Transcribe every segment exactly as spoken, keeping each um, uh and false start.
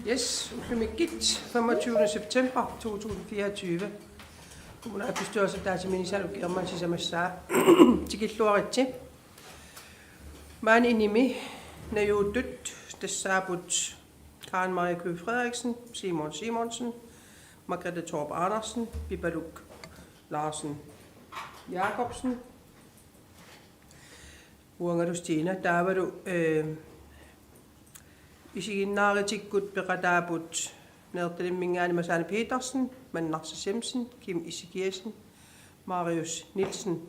Yes, ullumikkut femogtyvende september to tusind fireogtyve. Kommunalbestyrelsip ataatsimiinnissaanut ukiormanna sisamassaa. Tikilluaritsi. Maani inimi najuuttut tassaapput Karen Marie Knud Frederiksen, Simon Simonsen, Margrethe Thorup Andersen, Pipaluk Larsen Jakobsen, uangalu Stina, taavalu, eh, isiginnaaritikkut peqataapput Nanortalimminngaanniit Masaana Petersen, Mannarsaq Siemsen, Kim Ezekiassen, Marius Nielsen,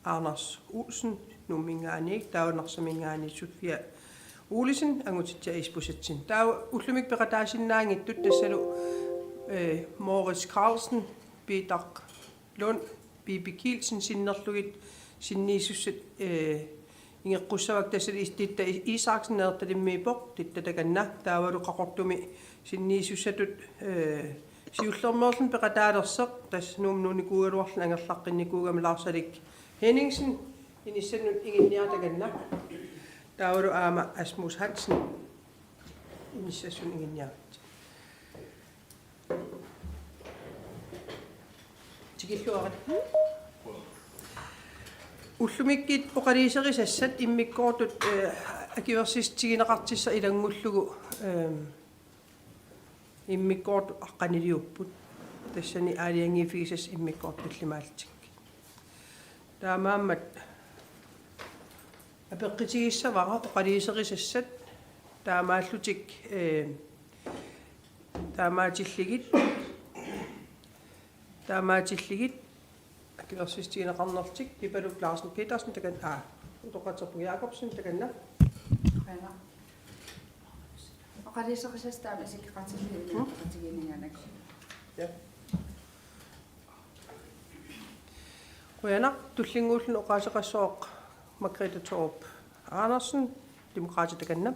Anders Olsen, Nuumminngaanniit, taava Narsaminngaanniit Sofia Olsen, Angutitsia Isbosethsen. Taava ullumikkut peqataasinnaanngitsut tassalu, eh, Moritz Carlsen, Peter Lund, Bibi Kielsen sinnerlugit sinniisussat, eh, ingeqqussavakka, tassali is-, Titta Isaksen Nanortalimmiippoq, Titta takanna, taavalu Qaqortumi sinniisussatut, eh, siullermeerluni peqataalersoq, tassa Nuummi nuunnikuugaluarluni angerlaqqinnikuugami Lars Alik Henningsen, inissannut iginniartoq takanna, taavalu aamma Asmus Hansen, inissassunut iginniartoq. Tikilluarit. Ullumikkut oqaluuserisassat immikkoortut, eh, akuersissutigineqartussat ilanngullugu, ehm, immikkoortut aqqaniliupput. Tassani aalajangiiffigisassat immikkoortut tallimaallutik. Taamaammat apeqqutigissavara oqaluuserisassat taamaallutik, eh, taamaatillugit, taamaatillugit akuersissutigineqarnertik, Pipaluk Larsen Petersen takanna, aa, Utoqqatserpunga Jakobsen takanna. Aana. Oqaluuserisassat taama isikkoqartillugit. Mm. Ilinniartitaqatigiinniannak. Ja. Qujanaq, tullinnguulluni oqaaseqassooq Margrethe Thorup Andersen, Demokraatit takanna.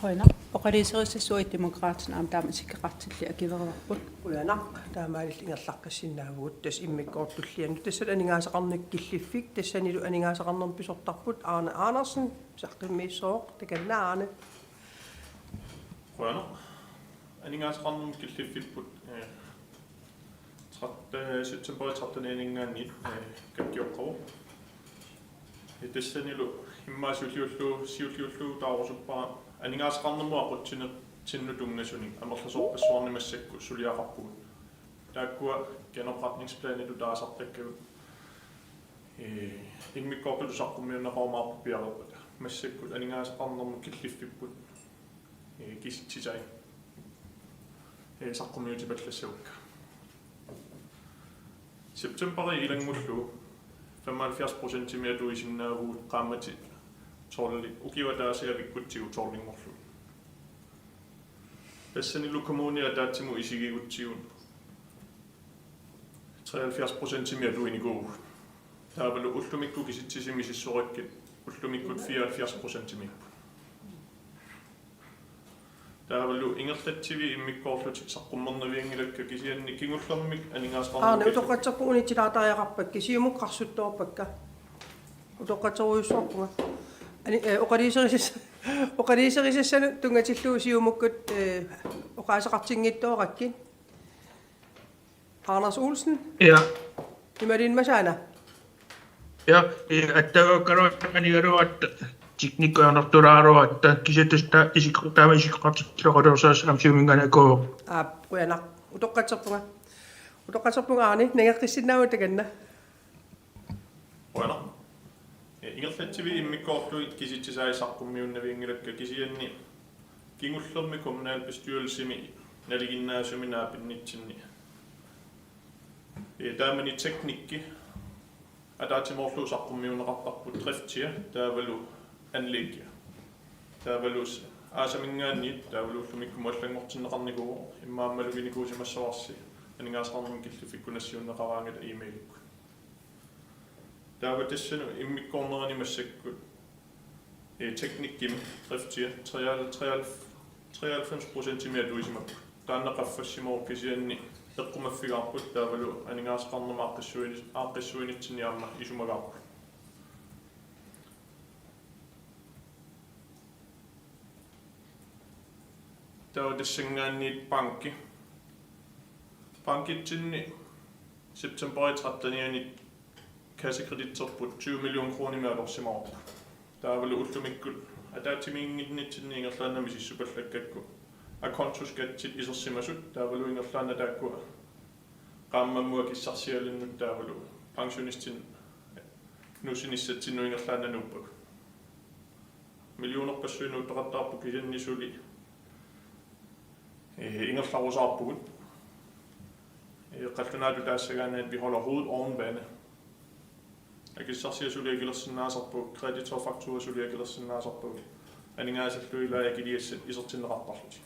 Qujanaq, oqaluuserisassat Demokraatit aamma taama isikkoqartillugit akuerivarput. Qujanaq, taamaalilluni ingerlaqqissinnaavagut, tassa immikkoortut tulliannut. Tassa aningaasaqarnermut killiffik, tassanilu aningaasaqarnermut pisortarput Arne Andersen, saqqummiussooq, takanna Arne. Qujanaq. Aningaasaqarnermut killiffipput, eh, tretten, eh, september tretten-ianinngaanniit, eh, kakkioqqavoq. Eh, tassanilu immaqa siulliullugu, siulliullugu taarusuppara aningaasaqarnermut aqutsinertinnut tunngasunik amerlasoorpassuarnik massakkut suliaqarpugut. Taakkua genopretningsplanitut taasartakkagut, eh, immikkoortutut saqqummiunneqarumaarput piareerpata. Massakkut aningaasaqarnermut killiffipput, eh, kisitsisai, eh, saqqummiutipallassavakka. Septemberip ilanngullugu femoghalvfjerds procentimik atuisinnaavugut qaammatit tolvit, ukioq ataaseq avikkutsigu tolvinngorlugit. Tassanilu kommunip ataatsimut isigigutsigu treoghalvfjerds procentimik atuinikuuvugut. Taavalu ullumikkut kisitsisit misissorakkit ullumikkut fireoghalvfjerds procentimiipput. Taavalu ingerlatsivik immikkoorlutik saqqummernavianngilakka, kisianni kingullermik aningaasaqarnermut Aana, utoqqatserpunga unitsilaartariaqarpakka, Siumut qarsuttoorpakka. Utoqqatserujussuarpunga. Ani, eh, oqaluuserisass-, oqaluuserisassanut tunngatillugu Siumukkut, eh, oqaaseqartinngitsoorakkit. Anders Olsen. Ja. Imaluunniit Masaana. Ja, eh, attaveqaruit anigaluaratta, teknikkut annertulaaruaratta, kisianni tassa isikko-, taama isikkoqartitseqalersaassaaq aamma Siumuminngaanniit akuuvoq. Aap, qujanaq. Utoqqatserpunga. Utoqqatserpunga Arne, nangeqqissinnaavutit takanna. Qujanaq. Eh, ingerlatsivik immikkoortut kisitsisai saqqummiunnavianngilakka, kisianni kingullermi kommunalbestyrelsimi nalinginnaasumik naapinnitsinni, eh, taamani teknikki ataatsimoorlugu saqqummiunneqartarput, driftia taavalu anlæggia. Taavalu s-, aasaminngaanniit taavalu ullumikkut allanngortinneqarnikuuvoq, immaqa aamma maluginikuusimassavarsi aningaasaqarnermut killiffikkut nassiunneqaraangata e-mailikkut. Taava tassani immikkoornerani massakkut, eh, teknikkimi driftia treal-, treal-, treoghalvfems procentimik atuisimapput. Taanna qaffassimavoq, kisianni eqqumaffigaarput taavalu aningaasaqarnermut aaqqissuini-, aaqqissuinitsinni aamma isumagaarput. Taava tassanngaanniit banki. Bankitsinni september trettenianni kassekreditterput tyve million kronimik atorsimavarput. Taavalu ullumikkut ataatsimiinnginnitsinni ingerlaannaq misissupallakkakku akontoskattit isersimasut, taavalu ingerlaannaq taakkua qaammammut akissarsialinnut taavalu pensionistinnut nuussinissatsinnut ingerlaannaq nuuppagut. Millionerpassuit nuuttoqattaarput, kisianni suli ee, ingerlarusaarpugut. Ee, qallunaatut taassagaanni, at vi holder hovedet oven vande. Akissarsiat suli akilersinnaasarput, kreditorfaktura suli akilersinnaasarput, aningaasallugit ilaat akiligassat isertinneqartarlutik.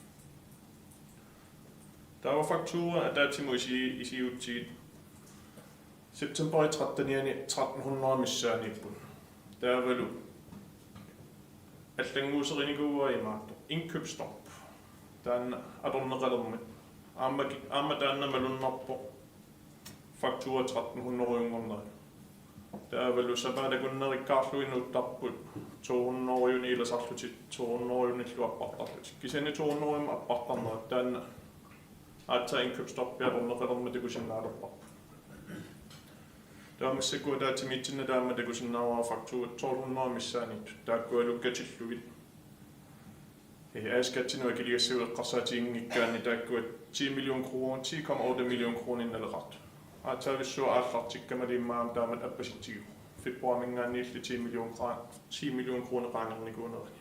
Taava faktura ataatsimut isi-, isiutsigit september trettenianni tretten hundrede missaaniipput. Taavalu allannguuserinikuuaa imaattoq: indkøbsstop. Taanna atorneqalermat. Aamma ki-, aamma taanna malunnarpoq faktura tretten hundredenngornera. Taavalu sapaatip akunnerikkaarlugit nuuttarput to hundrede ilasarlutik, to hundrede appartarlutik. Kisianni to hundrede appartarnerat taanna aatsaat indkøbsstoppia atorneqalermat takusinnaalerparput. Taava massakkut ataatsimiitsinni taama takusinnaavara fakturat tolv hundrede missaaniittut, taakkualu katillugit. Ee, A/S-skattinut akiligassat eqqarsaatiginngikkaanni taakkua ti million kroner, ti komma otte million kroner naleqartut. Aatsaavissuaq aallartikkamali immaqa taamatut appasitsigivoq. Februarimiingaanniilli ti million kra-, ti million kroner qaangernikuunerani.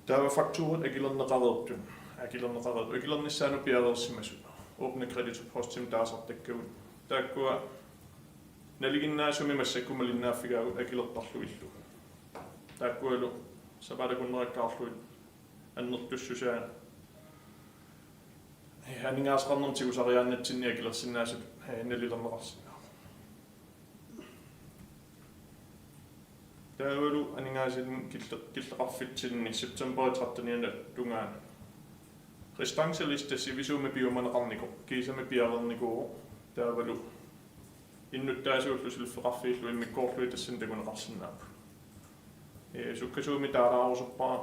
Taava fakturat akilerneqareertut, akilerneqareertut, akilernissaannut piareersimasut, åbne kreditpostimik taasartakkagut. Taakkua nalinginnaasumik massakkut malinnaaffigaagut akilertarlugillu. Taakkualu sapaatip akunnerikkaarlugit annertussusaa, ee, aningaasaqarnermut tigusariaannatsinni akilersinnaasut, ee, nalilerneqarsinnaavoq. Taavalu aningaasanik kille-, killeqarfitsinni september trettenianut tungaanut restanceliste sivisuumik piumaneqarnikoq, kiisami piareernikuuvoq, taavalu innuttaasuullu suliffeqarfiillu immikkoorlugit tassani takuneqarsinnaapput. Ee, sukkasuumik taalaarusuppara,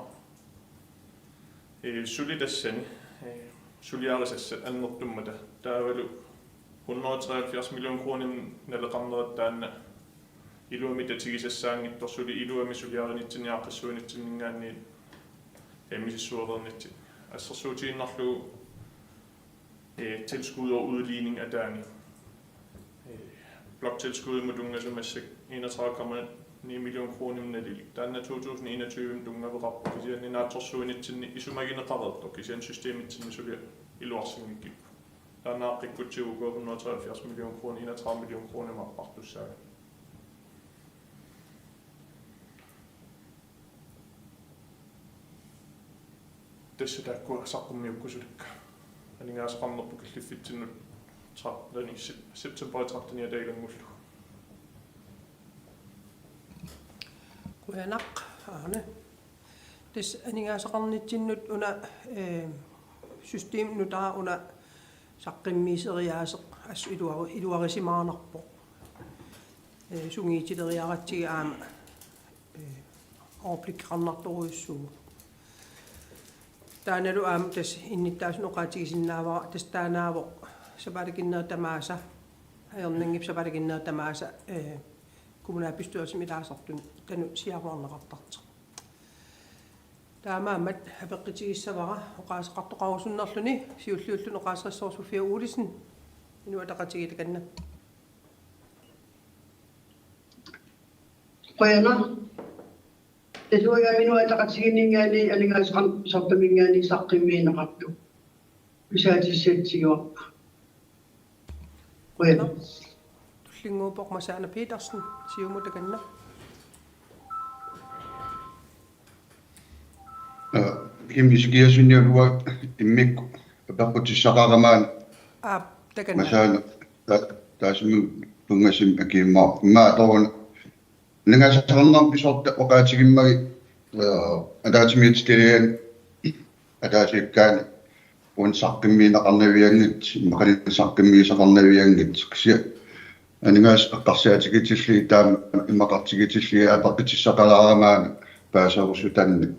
ee, suli tassani, ee, suliarisassat annertummata. Taavalu hundrede treoghalvfjerds million kroner naleqarnerat taanna iluamik tatigisassaanngitsoq, suli iluamik suliarinitsinni aaqqissuinitsinninngaanniit, ee, misissuereernitsinni. Assersuutigiinnarlugu, ee, tilskud og udligning ataani. Ee, bloktilskuddimut tunngasut massakkut enogtredive komma ni million kronimik nalilik. Taanna to tusind enogtyve tunngaveqarpoq, kisianni naatsorsuinitsinni isumagineqareertoq, kisianni systemitsinni suli iluarsinngikkippoq. Taanna aaqqikkutsigu uku hundrede treoghalvfjerds million kroner enogtredive million kronimik appartussaagami. Tassa taakkua saqqummiukkusutakka. Aningaasaqarnerput killiffitsinnut tretteni, sep-, september tretteniata ilanngullugu. Qujanaq, Arne. Tassa aningaasaqarnitsinnut una, ee, systemip nutaaq una saqqummiiseriaaseq assut iluari-, iluarisimaarnarpoq. Ee, sungiutileriaratsigu aamma, ee, overblikkeqarnartorujussuuvoq. Taannalu aamma tassa innuttaasunut oqaatigisinnaavara, tassa taannaavoq sapaatip akunneri tamaasa, ajornanngippat sapaatip akunneri tamaasa, ee, kommunalbestyrelsimi ilaasartunut taanna siaruarneqartartoq. Taamaammat apeqqutigissavara oqaaseqartoqarusunnerluni, siulliulluni oqaaseqassaaq Sofia Olsen, Inuit Ataqatigiit, takanna. Qujanaq. Tassa uanga Inuit Ataqatigiinninngaanniit aningaasaqarnermut saqqummiineqartoq. Pisaatissatsiuarpa. Qujanaq. Tullinnguuppoq Masaana Petersen, Siumut, takanna. Ee, Kim Ezekiassenip uanga immikkut apeqqutissaqarama. Aap, takanna. Masaana ta-, taassuma tunngasumik akiimmaarpoq. Immaqa taanna aningaasaqarnermut pisortaq oqaatigimmagit, ee, ataatsimiititaliani ataasiakkaani uani saqqummiineqarnavianngitsut, immaqaluunniit saqqummiisaqarnavianngitsut. Kisianni aningaasat eqqarsaatigissallugu taama immaqartigissallugu apeqqutissaqalaarama paaserusutannik.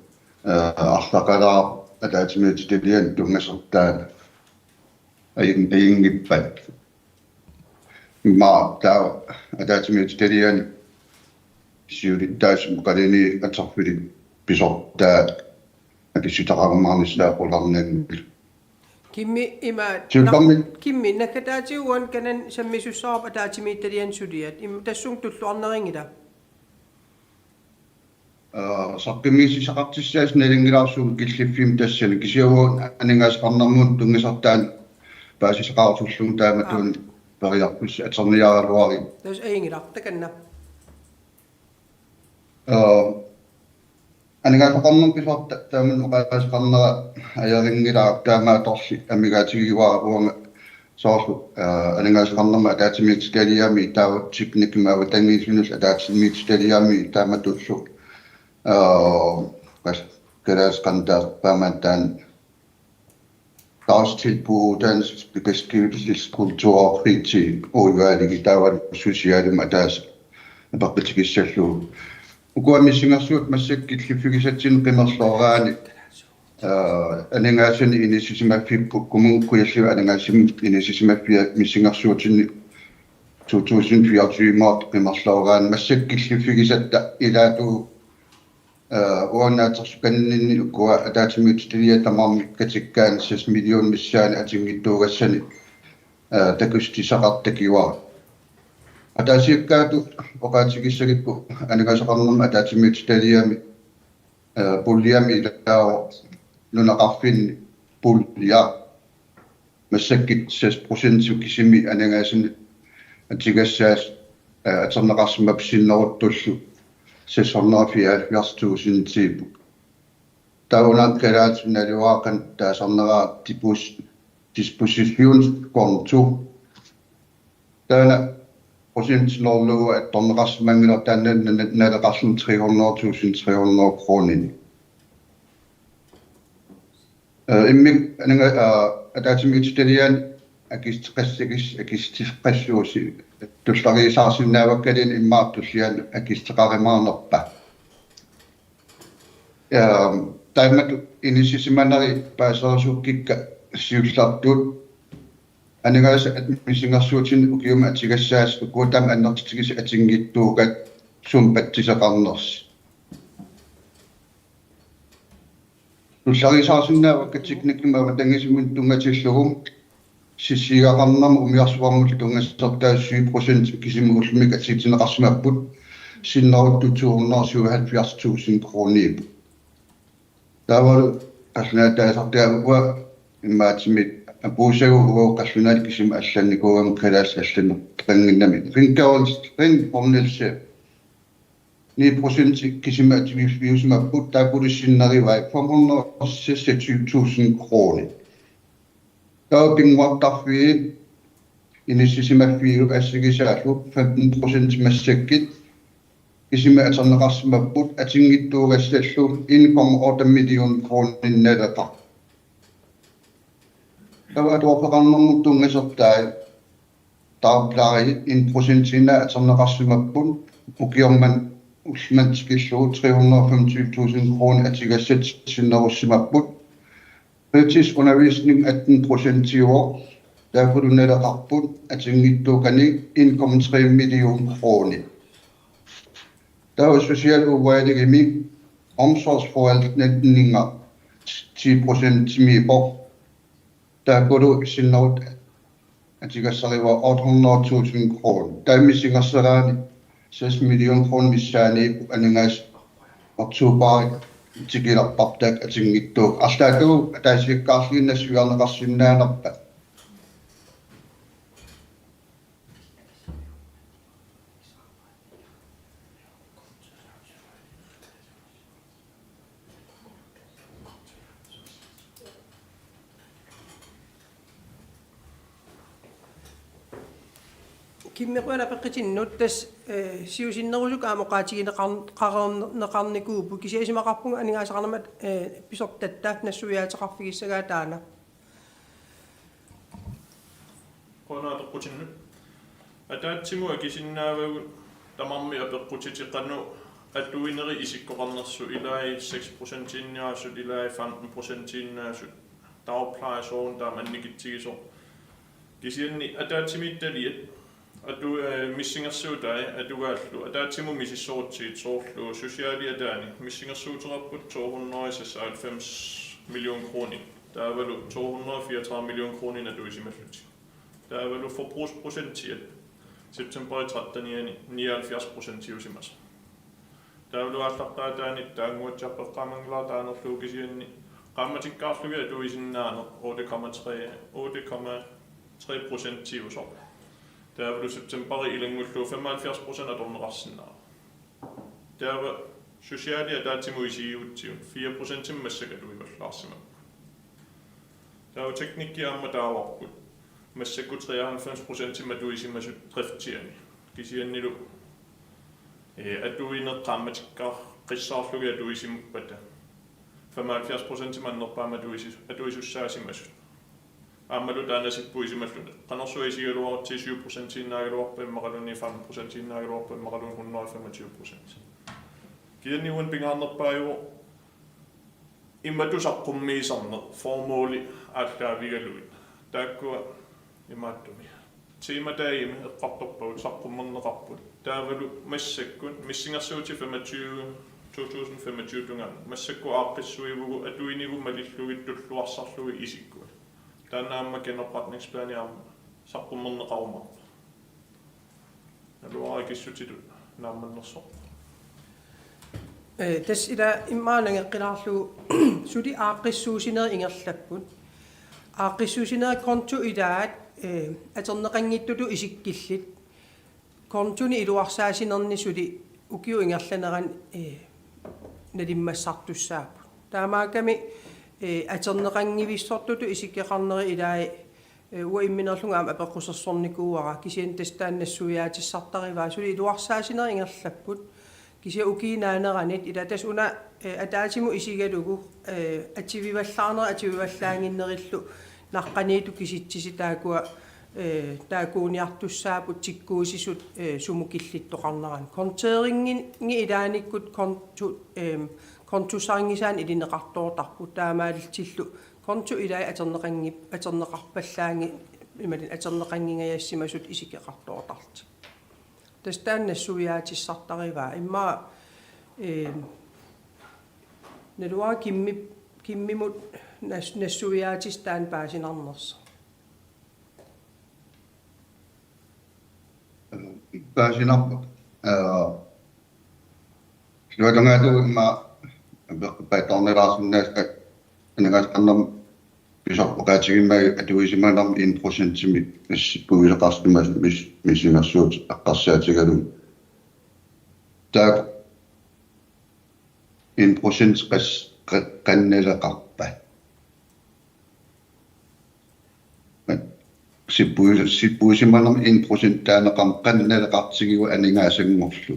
Ee, arlaqalaaq ataatsimiititaliani tunngasortaat ajun-, ajunngippat. Immaqa taava ataatsimiititaliani siulittaasumik oqallinneq atorfilik pisortaa akissutaqarumaarnissaa qularnanngilaq. Kimmi ima Siullermik. Kimmi naggataatigut uani kanani sammisussaavoq ataatsimiititaliani suliat. Im-, tassunga tulluarnerunngilat. Aa, saqqummiussisaqartussaasut nalunngilarput killiffimmik tassani kisianni aningaasaqarnermut tunngasortaanut paasisaqarusullugu taamatuun periarfissaq atorniaraluarpoq. Tassa ajunngilaq takanna. Aa, aningaasaqarnermut pisortaa taamani oqaaseqarnera ajorinngilara taamaattorli amigaatigiuara uanga soorlu, aa, aningaasaqarnermut ataatsimiititaliami taava teknikkimut avatangiisinullu ataatsimiititaliami taamatullu, aa, kas-, kalaallisut qanoq taasarpaat taanna dagtilbud, uddannelse, beskæftigelse, kultur og fritid, udvalget, taava socialimut ataaseq apeqqutigissallugu. Ukua missingersuutit massakkut killiffigisatsinnut qimerlooraanni, aa, aningaasanik inissisimaffipput, Kommune Kujalleq aningaasanik inissisimaffia missingersuutinni to tusind fireogtyve-mut qimerlooraanni massakkut killiffigisatta ilaatigut, aa, uanga naatsorsukanninni ukua ataatsimiititaliap tamarmik katikkaanni seks million missaani atunngitsuugassanik, aa, takussutissaqartut takuara. Ataasiakkaatut oqaatigissagukku aningaasaqarnermut ataatsimiititaliami, aa, puljemik ilaavoq nunaqarfinni pulje. Massakkut seks procent kisimi aningaasanik atugassaasut, aa, atorneqarsimapput sinneruttullu seks hundrede og fireoghalvfjerds tusindiupput. Taava una kalaallisut naluara qanoq taasarneraat dipos-, dispositionskonto. Taanna procentinik atorneqarsimanngilaq taanna na-, na-, naleqarluni tre hundrede tusind tre hundrede kroner. Aa, immikkut aninga-, aa, ataatsimiititaliani akissuteqassagis-, akissuteqassuusi tulleriiaarsinnaavakkaluunniit immaqa tulliani akissuteqarumaarnerpa. Aa, taamatut inissisimaneri paaserusukkukku siullertut aningaasat missingersuutinik ukiumut atugassaasut ukua taama annertutigisut atunngitsuugatta sumut patsiseqarnersoq. Tulleriiaarsinnaavakka teknikkimut avatangiisinut tunngatillugu sissiugaqarnermut umiarsuarmullu tunngasortaat syv procent kisimi ullumikkut atuutigineqarsimapput sinneruttut to hundrede og syvoghalvfjerds tusind kroniupput. Taavalu qallunaatut taasartagara uanga imaattumik apuussagut uagut qallunaatut kisimi allannikuugama kalaallisut allanneqannginnami. Ringgaarulsrin pornelse ni procent kisimi atuiffiusimapput taakkuulussinnaagavai fem hundrede og seksogtyve tusind kroner. Taava pinnguartarfiit inissisimaffiit assigisaallu femten procent massakkut kisimi atorneqarsimapput atunngitsuugassallu en komma otte million kroner naleqarpoq. Taava atuarfeqarnermut tunngasortaat taarplaarit en procentiinnaat atorneqarsimapput ukioq manna ulloq manna tikillugu tre hundrede og femogtyve tusind kroner atugassat sinnerussimapput. Fritidsundervisning atten procentiuvoq taakkulu naleqarput atunngitsuugaanni en komma tre million kroner. Taava socialudvalgimi omsorgsforvaltninga ti procentimiippoq. Taakkulu sinneruttut atugassarivaat otte hundrede tusind kroner. Taava missingersuugaanni seks million kroner missaaniippoq aningaasat oktoberip tikilerpartaaq atunngitsuugaat. Arlaatigut ataasiakkaarlugit nassuiarneqarsinnaanerpa? Kimmeq una apeqqutinnut tassa, eh, siusinnerusukkut aamma oqaatigineqar-, -qarneqarnikuupput kisianni isumaqarpunga aningaasaqarnermut, eh, pisortatta nassuiaateqarfigissagaat taanna. Qujanaq apeqqutinnut. Ataatsimut akisinnaavagut tamarmik apeqqutitit qanoq Atuineri isikkoqarnersut ilai seks procentiinnaasut, ilai femten procentiinnaasut, dagpleje soorunami taama annikitsigisoq. Kisianni ataatsimiititaliat atu-, eh, missingersuutai atugaallu ataatsimut misissorutsigit soorlu sociali ataani missingersuuteqarput to hundrede seksoghalvfems million kroner. Taavalu to hundrede fireogtredive million kroner atuisimallutik. Taavalu forbrugsprocentiat september tretteniani nioghalvfjerds procentiusimasoq. Taavalu aallaqqaataani taannguatsiarpeqqaamanngilara taanerlugu kisianni qaammatikkaarlugit atuisinnaaneq otte komma tre, otte komma tre procentiusoq. Taavalu septemberi ilanngullugu femoghalvfjerds procent atorneqarsinnaavoq. Taava sociali ataatsimut isigigutsigu fire procentimik massakkut atuivallaarsimapput. Taava teknikki aamma taavarput. Massakkut treoghalvfems procentimik atuisimasut driftiani. Kisiannili, eh, atuineq qaammatikkaaqissaarlugit atuisimappata femoghalvfjerds procentimik annerpaamik atuisi-, atuisussaasimasut. Aammalu taanna sippuisimalluni. Qanorsuaq isigaluarutsigit syv procentiinnaagaluarpat immaqaluunniit fem procentiinnaagaluarpat immaqaluunniit hundrede og femogtyve procent. Kisianni uani pingaarnerpaajuvoq imatut saqqummiisarneq formåli aallaavigalugit. Taakkua imaattumik. Temadagimi eqqartorpagut saqqummerneqarput. Taavalu massakkut missingersuutit femogtyve, to tusind femogtyve tungaanut. Massakkut aaqqissuivugut atuinigut malillugit tulluarsarlugit isikkuit. Taanna aamma genopretningsplani aamma saqqummerneqarumaarpoq. Naluara ikissutitut naammannersoq. Eh, tassa ila immaqa nangeqqilaarlugu suli aaqqissuussinerit ingerlapput. Aaqqissuussinerit konto ilaat, eh, atorneqanngitsutut isikkillit. Kontoni iluarsaasinerni suli ukiup ingerlanerani, eh, nalimmassartussaapput. Taamaakkami, eh, atorneqanngivissortutut isikkoqarneri ilai, eh, uanga imminerlunga aamma apeqqusersornikuuara, kisianni tassa taanna nassuiaatissartarivaa, suli iluarsaasinerit ingerlapput. Kisianni ukiup naaneranit ila tassa una, eh, ataatsimut isigalugu, eh, atuivallaarnerit atuivallaannginnerillu naqqaniittut kisitsisit taakkua, eh, taakkuuniartussaapput tikkuusisut, eh, sumut killittoqarneranni. Kontoringi ilaannikkut konto, eh, kontosanngisaannik ilineqartoortarput, taamaalillutillu konto ilai atorneqanngi-, atorneqarpallaanngi-, imaluunniit atorneqanngingajassimasutut isikkoqartoortarlutik. Tassa taanna nassuiaatissartarivaa. Immaqa, eh, naluara kimmi-, kimmimut nas-, nassuiaatissaq taanna paasinarnersoq. Paasinarpoq. Eh, Illuatungaatigut immaqa apeqqutaarnilaarsinnaasut aningaasaqarnermut pisoq oqaatigimmagit atuisimanermut en procentimik sippuisoqarsimasoq mis-, missingersuutit eqqarsaatigalugit. Taakku en procent qas-, qa-, qannileqarpa? Sippuis-, sippuisimanermut en procent taaneqarmat qannileqartigiuk aningaasanngorlugu.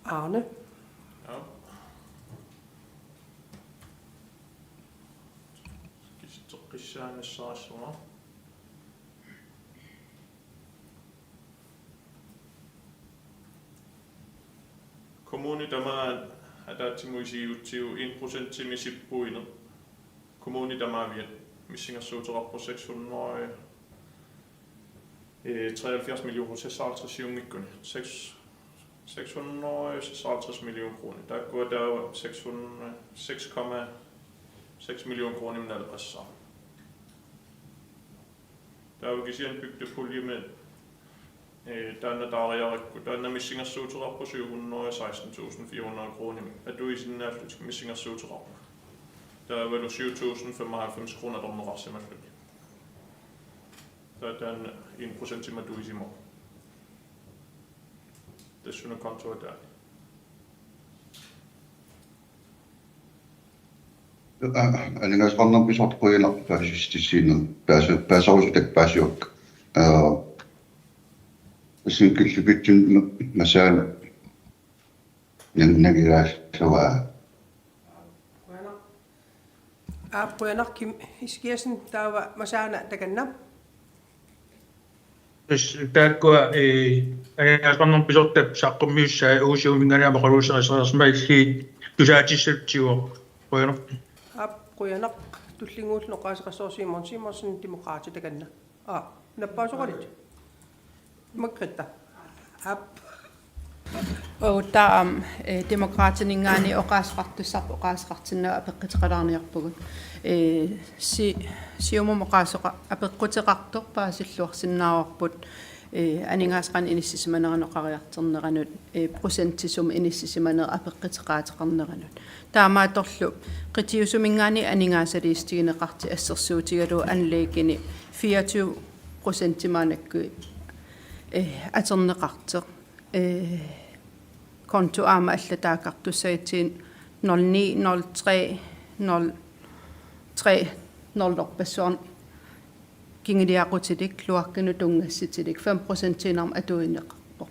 Arne? Ja. Kisitseqqissaanissarissuma. Kommunit tamaat ataatsimut isigigutsigu en procentimik sippuineq. Kommunit tamaaviat missingersuuteqarpoq seks hundrede, eh, treoghalvfjerds millioner, seksoghalvtreds siunnikkuni. Seks, seks hundrede seksoghalvtreds millioner kroner. Taakkua taava seks hundrede, seks komma seks millioner kroner naleqassaaq. Taava kisianni bygdepulje med, eh, taanna taariarakku, taanna missingersuuteqarpoq syv hundrede og seksten tusind fire hundrede kroner. Atuisinnaallutik missingersuuteqarput. Taavalu syv tusind femoghalvfems kroner atorneqarsimalluni. Taava taanna en procentimik atuisimavoq. Tassuuna kontoataani. Aningaasaqarnermut pisoq qujanaq paasissutissiineq. Paasi-, paaserusutakka paasiuakka. Aa, assigiinngitsut killiffitsinnut Masaana nang-, nangilaassavaa. Qujanaq. Aap, qujanaq Kim Eskiassen, taava Masaana takanna. Tassa taakkua, ee, aningaasaqarnermut pisortat saqqummiussaat U S A-minngaanniit aamma oqaluuserisariarsimallutik tusaatissallutigooq. Qujanaq. Aap, qujanaq. Tullinnguullugu oqaaseqassaaq Simon Simonsen, Demokraatit, takanna. Aa, nappaasoqalit. Margrethe. Aap. Uagut aamma, eh, Demokraatininngaanniit oqaaseqartussarput oqaaseqartinnagu apeqquteqalaarniarpugut. Eh, si-, Siumumi oqaaseqa-, apeqquteqartoq paasilluarsinnaavarput, eh, aningaasaqarnermut inissisimaneranut oqariartorneranut, eh, procentit sumut inissisimanerat apeqquteqaateqarneranut. Taamaattorli qitiusuminngaanniit aningaasaliissutigineqartut assersuutigalugu anlæggini fireogtyve procent maannakkut, eh, atorneqartoq. Eh, konto aamma allatut taakkartussagatsigu nul ni, nul tre, nul tre, nul-orpassuarnik kingulliaqutilik, kloakkinut tunngassutilik, fem procentiinnarmik atuineqarpoq.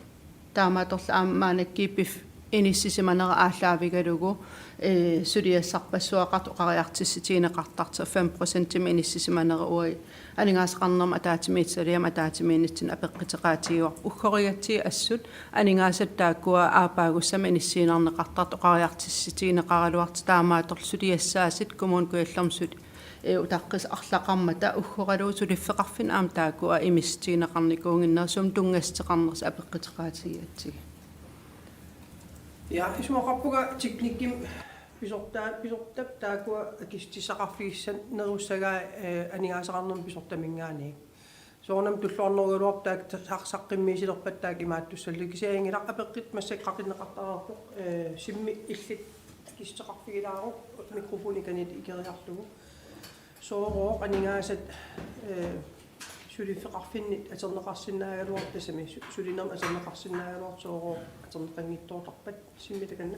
Taamaattorli aamma maannakkut pif-, inissisimanera aallaavigalugu, eh, suliassarpassuaqartut oqariartuutigineqartartoq fem procentimik inissisimanera uagut aningaasaqarnermut ataatsimiititaliami ataatsimiinnitsinni apeqquteqaatigaarput. Uggorigatsigu assut aningaasat taakkua aappaagussamik inissiinnarneqartartut oqariartuutigineqaraluartut, taamaattorli suliassaasut Kommune Kujallermi suli, eh, utaqqisut arlaqarmata uggoralugu suliffeqarfinni aamma taakkua imissutigineqarnikuunnginnerat sumut tunngassuteqarnersoq apeqquteqaatigigatsigit. Ja, isumaqarpunga teknikkimik pisortaa-, pisortat taakkua akissutissaqarfigissanerussagaat, eh, aningaasaqarnermut pisortaminngaanniit. Soorunami tulluarnerugaluarpoq taakku sa-, saqqummiissilerpat taakku imaattussallugit, kisianni anngilaq apeqqutit massakkut qaqinneqartariaqarpoq, eh, simmi illit akissutissaqarfigilaaruk mikrofoni kanit ikeriarlugu. Soorooq aningaasat, eh, suliffeqarfinnit atorneqarsinnaagaluartut, tassami su-, sulinermik atorneqarsinnaagaluartut soorooq atorneqanngitsoortarpat, simmi takanna.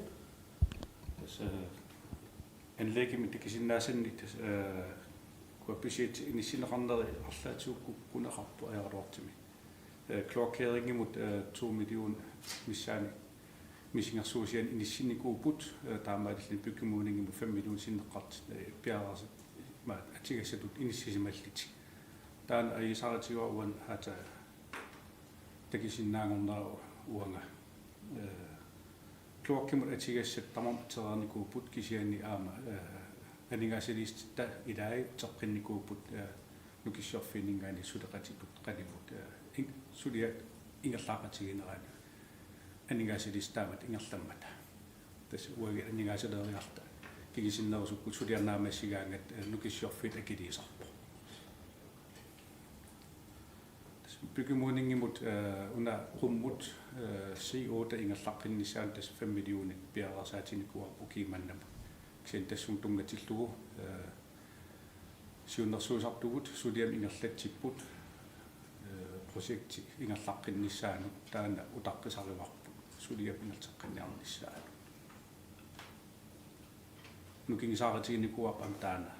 Tassa, eh, anlæggimi takusinnaasannik tassa, eh, uku budgetit inissinneqarneri arlaatigut kukkuneqarput ajoraluartumik. Eh, kloakkeriinngimut, eh, to million missaani missingersuusianik inissinnikuupput, eh, taamaalilluni byggemålingimut fem million sinneqartut, eh, piareersut, ma-, atugassatut inissisimallutik. Taanna ajuusaarutigaara uani aatsaat takusinnaanngornera uanga. Eh, kloakkimut atugassat tamarmik atereernikuupput, kisianni aamma, eh, aningaasaliissutitta ilaat uteqqinnikuupput, eh, Nukissiorfiininngaanniit suleqatitut qanimut, eh, in-, suliap ingerlaaqatigiinnerani aningaasaliissutit taamatut ingerlammata. Tassa uagut aningaasaleeriarluta kingusinnerusukkut suliaq naammassigaangat, eh, Nukissiorfiit akiliisarpoq. Tassa byggemålingimut, eh, una qummut, eh, C O-ta ingerlaqqinnissaanut tassa fem millionit piareersaatinikuuarput ukiumannamu. Kisianni tassunga tunngatillugu, eh, siunnersuisartugut suliamut ingerlatsipput, eh, projekti ingerlaqqinnissaanut, taanna utaqqisarivarput suliamut ingerlaqqinniarnissaanut. Nukingisaarutiginikuuarput aamma taanna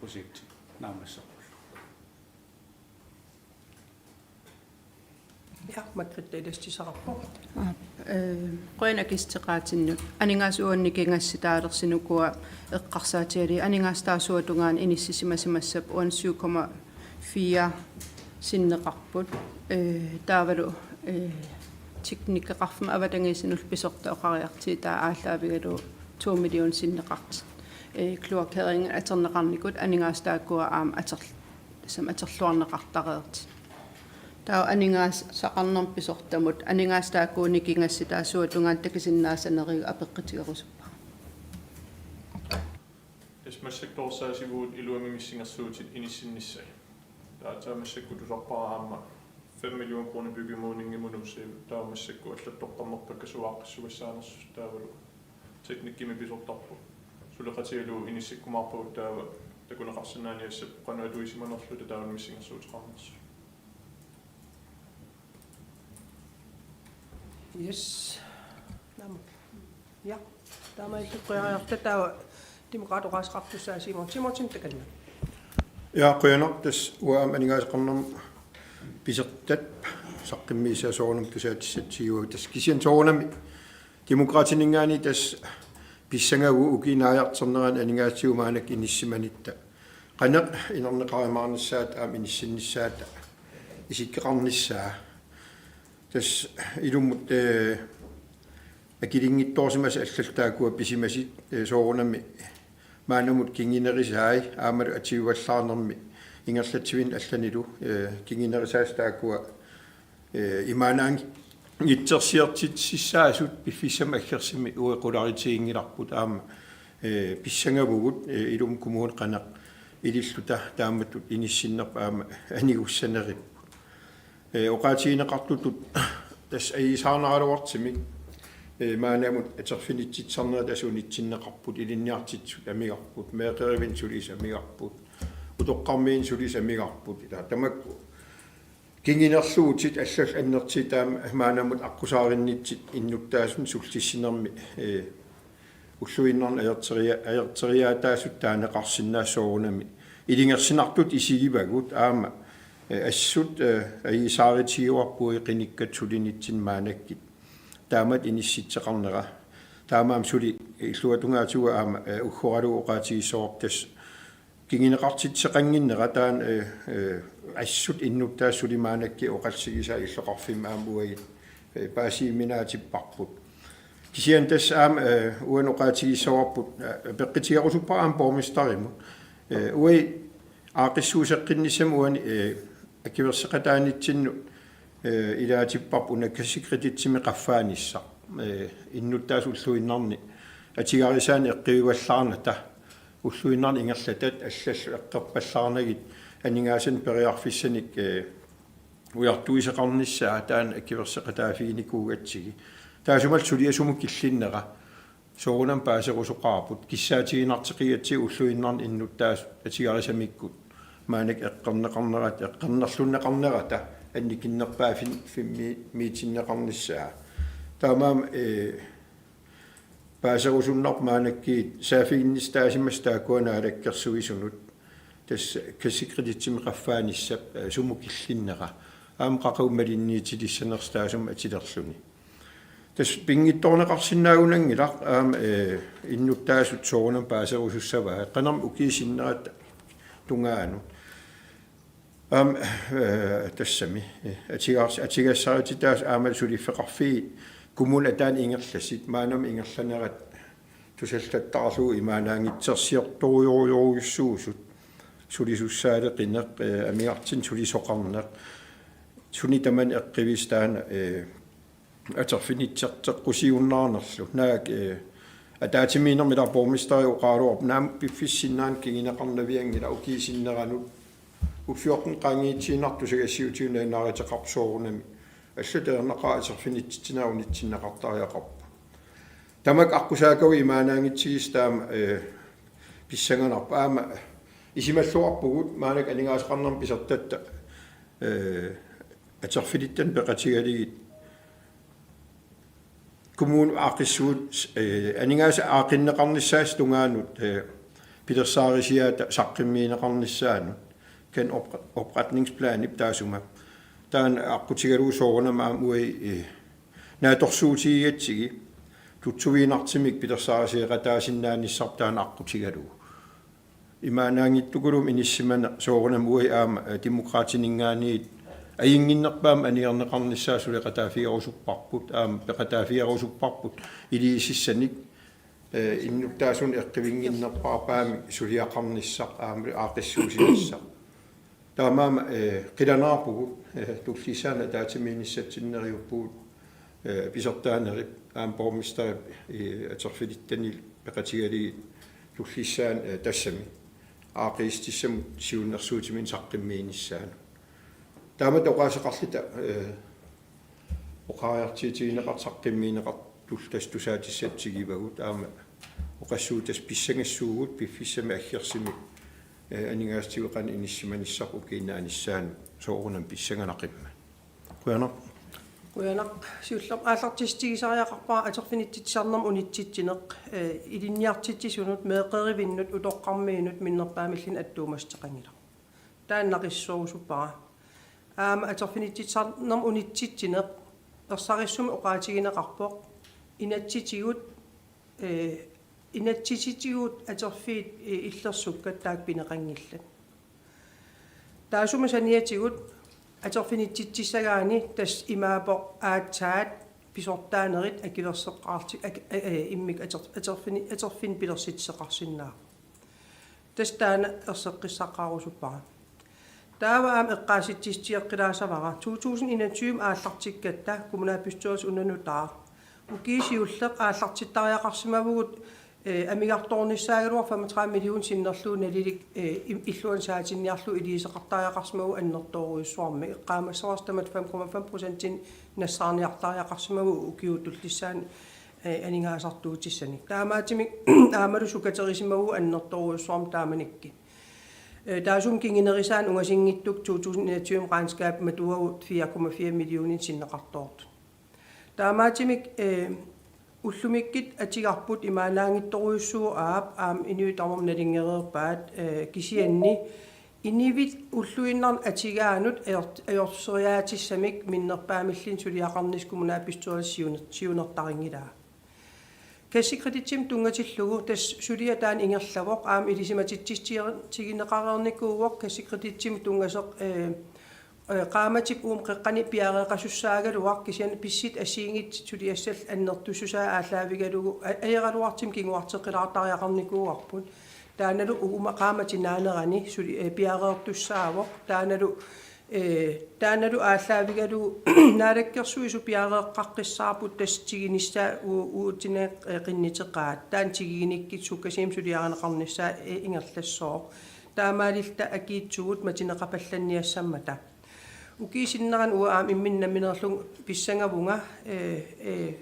projekti naammasseqqullugu. Ja, Margrethe ilaassutissaqarpoq. Aap, eh, qujanaq akissuteqaatinnut. Aningaasat uani nikingassutaalersinikuuara eqqarsaatigalugit aningaasat taassuma tungaanut inissisimasimassapput uani syv komma fire sinneqarput. Eh, taavalu, eh, teknikkeqarfimmut avatangiisinullu pisortat oqariartigit taava aallaavigalugu to million sinneqartut. Eh, kloakkeriinngimut atorneqarnikut aningaasat taakkua aamma ator-, tassami atorluarneqartareertut. Taava aningaasaqarnermut pisortamut aningaasat taakku nikingassut taassuma tungaanut takusinnaasanerigut apeqqutigerusuppara. Tassa massakkut toorsaasivugut iluamik missingersuutit inissinnissai. Taava aatsaat massakkut tusarpara aamma fem million kroner byggemålingimut nuussiivoq, taava massakkut allattoqqammerpakka suaaqqissugassaanersut taavalu teknikkimik pisortarput. Suleqatigalugu inissikkumaarpagut taava takuneqarsinnaaniassapput qanoq atuisimanerluta taava missingersuuteqarnersut. Yes. Naamik. Ja. Taamaalilluta qujanarta, taava Demokraatit oqaaseqartussaat Simon Simonsen, takanna. Ja, qujanaq, tassa uanga aamma aningaasaqarnermut pisortat saqqummiussaat soorunami tusaatissatsigu, tassa kisianni soorunami Demokraatininngaanniit tassa pissangavugut ukiup naajartornerani aningaasatigut maannakkut inissisimanitta qanoq inerneqarumaarnissaata aamma inissinnissaata isikkoqarnissaa. Tassa ilummut, eh, akilinngitsoorsimasut allallu taakkua pisimasut, eh, soorunami maannamut kingunerisai aammalu atuivallaarnermi ingerlatsivinni allanilu, eh, kingunerisaasut taakkua, eh, imaannaanngitsorsiortitsissaasut piffissami aggersumi uagut qularitiginngilarput aamma, eh, pissangavugut, eh, ilumut kommuni qanoq ililluta taamatut inissinnerput aamma anigussaneripput. Eh, oqaatigineqartutut tassa ajuusaarnaraluartumik, eh, maannamut atorfinitsitsisarnerat tassa unitsinneqarput, ilinniartitsisut amigarput, meeqqerivinnut sulisut amigarput, utoqqarmiinnut sulisut amigarput, ila tamakku kingunerluutit allallu annertuut taama maannamut aqqusaarinnitsit innuttaasunik sullissinermi, eh, ulluinnarni ajorteria-, ajorteriaataasut taaneqarsinnaasut soorunami ilungersunartutut isigivagut aamma, eh, assut, eh, ajuusaarutigiuarput qinikkat sulinitsinni maannakkut. Taamatut inissitseqarnera. Taamaammat suli illuatungaatigut aamma, eh, uggoralugu oqaatigissavarput tassa kinguneqartitseqannginnera taanna, eh, eh, assut innuttaasut suli maannakkut oqallisigisaat illoqarfimmi aamma uagut, eh, paasiuminaatipparput. Kisianni tassa aamma, eh, uani oqaatigissavarput, eh, peqqutigerusuppara aamma borgmesterimut. Eh, uagut aaqqissuusseqqinnissamut uani, eh, akuerseqataanitsinnut, eh, ilaatipparput una kassekreditsimik qaffaanissaq. Eh, innuttaasut ulluinnarni atugarisaannik eqquivallaarnata. Ulluinnarni ingerlatat allallu eqqorpallaarnagit aningaasanik periarfissanik, eh, ujartuisoqarnissaa taanna akuerseqataaffiginikuugatsigu. Taassumalu suliaq sumut killinnera. Soorunami paaserusoqarput kissaatiginartoqigatsigu ulluinnarni innuttaasut atugarisamikkut maannakkut eqqorneqarnerata, eqqornerlunneqarnerata annikinnerpaafin-, fimmi-, miitinneqarnissaa. Taamaammat, eh, paaserusunnarpoq maannakkut saaffiginnittaasimasut taakkua naalakkersuisunut. Tassa kassekreditsimik qaffaanissap, eh, sumut killinnera. Aamma qaqugu malinniutilissanersoq taassuma atulerluni. Tassa pinngitsoorneqarsinnaagunanngilaq aamma, eh, innuttaasut soorunami paaserusussavaat. Qanormi ukiut sinnerata tungaanut. Aamma, eh, tassami, eh, atugass-, atugassarititaasut aamma suliffeqarfiit kommunit ataanni ingerlasut, maannamut ingerlanerat tusallattaarlugu imaannaanngitsorsiortorujorujussuusut, sulisussaaleqineq, eh, amigartinneq sulisoqarneq, sunik tamanik eqquissaaq taanna, eh, atorfinitseqqusiunnaarnerlu. Naak, eh, ataatsimiinnermi ila borgmesteri oqaraluarpoq naamik piffissap sinnerani kinguneqarnavianngilaq ukiup sinneranut. Ukiut fjorten qaangiutiinnartoq tusagassiuutitigut nalunaaruteqarpoq soorunami. Allatut ajornaqaaq atorfinitsitsineq unitsinneqartariaqarpoq. Tamakku aqqusaakkagut imaannaanngitsigisoq taama, eh, pissanganarpoq aamma isumalluarpugut maannakkut aningaasaqarnermut pisortatta, eh, atorfilittanik peqatigalugit kommunip aaqqissuut, eh, aningaasat aaqqinneqarnissaasa tungaanut, eh, pilersaarusiaata saqqummiunneqarnissaanut, kan op-, opretningsplanip taassuma. Taanna aqqutigalugu soorunami aamma uagut, eh, naatsorsuutigigatsigu, tutsuiginartumik pilersaarusioqataasinnaanissarput taanna aqqutigalugu. Imaannaanngitsukulumik inissimaneq soorunami uagut aamma, eh, Demokraatininngaanniit ajunnginnerpaamik aniorneqarnissaa suleqataaffigerusupparput, aamma peqataaffigerusupparput iliuusissanik, eh, innuttaasunik eqquinnginnerpaamik suliaqarnissaq aamma aaqqissuussinissaq. Taamaammat, eh, qilanaarpugut, eh, tullissaani ataatsimiinnissatsinnut neriuppugut, eh, pisortaanerip aamma borgmesterip, eh, atorfilittanilu peqatigalugit tullissaani, eh, tassami aaqqiissutissamut siunnersuutiminut saqqummiunissaanut. Taamatut oqaaseqarluta, eh, oqariartuutigineqartut saqqummiunneqartullu tassa tusaatissatsigivagut aamma oqassuutit tassa pissangassuugut piffissami aggersumi, eh, aningaasatigut qanoq inissimanissarput ukiup naanissaanut soorunami pissanganaqimmat. Qujanaq. Qujanaq. Siullermik aallartissutigisariaqarpara atorfinitsitsisarnermut unitsitsineq, eh, ilinniartitsisunut, meeqqerivinnut, utoqqarmiinut minnerpaamilluunniit attuumassuteqanngilaq. Taanna naqissuserusuppara. Aamma atorfinitsitsisarnermut unitsitsineq ersarissumik oqaatigineqarpoq inatsisitigut, eh, inatsisitigut atorfiit, eh, illersukkat taakku pineqanngillat. Taassuma saniatigut Atorfinitsitsissagaanni tassa imaappoq aatsaat pisortaanerit akilerseqqaarti-, ak-, a-, a-, immikkut ator-, atorfini-, atorfinnik pilersitseqarsinnaavoq. Tassa taanna erseqqissaqqaarusuppara. Taava aamma eqqaasitsissutigeqqilaassavara to tusind enogtyve aallartikkatta kommunalbestyrelsip una nutaaq ukiut siulleq aallartittariaqarsimavugut, eh, amigartoornissaagaluaq femogtredive million sinnerlugu nalilik, eh, im-, illuanut saatinniarlugu iliuuseqartariaqarsimavugut annertoorujussuarmik. Eqqaamassavarsi tamatta fem komma fem procentit nassaarniartariaqarsimavugut ukiup tullissaani, eh, aningaasartuutissanik. Taamaattumik aammalu sukaterisimavugut annertoorujussuarmik taamanikkut. Eh, taassuma kingunerisaanut ungasinngitsukkut to tusind enogtyve regnskabip matuagut fire komma fire millionit sinneqartoortut. Taamaattumik, eh, ullumikkut atugarput imaannaanngitsorujussuuvoq aap, aamma inuit tamarmik nalunngereerpaat, eh, kisianni inuit ulluinnarni atugaannut ajort-, ajortuseriaatissamik minnerpaamilluunniit suliaqarnissaq kommunalbestyrelsip siuner-, siunertarinngilaa. Kassekreditsimut tunngatillugu tassa suliaq taanna ingerlavoq aamma ilisimatitsissutigineqareernikuuvoq kassekreditsimut tunngasoq, eh, eh, qaammatip uuma qeqqani piareeqqasussaagaluaq kisianni pissutsit assigiinngitsut suliassallu annertussusaa aallaavigalugu a-, ajoraluartumik kinguarteqqilaartariaqarnikuuarput. Taannalu uuma qaammatip naanerani suli-, eh, piareertussaavoq. Taannalu, eh, taannalu aallaavigalugu Naalakkersuisut piareeqqaqqissaarput tassa tigunissaa u-, uatsinnut, eh, qinnuteqaat. Taanna tigugunikkit sukkasuumik suliarineqarnissaa, eh, ingerlassooq. Taamaalilluta akiitsugut matuneqapallanniassammata. Ukiup sinnerani uanga aamma imminut nammineerlunga pissangavunga, eh, eh,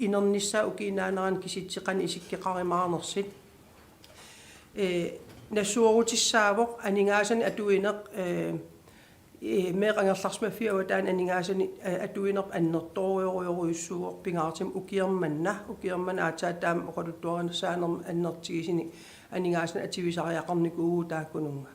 inernissaa ukiup naanerani kisitsisit qanoq isikkoqarumaarnersut. Eh, nassuerutissaavoq aningaasanik atuineq, eh, eh, meeqqat angerlarsimaffiit avataani aningaasanik, eh, atuinerput annertoorujorujussuuvoq pingaartumik ukioq manna, ukioq manna aatsaat taama oqaluttuarisaanermut annertutigisumik aningaasanik atuisariaqarnikuuvugut taakkununnga.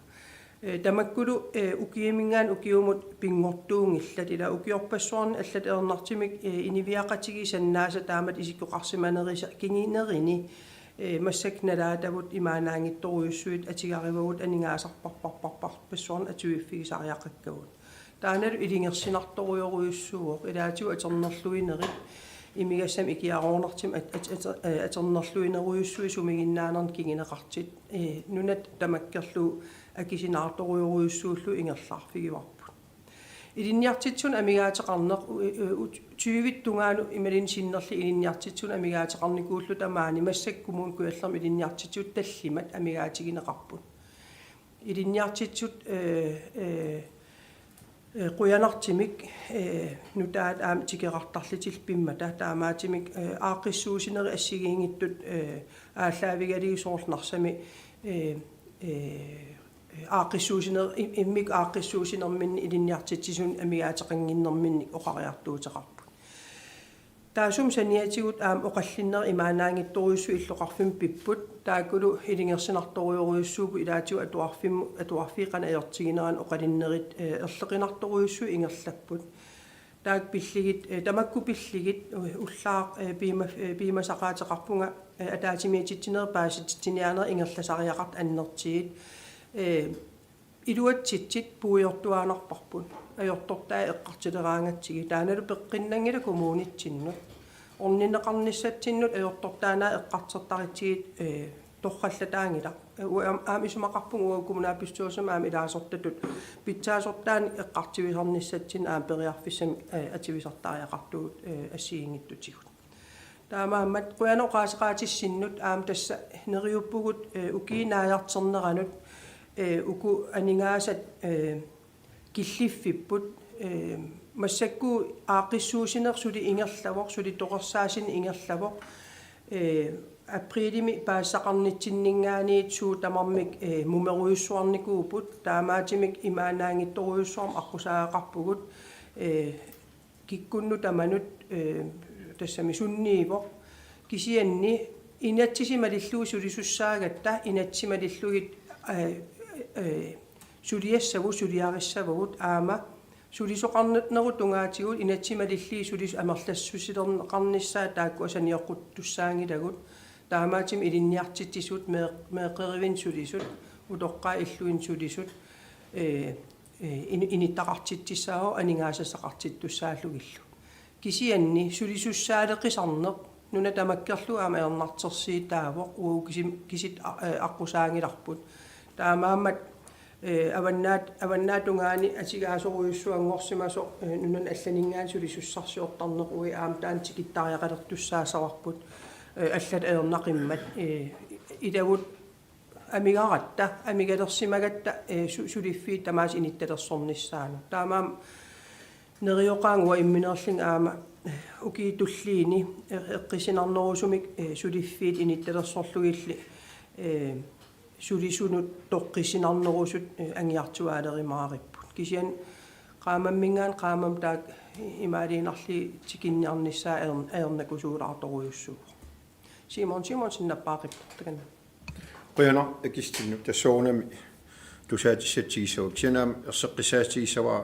Eh, tamakkulu, eh, ukiuminngaanniit ukiumut pinngortuunngillat, ila ukiorpassuarni allatut ajornartumik, eh, inuiaqatigiit sannaasat taamatut isikkoqarsimanerisa kingunerini, eh, massakkut nalaatavut imaannaanngitsorujussuit atugarivavut aningaasarparparparparpassuarnik atuiffigisariaqakkagut. Taannalu ilungersunartorujorujussuuvoq, ilaatigut atornerluinerit, imigassamik ikiaroornartumik at-, at-, at-, eh, atornerluinerujussuit sumiginnaanernik kinguneqartut, eh, nunat tamakkerlugu akisunaartorujorujussuullugu ingerlaarfigivarput. Ilinniartitsisunut amigaateqarneq, u-, u-, u-, tyvip tungaanut imaluunniit sinnerlugit ilinniartitsisunut amigaateqarnikuulluta maani massakkut Kommune Kujallermi ilinniartitsisut tallimat amigaatigineqarput. Ilinniartitsisut, eh, eh, eh, qujanartumik, eh, nutaat aamma tikeqqartarlutillu pimmata, taamaattumik, eh, aaqqissuussinerit assigiinngitsut, eh, aallaavigalugit soorlu Narsami, eh, eh, aaqqissuussiner-, im-, immikkut aaqqissuussinerminni ilinniartitsisunut amigaateqannginnerminni oqariartuuteqarput. Taassuma saniatigut aamma oqallinnerit imaannaanngitsorujussuit illoqarfimmut pipput, taakkulu ilungersunartorujorujussuupput, ilaatigut atuarfimmu-, atuarfiit qanoq ajortigineranni oqallinnerit, eh, erloqinartorujussuit ingerlapput. Taakku pillugit, eh, tamakku pillugit, eh, ullaaq, eh, piuma-, eh, piumasaqaateqarpunga, eh, ataatsimiititsinerit paasititsiniaanerit ingerlasariaqartut annertuut, eh, iluatsitsisut puigortuaannarparput, ajortortai eqqartuleraangatsigit. Taannalu peqqinnanngilaq kommunitsinnut. Orninneqarnissatsinnut ajortortaannaat eqqartortarutsigit, eh, torrallataanngilaq. Eh, uanga aamma, aamma isumaqarpunga uagut kommunalbestyrelsimi aamma ilaasortatut pitsaasortaannik eqqartuisarnissatsinnut aamma periarfissamik, eh, atuisartariaqartugut, eh, assigiinngitsutigut. Taamaammat qujanaq oqaaseqaatissinnut aamma tassa neriuppugut, eh, ukiut naajartorneranut, eh, uku aningaasat, eh, killiffipput, eh, massakkut aaqqissuussineq suli ingerlavoq, suli toqorsaassineq ingerlavoq, eh, apriilimi paasisaqarnitsinninngaanniit suut tamarmik, eh, mumerujussuarnikuupput, taamaattumik imaannaanngitsorujussuarmik aqqusaaqqaarpugut, eh, kikkunnut tamanut, eh, tassami sunniivoq. Kisianni inatsisit malillugit sulisussaagatta, inatsisit malillugit, eh, eh, suliassavut, suliarissavagut aamma sulisoqarnerup tungaatigut inatsisit malillugit sulisut amerlassusilerneqarnissaat taakkua sanioqquttussaanngilagut. Taamaattumik ilinniartitsisut, mee-, meeqqerivinni sulisut, utoqqaat illuini sulisut, eh, ee, in-, inittaqartitsissaavoq aningaasassaqartittussaallugillu. Kisianni sulisussaaleqisarneq nuna tamakkerlugu aamma ajornartorsiutaavoq uagut kisim-, kisit a-, ee, aqqusaanngilarput. Taamaammat, ee, avannaat-, avannaata tungaani atigaasorujussuanngorsimasoq, ee, nunanut allaninngaanniit sulisussarsiortarneq uagut aamma taanna tikittariaqalertussaassavarput, ee, allat ajornaqimmat, ee, ilagut amigaratta, amigalersimagatta, ee, su-, suliffiit tamaasa inittalersornissaannut. Taamaammat nerioqaanga uanga imminerlunga aamma, ee, ukiut tulliini, ee, eqqissisinarnerusumik, ee, suliffiit inittalersorlugillu, ee, sulisunut toqqissinarnerusut, ee, angiartuaalerumaaripput. Kisianni qaammamminngaanniit qaammamut taakku imaaliinnarlugit tikinniarnissaat ajor-, ajornakusuulaartorujussuuvoq. Simon Simonsen, nappaaqqippoq, takanna. Qujanaq Akistinnut, tassa soorunami tusaatissatut tigussavarput. Kisianni aamma erseqqissaatigissavara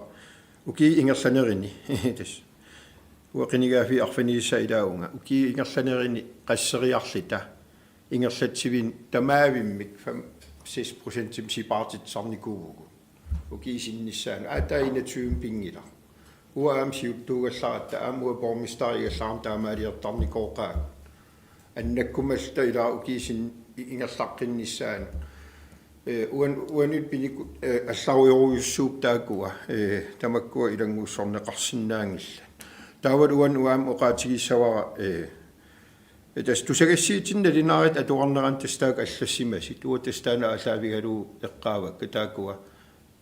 ukiup ingerlanerani. Tassa uanga qinigaaffii arfinilissaa ilaavunga. Ukiup ingerlanerani qasseriarluta ingerlatsiviit tamaavimmik fem, seks procentimik sipaartitsisarnikuuvugut. Ukiup sinnissaanut. Aatsaat enogtyvemik pinngilaq. Uanga aamma siuttuugallaratta, aamma uanga borgmesterigallarama taamaaliortarnikooqaagut. Annakkumalluta ilaa ukiup sin-, i-, ingerlaqqinnissaanut. Ee, uan-, uanit pinikut, ee, allarujorujussuupput taakkua, ee, tamakkua ilanngussorneqarsinnaanngillat. Taavalu uanga aamma oqaatigissavara, ee, ee, tassa tusagassiuutitigut nalunaarutitut atuarnerani tassa taakku allassimasut. Uanga tassa taanna aallaavigalugu eqqaavakka taakkua,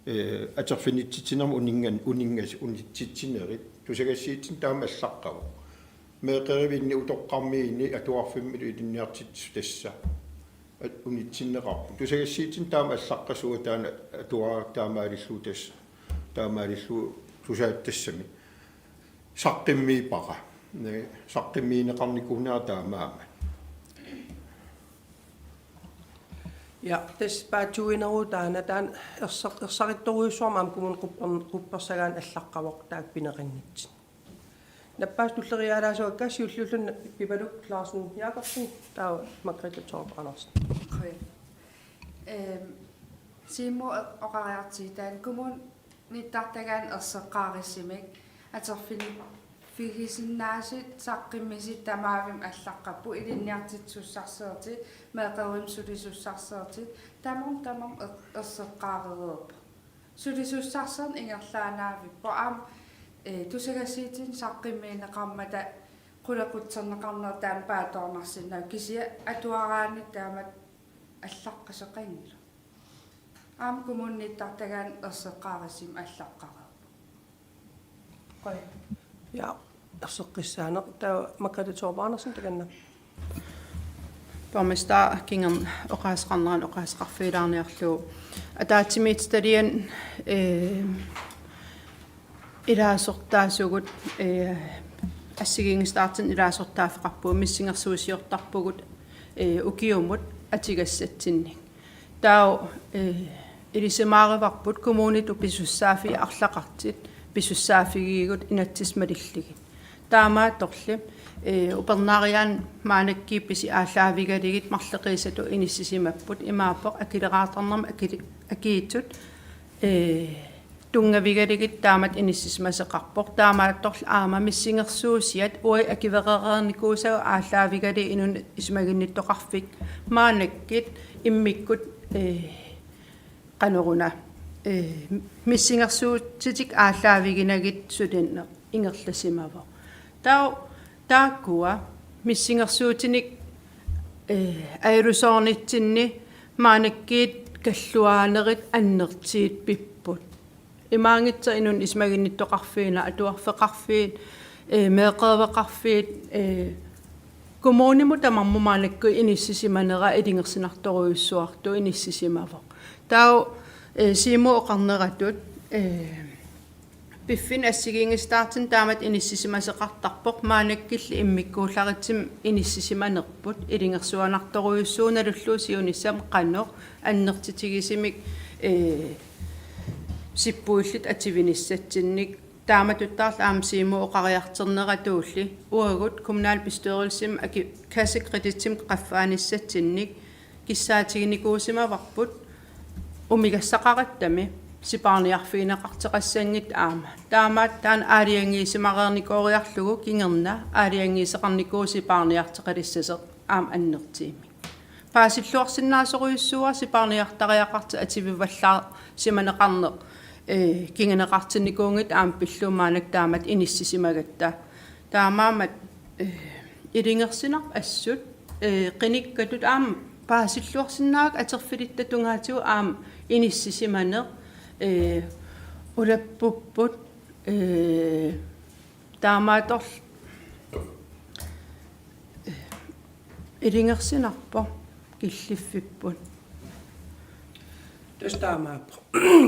ee, atorfinitsitsinermut uninngan-, uninngas-, unitsitsinerit. Tusagassiuutitigut taama allaqqavoq. Meeqqerivinni utoqqarmiini atuarfimmilu ilinniartitsisut tassa. At-, unitsinneqarput. Tusagassiuutitigut taama allaqqasoq taanna atuaraq taamaalillugu tassa. Taamaalillugu tusaattassamik. Saqqummiippara. Ee, saqqummiunneqarnikuunera taamaammat. Ja, tassa paatsuuineruvoq taanna, taanna erseq-, ersarittorujussuarmik aamma kommunip qupper-, quppersagaanni allaqqavoq taakku pineqanngitsut. Nappaasut tulleriiaalaassuakka, siulliulluni Pipaluk Larsen Jakobsen, taava Margrethe Thorup Andersen. Qujan. Ehm, Siumup oqariartigu taanna kommunip nittartagaani erseqqaarissumik atorfini-, -figisinnaasut saqqummisut tamaavimmik allaqqapput, ilinniartitsisussarsiortut, meeqqerivimmut sulisussarsiortut, tamarmik tamarmik er-, erseqqaarereerput. Sulisussarsiorneq ingerlaannaavippoq aamma, ee, tusagassiuutitigut saqqummiunneqarmata qulequtserneqarnera taanna paatsoornarsinnaavoq, kisianni atuaraanni taamatut allaqqasoqanngilaq. Aamma kommunip nittartagaani erseqqaarissumik allaqqareerpoq. Qujan. Ja, erseqqissaaneq. Taava Margrethe Thorup Andersen, takanna. Borgmester kingorna oqaaseqarnerani oqaaseqarfigilaarniarlugu. Ataatsimiititaliani, ee, ilaasortaasugut, ee, assigiinngisitaartunik ilaasortaaffeqarpugut, missingersuusiortarpugut, ee, ukiumut atugassatsinnik. Taava, ee, ilisimaarivarput kommunitut pisussaaffiit arlaqartut pisussaaffigigigut inatsisit malillugit. Taamaattorli, ee, upernaariaannut maannakkut pisut aallaavigalugit marloqiusatut inissisimapput, imaappoq akileraartarnermut akili-, akiitsut, ee, tunngavigalugit taamatut inissisimasoqarpoq. Taamaattorli aamma missingersuusiat uagut akuerereernikuusagut aallaavigalugit inunnik isumaginnittoqarfik maannakkut immikkut, ee, qanoruna, ee, missingersuutitik aallaaviginagit sulineq ingerlasimavoq. Taava taakkua missingersuutinik, ee, ajuusoornitsinni maannakkut kalluaanerit annertuut pipput. Imaanngitsoq inunnik isumaginnittoqarfiuneq, atuarfeqarfiit, ee, meeqqeriveqarfiit, ee, kommunimut tamarmut maannakkut inissisimanera ilungersunartorujussuartut inissisimavoq. Taava, ee, Siumup oqarneratut, ee, piffinni assigiinngisitaartunut taamatut inissisimasoqartarpoq, maannakkulli immikkuullaritsinni inissisimanerput ilungersuanartorujussuuvoq, nalullugu siunissami qanoq annertutigisumik, ee, sippuillutik atuinissatsinnik. Taamatuttaarlu aamma Siumup oqariartorneratuulli uagut kommunalbestyrelsimi aki-, kassekreditsimik qaffaanissatsinnik kissaatiginikuusimavarput umigassaqarattami sipaarniarfigineqartoqassanngitsoq aamma. Taamaattumik taanna aalajangiisimareernikooriarlugu kingorna aalajangiisoqarnikuuvoq sipaarniartoqalissasoq aamma annertuumik. Paasilluarsinnaasorujussuuara sipaarniartariaqartoq atuivallaarsimaneqarneq, ee, kinguneqartinnikuunngitsoq aamma pillugu maannakkut taamatut inissisimagatta. Taamaammat, ee, ilungersunarput assut, ee, qinikkatut aamma paasilluarsinnaavakkit atorfilittat tungaatigut aamma inissisimaneq, ee, ulappupput, ee, taamaattorli ilungersunarpoq killiffipput. Tassa taamaappoq.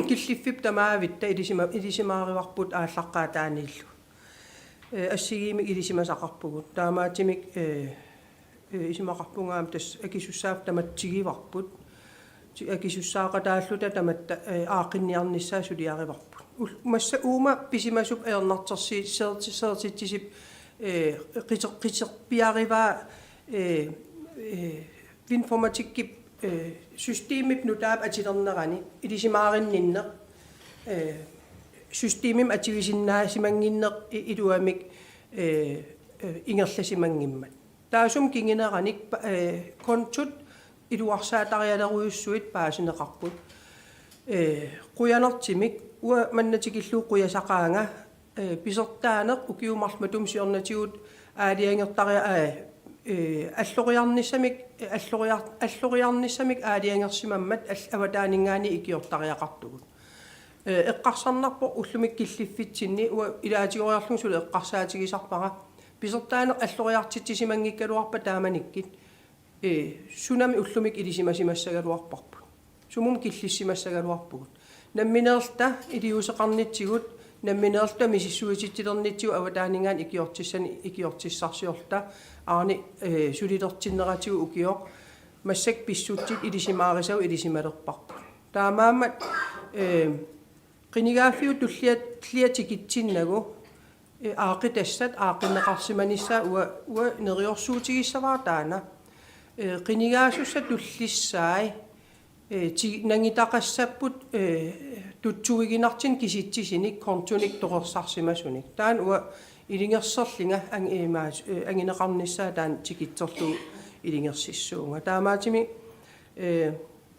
Killiffipput tamaavitta ilisima-, ilisimaarivarput aallaqqaataaniillu. Ee, assigiimmik ilisimasaqarpugut. Taamaattumik, ee, ee, isumaqarpunga aamma tassa akisussaaffik tamatta tiguarput. Ti-, akisussaaqataalluta tamatta, ee, aaqqinniarnissaa suliarivarput. Ul-, massa uuma pisimasup ajornartorsiut seerti-, seertitsisup, ee, qiter-, qiterpiarivaa, ee, ee, informatikkip, ee, systemip nutaap atulernerani ilisimaarinninneq, ee, systemimik atuisinnaasimanngimmat i-, iluamik, ee, ee, ingerlasimanngimmat. Taassuma kinguneranik pa-, ee, kontot iluarsaatarialerujussuit paasineqarput. Ee, qujanartumik uanga manna tikillugu qujasaqaanga, ee, pisortaaneq ukiut marluk matuma siornatigut aalajangertaria-, ee, ee, alloriarnissamik, ee, alloriar-, alloriarnissamik aalajangersimammat all-, avataaninngaanniit ikiortariaqartugut. Ee, eqqarsarnarpoq ullumi killiffitsinni uanga ilaatigoriarlunga suli eqqarsaatigisarpara. Pisortaaneq alloriartitsisimanngikkaluarpat taamanikkut, ee, sunami ullumi ilisimasimassagaluarparput. Sumut killissimassagaluarpugut. Nammineerluta iliuuseqarnitsigut, nammineerluta misissuititsilernitsigut avataaninngaanniit ikiortissanik ikiortissarsiorluta, aani, ee, sulilersinneratigut ukioq massakkut pissutsit ilisimaarisagut ilisimalerparput. Taamaammat, ee, qinigaaffiup tullia, tullia tikitsinnagu, ee, aaqqitassat aaqqinneqarsimanissaat uanga, uanga neriorsuutigissavara taanna. Ee, qinigaasussat tullissaat, ee, ti-, nangitaqassapput, ee, tutsuiginartunik kisitsisunit kontonik torersarsimasunik. Taanna uanga ilungersorlunga ang-, ee, maas-, ee, anguneqarnissaa taanna tikitsorlugu ilungersissuunga. Taamaattumik, ee,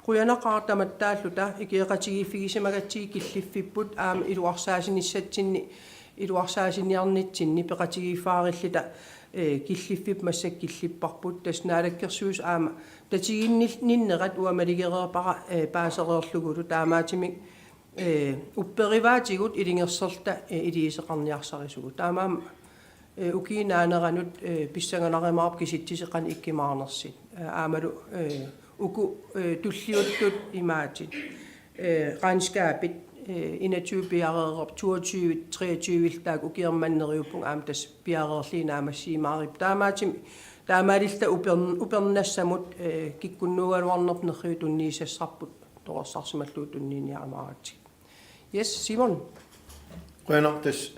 qujanaqaaq tamattaalluta ikioqatigiiffigisimagatsigit killiffipput aamma iluarsaasinissatsinni, iluarsaasiniarnitsinni peqatigiiffaarilluta, ee, killiffipput massakkut killipparput, tassa Naalakkersuisut aamma tatiginninnerat uanga maligereerpara, ee, paasereerlugulu, taamaattumik, ee, upperivaatigut ilungersorluta, ee, iliuuseqarniarsarisugut. Taamaammat, ee, ukiup naaneranut, ee, pissanganarumaarupput kisitsisit qanoq ikkumaarnersut. Ee, aammalu, ee, uku, ee, tulliuttut imaattoq. Ee, regnskabit, ee, enogtyve piareerpoq, toogtyve, treogtyve taakku ukioq manna neriuppunga aamma tassa piareerlugit naammassiumaaripput. Taamaattumik, taamaalilluta upern-, upernassamut, ee, kikkunnuugaluarnerput nerriviup tunniussassarput torersarsimallugu tunniunniarumaaratsigu. Yes, Simon. Qujanaq, tassa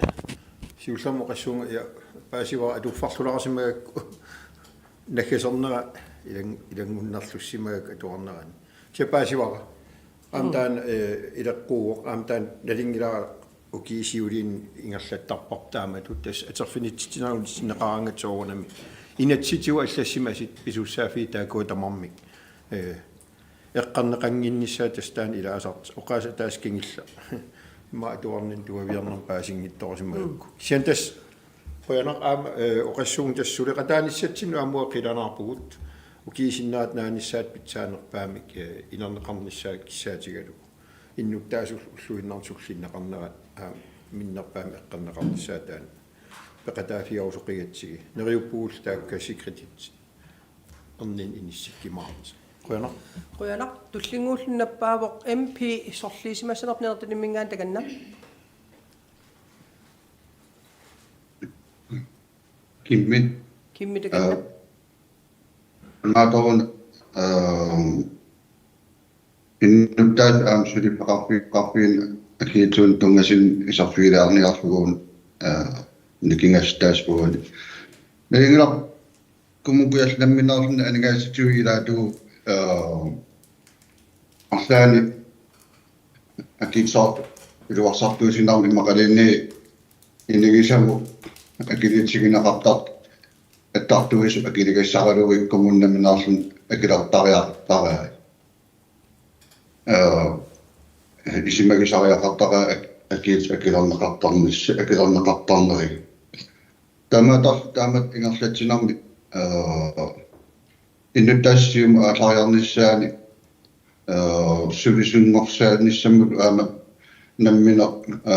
siullermik oqassuunga, ja, paasivara, atuffarlularsimagakku naggasernera ilan-, ilanngunnerlussimagakku atuarnerani. Tassa paasivara. Aamma, mm, taanna, eh, ileqquuvoq, aamma taanna nalunngilara ukiup siuliini ingerlattarparput taamatut, tassa atorfinitsitsinneqaraangat soorunami. Inatsisitigut allassimasut pisussaaffiit taakkua tamarmik, eh, eqqarneqannginnissaat tassa taanna ilaasartoq, oqaaseq ataaseq kingulleq. Immaqa atuarnini tuaviarnermi paasinngitsorusimagakku. Mm. Kisianni tassa qujanaq aamma, eh, oqassuunga tassa suleqataanissatsinnut aamma uanga qilanaarpugut. Ukiut sinnerata naanissaata pitsaanerpaamik, eh, inerneqarnissaa kissaatigalugu. Innuttaasullu ulluinnarni sullinneqarnerat aamma minnerpaamik eqqarneqarnissaa taanna peqataaffigerusoqigatsigit. Neriuppugullu taakku sekretit erniinnaq inissikkumaartut. Qujanaq. Qujanaq, tullinnguulluni nappaavoq M P sorliusimassanerput Nanortalimminngaanniit takanna. Kimmi. Kimmi takanna. Aa, naatsoruna, aa, innuttaasut aamma suliffeqarfi-, qarfiin akiitsuun tunngasunik iserfigilaarniarlugu, aa, nikingassutaasut uani. Nalunngilarput Kommune Kujalleq nammineerluni aningaasatigut ilaatigut, aa, arlaanni akiitsoq iluarsartuussinermi immaqaluunniit inigisamut akiliitigineqartartut attartuisut akiligassaraluit kommuninit nammineerluni akilertariaqartaraat. Ee, isumagisariaqartaraat ak-, akiit-, akilerneqartarnis-, akilerneqartarneri. Taamaattar-, taamatut ingerlatsinermi, ee, innuttaasut siumut aallariarnissaannik, ee, sulisunngorsaannissamut aamma nammineq, ee,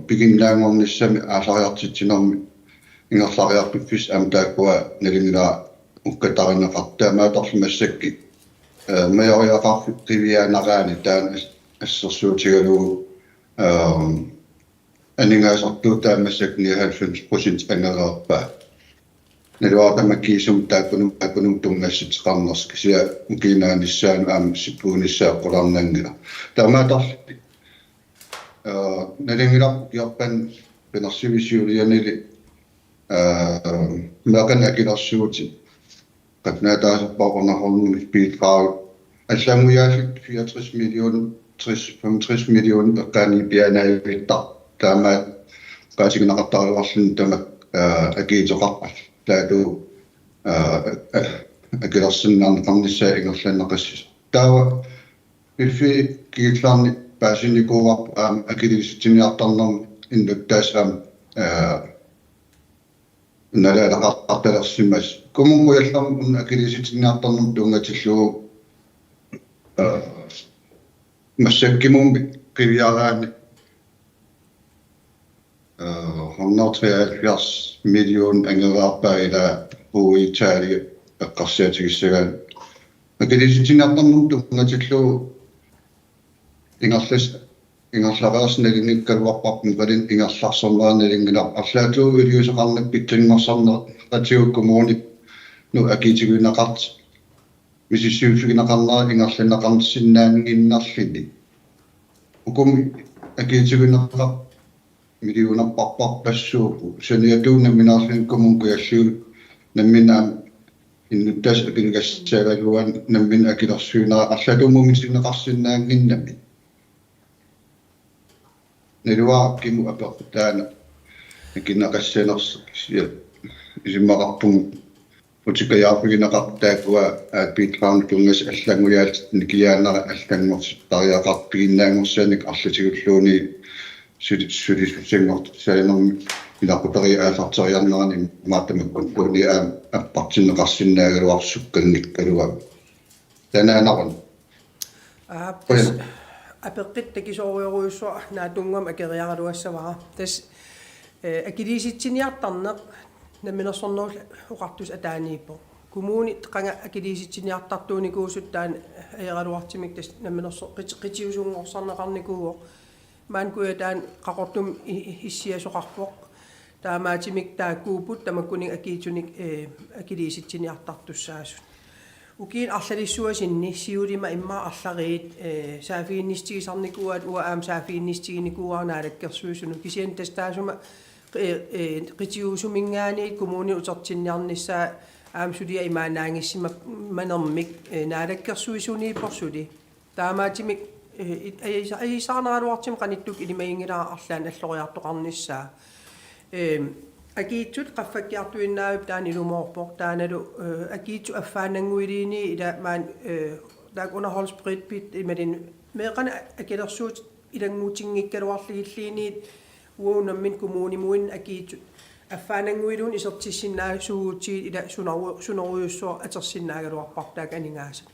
piginnaanngornissamik aallariartitsinermi ingerlariartuffissaq aamma taakkua nalunngilara ukkatarineqartut. Taamaattarli massakkut, ee, majoriaqarfik qiviaaneraanni taanna as-, assersuutigalugu, ee, aningaasartuutaa massakkut nioghalvfems procent angereerpaa. Naluara tamakkiisumik taakkununnga, taakkununnga tunngassuteqarnersoq, kisianni ukiup naanissaanut aamma sippuunissaa qularnanngilaq. Taamaattarli, ee, nalunngilarput ukiorpaaluit qinersiviit siulianili, ee, meeqqanik akilersuutit qatnaataasarpaa underholdningsbidrag allanngujaallutik fireogtres million, tres, femogtres million eqqaani piaannaavittartut, taamaat oqaatigineqartaraluarluni tamakku, ee, akiitsoqarpallu taavalu, ee, ee, akilersinnaarneqarnissaa ingerlanneqassasoq. Taava piffiit kingullerni paasinikuuarput aamma akiliisitsiniartarnermi innuttaasut aamma, ee, nalaaleqartalersimasut. Kommune Kujallermi una akiliisitsiniartarnermut tunngatillugu, ee, massakkumummi qiviaraanni, ee, hundrede treoghalvfjerds million angereerpaa ilaa puuitaali eqqarsaatigissagaanni. Akiliisitsiniartarnermut tunngatillugu ingerlas-, ingerlareersut nalunngikkagaluarparput, imaluunniit ingerlarsimanerat nalunngilarput. Arlaatigut iliuuseqarnata pitsanngorsareqatigut kommuninut akiitigineqartut misissuiffigineqarnerat ingerlanneqarsinnaannginnerluni. Uku akiitigineqartut millionerparparpassuupput. Saniatigut nammineerluni Kommune Kujalliup nammineq aamma innuttaasut akiligassagaluarluni nammineq akilersuinera arlaatigut mumisinneqarsinnaannginnami. Naluara kimu apeqqut taanna akineqassanersoq, kisianni isumaqarpunga utikkajaarfigineqartut taakkua aat bidragit tunngasut allanngujaallutik nikiaanera allanngorsitariaqartut piginnaanngorsimaneq arlatigulluunniit suli-, sulisussanngortussaanermi ilaquttariit aallarteriarnerani imaattumik ukkuni aamma appartinneqarsinnaagaluarpoq sukkanngikkaluarluni. Tanaanaarun. Aap, tassa apeqqut takisoorujussuaq naatsunnguamik akeriaraluassavara. Tassa, ee, akiliisitsiniartarneq Namminersornerullutik Oqartussat ataaniippoq. Kommunit qanga akiliisitsiniartartuunikuusut taanna ajoraluartumik tassa namminerso-, qiti-, qitiusunngorsarneqarnikuuvoq. Maani Kujataani Qaqortumi i-, i-, issiasoqarpoq. Taamaattumik taakkuupput tamakkuninnga akiitsunik, ee, akiliisitsiniartartussaasut. Ukiuni arlalissuasunni siulima immaqa arlariit, ee, saaffiginnissutigisarnikuuaat, uanga aamma saaffiginnissutiginikuuara Naalakkersuisunut. Kisianni tassa taassuma, ee, ee, qitiusuminngaanniit kommuninut utertinniarnissaa aamma suliaq imaannaanngissimanermik, ee, Naalakkersuisuniippoq suli. Taamaattumik, ee, it-, ajus-, ajuusaarneraluartumik qanittukkut ilimaginngilara arlaannik alloriartoqarnissaa. Ee, akiitsut qaffakkiartuinnaavipput taanna ilumoorpoq, taannalu, ee, akiitsut affaannannguiliinii ila maani, ee, taakku underholdsspritbit imaluunniit meeqqanik akilersuutit ilanngutinngikkaluarlugilluunniit uagut nammineq kommunimuinnaq akiitsut affaannannguiluunniit isertissinnaasuugutsigit ila sunoru-, sunorujussuaq atorsinnaagaluarparput taakku aningaasat.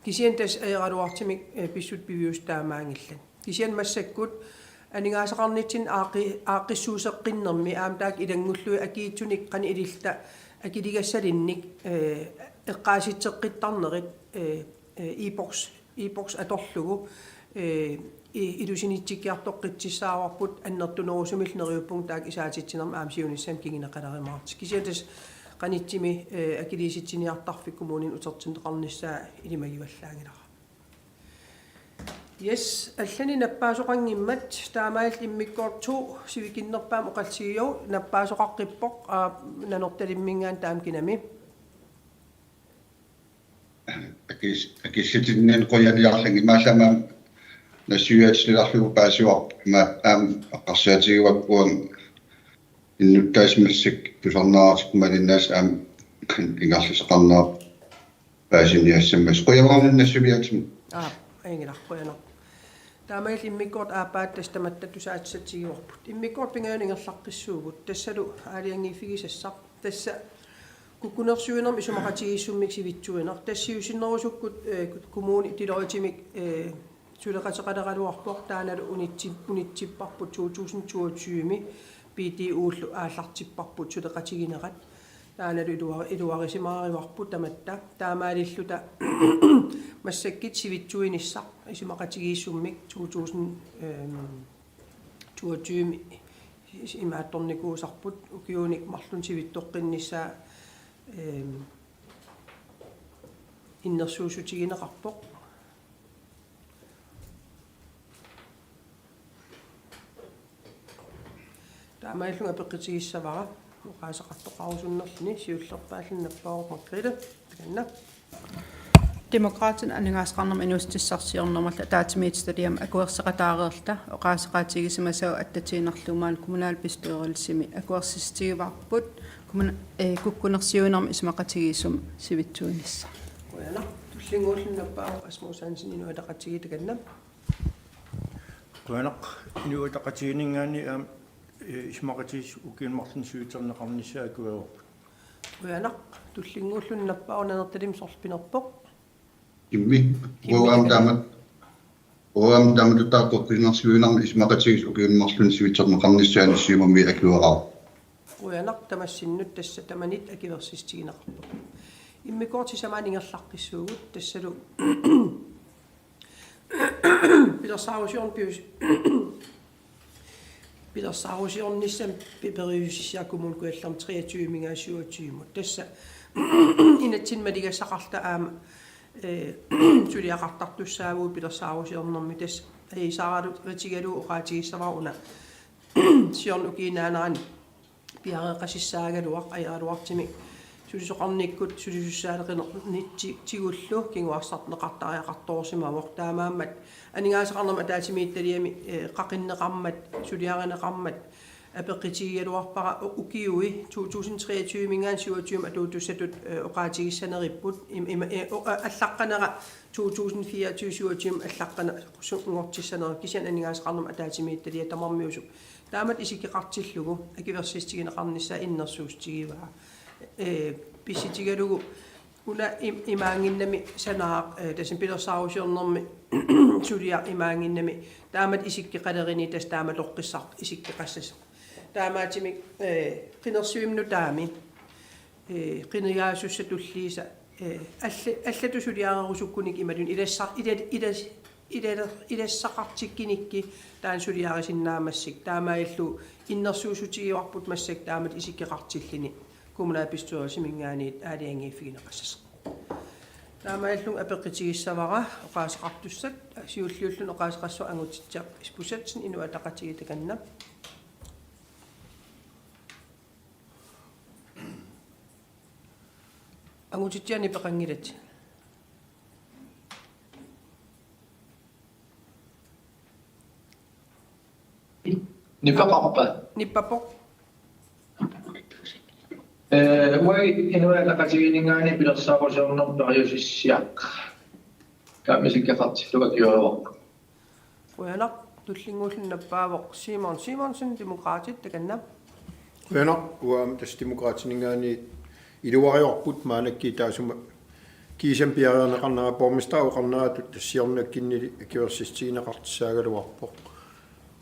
Kisianni tassa ajoraluartumik, ee, pissutsit piviusut taamaanngillat. Kisianni massakkut aningaasaqarnitsinni aaqqi-, aaqqissuusseqqinnermi aamma taakku ilanngullugit akiitsunik qanoq ililluta akiligassalinnik, ee, eqqaasitseqqittarnerit, ee, ee, e-boks, e-boks atorlugu, ee, i-, ilusinitsikkiartoqqissaavarput annertunerusumillu neriuppunga taakku isaatitsinermi aamma siunissami kinguneqalerumaartut. Kisianni tassa qanittumi, ee, akiliisitsiniartarfik kommuninut utertinneqarnissaa ilimagivallaanngilara. Yes, allanik nappaasoqanngimmat, taamaalillutik immikkoortut sivikinnerpaamik oqallisigiuk, nappaasoqaqqippoq, aa, Nanortalimminngaanniit taama kinami. Akis-, akissutinniarneq qujaniarlunga imaallamam nassuiaatilerlugu paasivarput, ima aamma eqqarsaatigaarput uanga innuttaasut massakkut tusarnaartut malinnaas aamma ingerlateqarnerat paasiniassammassuk. Qujanaq nassuiaatimut. Aap, ajunngilaq, qujanaq. Taamaalilluni immikkoortut aappaat tassa tamatta tusaatisatigivarput. Immikkoortut pingajuanni ingerlaqqissuugut. Tassalu aalajangiiffigisassaq. Tassa kukkunersiuinermik isumaqatigiissummik sivitsuineq. Tassa siusinnerusukkut, eh, kommuni Deloittemik, eh, suleqateqaleraluarpoq, taannalu unitsi-, unitsipparput to tusind toogtyve-mi B D O-llu aallartipparput suleqatiginerat. Taannalu iluar-, iluarisimaarivarput tamatta. Taamaalilluta massakkut sivitsuinissaq isumaqatigiissummik to tusind, øhm, toogtyve imaattornikuusarput ukiunik marlunnik sivitsoqqinnissaa, øhm, innersuussutigineqarpoq. Taamaalillunga apeqqutigissavara oqaaseqartoqarusunnerluni, siullerpaalluni nappaavoq Margrethe, takanna. Demokraatit aningaasaqarnermut inuussutissarsiornermullu ataatsimiititaliami akuerseqataareerluta oqaaseqaatigisimasavut attatiinnarlugu maani kommunalbestyrelsimi akuersissutigivarput kommuna-, eh, kukkunersiuinermik isumaqatigiissumik sivitsuinissaq. Qujanaq, tullinnguulluni nappaavoq Rasmus Hansen, Inuit Ataqatigiit, takanna. Qujanaq, Inuit Ataqatigiinninngaanniit aamma, eh, isumaqatigiissut ukiuni marlunni sivitserneqarnissaa akuerivarput. Qujanaq, tullinnguulluni nappaavoq Nanortalimmi, sorleq pinerpoq? Kimmi. Kimmi, uanga aamma takanna. Taamat-, uanga aamma taamatut taakku kukkunersiuinermik isumaqatigiissut ukiuni marlunni sivitserneqarnissaanut Siumumi akuerivara. Qujanaq, tamassinnut tassa tamanit akuersissutigineqarpoq. Immikkoortut sisamaanni ingerlaqqissuugut, tassalu pilersaarusiorn-, pius-, pilersaarusiornissamut pi-, periusissiaq Kommune Kujallermi treogtyve-minngaanniit syvogtyve-mut. Tassa inatsimmi maligassaqarluta aamma, eh, suliaqartartussaavugut pilersaarusiornermi, tassa ajuusaarutigalugu oqaatigissavara una siorna ukiup ingerlanerani piareeqqasissaagaluaq, ajoraluartumik sulisoqarnikkut sulisussaaleqinerni ti-, tigullu kinguarsarneqartariaqartoorsimavoq. Taamaammat aningaasaqarnermut ataatsimiititaliami, eh, qaqinneqarmat, suliarineqarmat apeqqutigigaluarpara u-, ukiui to tusind treogtyve-minngaanniit syvogtyve-mut atuutussatut, eh, oqaatigissaneripput. Im-, ima-, eh, o-, a-, allaqqanera to tusind fireogtyve syvogtyve-mut allaqqaneq sunngortissaneq, kisianni aningaasaqarnermut ataatsimiititaliaq tamarmiusut taamatut isikkoqartillugu akuersissutigineqarnissaa innersuussutigivaa. Ee, pissutigalugu una im-, imaanngimmat sanaaq, ee, tassami pilersaarusiornermi suliaq imaanngimmat taamatut isikkoqalerini tassa taamatoqqissaq isikkoqassasoq. Taamaattumik, ee, qinersivimmut nutaami, ee, qinigaasussat tulliisa, ee, alla-, allatut suliarerusukkunik imaluunniit ilassa-, ila-, ilas-, ilala-, ilassaqartikkunikkit taanna suliarisinnaammassuk. Taamaalillutik innersuussutigivarput massakkut taamatut isikkoqartilluni kommunalbestyrelsiminngaanniit aalajangiiffigineqassasoq. Taamaalilluni apeqqutigissavara oqaaseqartussat, siulliulluni oqaaseqassaaq Angutitseq Isbosethsen, Inuit Ataqatigiit, takanna. Angutitsiaq, nipeqanngilatit? Nipeqarpa? Nipeqarpoq. Ee, uagut Inuit Ataqatigiinninngaanniit pilersaarusiornermut periusissiaq taama isikkoqartillugu akuerivarput. Qujanaq, tullinnguulluni nappaavoq Simon Simonsen, Demokraatit, takanna. Qujanaq, uanga aamma tassa Demokraatininngaanniit iluarivarput maannakkut taassuma kiisami piareerneqarnera borgmesteri oqarneratut tassa siornatigut akuersissutigineqartussaagaluarpoq.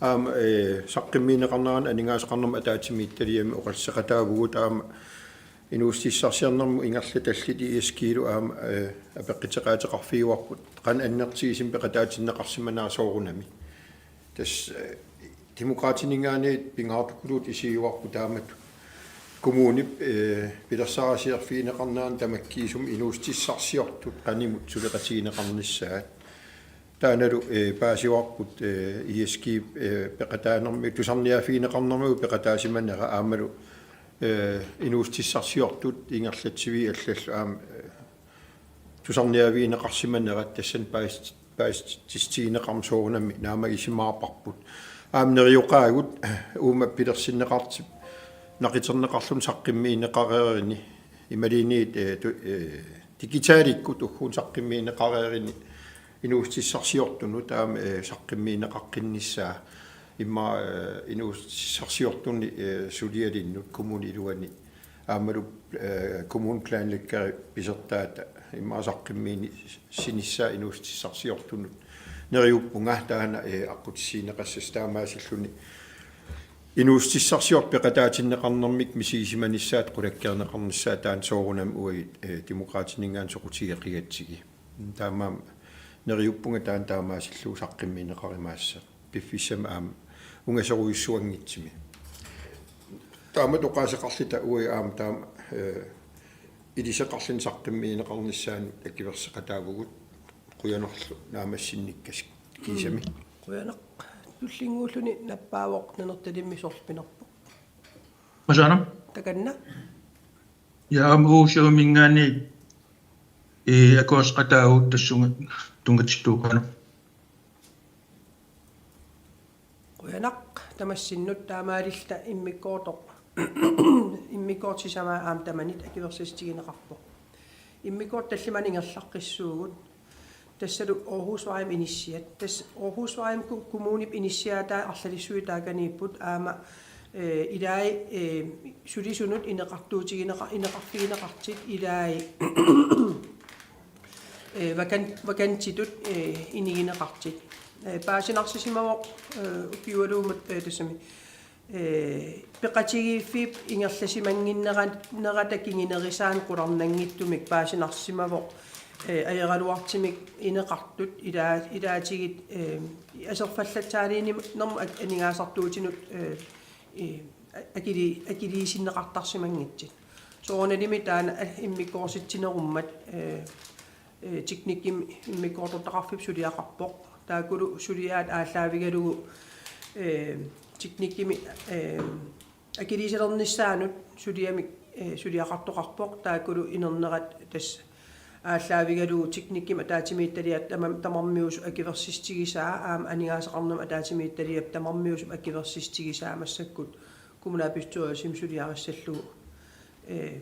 Aamma, ee, saqqummiunneqarnerani aningaasaqarnermut ataatsimiititaliami oqaaseqataavugut aamma inuussutissarsiornermut ingerlatallit I S G-lu aamma, ee, apeqquteqaateqarfigivarput qanoq annertutigisumik peqataatinneqarsimanera soorunami. Tassa, ee, Demokraatininngaanniit pingaartikkulluta isigivarput taamatut kommunip, ee, pilersaarusiorfigineqarnerani tamakkiisumik inuussutissarsiortut qanimut suleqatigineqarnissaat. Taannalu, ee, paasivarput, ee, I S G, ee, peqataanermi, tusarniaaffigineqarnermigut peqataasimanera aammalu, ee, inuussutissarsiortut ingerlatsiviit allallu aamma, ee, tusarniaavigineqarsimanerat tassani paas-, paasissutigineqarmat soorunami naammagisimaarparput. Aamma neriuqaagut uuma pilersinneqartip naqiterneqarluni saqqummiunneqareerini imaluunniit, eh, tu-, eh, digitalikkut ugguuna saqqummiunneqareerini inuussutissarsiortunut aamma, eh, saqqummiunneqaqqinnissaa immaqa, eh, inuussutissarsiortuni, eh, sulialinnut kommunip iluani aammalu, eh, kommuneplanlæggeri pisortaata immaqa saqqummiussinissaa inuussutissarsiortunut neriuppunga taanna, eh, aqqutissiuunneqassasoq taamaasilluni inuussutissarsiortut peqataatinneqarnermik misigisimanissaat qulakkeerneqarnissaa taanna soorunami uagut, eh, Demokraatininngaanniit soqutigeqigatsigu. Taamaammat neriuppunga taanna taamaasillugu saqqummiunneqarumaassasoq. Piffissami aamma ungasorujussuanngitsumi. Taamatut oqaaseqarluta uagut aamma taama, eh, iliseqarluni saqqummiunneqarnissaanut akuerseqataavugut, qujanarlu naammassinnikkassi kiisami. Qujanaq. Tullinnguulluni nappaavoq Nanortalimmi sorleq pinerpoq. Masana? Takanna. Ja aamma Uusiuminngaanniit, eh, akuerseqataavugut tassunga tunngatittuuqaana. Qujanaq tamassinnut. Taamaalilluta immikkoortoq, immikkoortoq sisamaa aamma tamanit akuersissutigineqarpoq. Immikkoortoq tallimaanni ingerlaqqissuugut. Tassalu Aarhusvejimi inissiat. Tassa Aarhusvejimi ku-, kommunip inissiaatai arlalissuit taakaniipput aamma, eh, ilai, eh, sulisunut ineqartuutigineqa-, ineqarfigineqartut ilai, eh, vakan-, vakantitut, eh, inigineqartut. Eh, paasinarsisimavoq, eh, ukiualuummut, eh, tassami, eh, peqatigiiffiup ingerlasimannginneran-, -nerata kingunerisaanut qularnanngitsumik paasinarsisimavoq, eh, ajoraluartumik ineqartut ilaa-, ilaatigut, eh, aserfallatsaaliinermut ak-, aningaasartuutinut, eh, eh, akili-, akiliisinneqartarsimanngitsut. Soorunalimi taanna, eh, immikkoortitsinerummat, eh, eh, teknikkimi immikkoortortaqarfiup suliaqarpoq. Taakkulu suliaat aallaavigalugu, eh, teknikkimi, eh, akiliisalernissaanut suliamik, eh, suliaqartoqarpoq. Taakkulu inernerat tassa aallaavigalugu teknikkimik ataatsimiititaliap tamam-, tamarmiusup akuersissutigisaa aamma aningaasaqarnermut ataatsimiititaliap tamarmiusup akuersissutigisaa massakkut kommunalbestyrelsimi suliarissallugu, eh,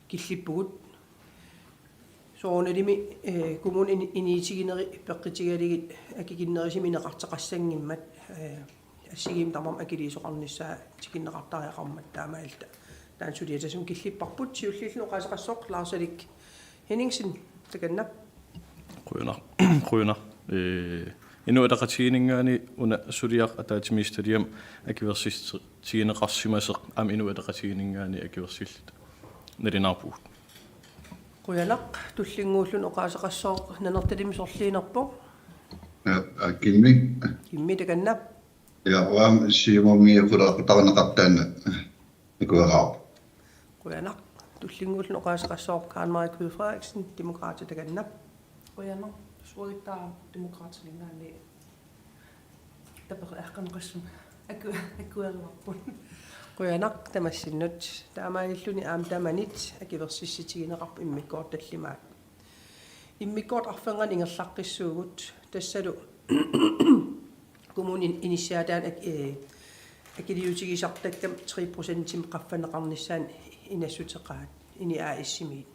killippugut. Soorunalimi, eh, kommunit ini-, inuutigineri peqqutigalugit akikinnerusumik ineqartoqassanngimmat, eh, assigiimmik tamarmik akiliisoqarnissaa tikinneqartariaqarmat taamaalilluta. Taanna suliassasumik killipparput. Siulliulluni oqaaseqassaaq Lars Erik Henningsen, takanna. Qujanaq. Qujanaq. Eh, Inuit Ataqatigiinninngaanniit una suliaq ataatsimiititaliami akuersissutigineqarsimasoq aamma Inuit Ataqatigiinninngaanniit akuersilluta nalunaarpugut. Qujanaq. Tullinnguulluni oqaaseqassaaq Nanortalimmi sorliunerpoq. Ja, aa, Kimmi. Kimmi, takanna. Ja, uanga Siumumi qulaaqutarneqartaanna akueraarpara. Qujanaq. Tullinnguulluni oqaaseqassaaq Karen Marie Knud Frederiksen, Demokraatit, takanna. Qujanaq. Suagittaaq Demokraatininngaanniit taperre aqqaneqassuma aku-, akuerivarput. Qujanaq tamassinnut. Taamaalilluni aamma tamanit akuersissutigineqarpoq immikkoortoq tallimaat. Immikkoortoq arfernganni ingerlaqqissuugut, tassalu kommunip inissiaataanut ak-, eh, akiliutigisartakkamik tre procentimik qaffanneqarnissaanut inassuteqaat, INI A/S-imiit.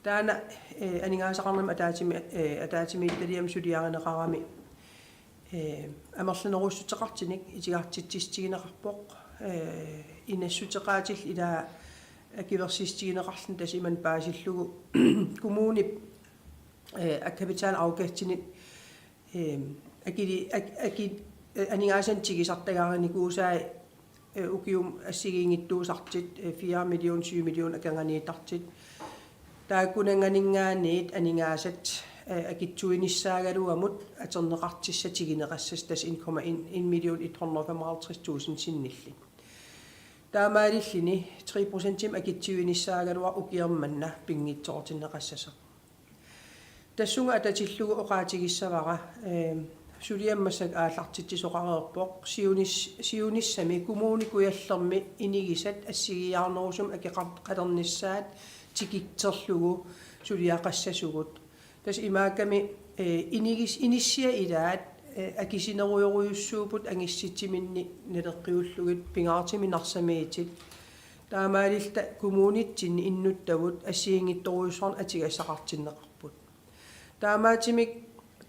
Taanna, eh, aningaasaqarnermut ataatsimi-, eh, ataatsimiititaliami suliarineqarami, eh, amerlanerussuteqartunik itigartitsissutigineqarpoq, eh, inassuteqaatillu ilaa akuersissutigineqarluni tassa imannak paasillugu kommunip, eh, kapitalafkastinit, eh, akili-, ak-, aki-, eh, aningaasanik tigusartagarinikuusai, eh, ukiumut assigiinngitsuusartut, eh, fire million, syv million akornanniittartut. Taakkunanngaanniit aningaasat, eh, akitsuinissaagaluamut atorneqartussat tiguneqassasut tassa en komma en, en million et hundrede og femoghalvtreds tusind sinnillit. Taamaalilluni tre procentimik akitsuinissaagaluaq ukioq manna pinngitsoortinneqassasoq. Tassunga atatillugu oqaatigissavara, eh, suliaq massakkut aallartitsisoqareerpoq, siunis-, siunissami Kommune Kujallermi inigisat assigiiaarnerusumik akeqartoqalernissaat tikitserlugu suliaqassasugut. Tassa imaakkami, eh, inigis-, inissiat ilaat, eh, akisunerujorujussuupput angissitsiminnik naleqqiullugit pingaartumik Narsamiitit. Taamaalilluta kommunitsinni innuttavut assigiinngitsorujussuarnik atugassaqartinneqarput. Taamaattumik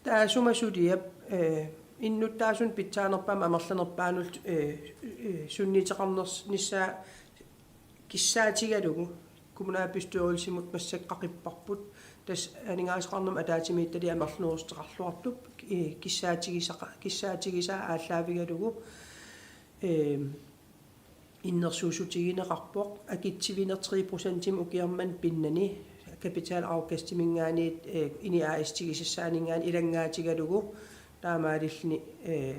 taassuma suliap, eh, innuttaasunut pitsaanerpaamik amerlanerpaanullu, eh, eh, sunniuteqarnissaa kissaatigalugu kommunalbestyrelsimut massakkut qaqipparput. Tassa aningaasaqarnermut ataatsimiititaliap amerlanerussuteqarluartup, eh, kissaatigisaqa-, kissaatigisaa aallaavigalugu, eh, innersuussutigineqarpoq akitsuineq tre procentimik ukioq manna pinnani kapitalafkastiminngaanniit, eh, INI A/S-ip tigusassaaninngaanniit ilanngaatigalugu taamaalilluni, eh,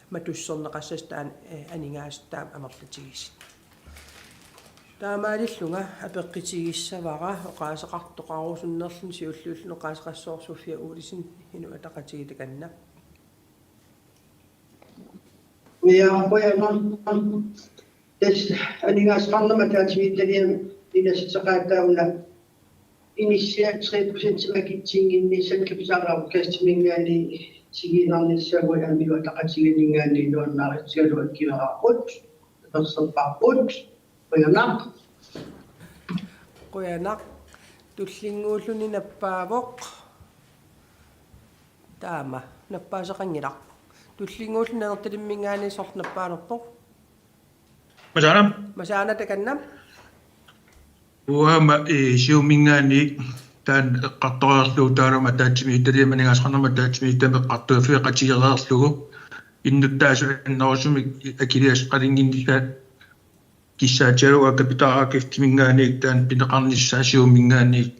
matusserneqassasoq taanna, eh, aningaasat taama amerlatigisut. Taamaalillunga apeqqutigissavara oqaaseqartoqarusunnerluni siulliulluni oqaaseqassaaq Sofia Olsen, Inuit Ataqatigiit, takanna. Ja, qujanaq. Tassa aningaasaqarnermut ataatsimiititaliami inassuteqaataaruna inissiat tre procentimik akitsuinnginnissaat kapitalafkastiminngaanniit tiguinnarnissaat, aamma Inuit Ataqatigiinninngaanniit nuannaarutigalugu akkilerparput, taperserparput. Qujanaq. Qujanaq. Tullinnguulluni nappaavoq. Taama, nappaaseqanngilaq. Tullinnguulluni Nanortalimminngaanniit soorlu nappaalerpoq. Masaana. Masaana, takanna. Uanga, eh, Siumuminngaanniit taanna eqqartoreerlugu, taavalu ataatsimiititaliami aningaasaqarnermut ataatsimiititaliami eqqartugaffeqatigereerlugu innuttaasut annerusumik akiligassaqalinnginnissaat kissaatigalugu kapitalafkastiminngaanniit taanna pineqarnissaa Siumuminngaanniit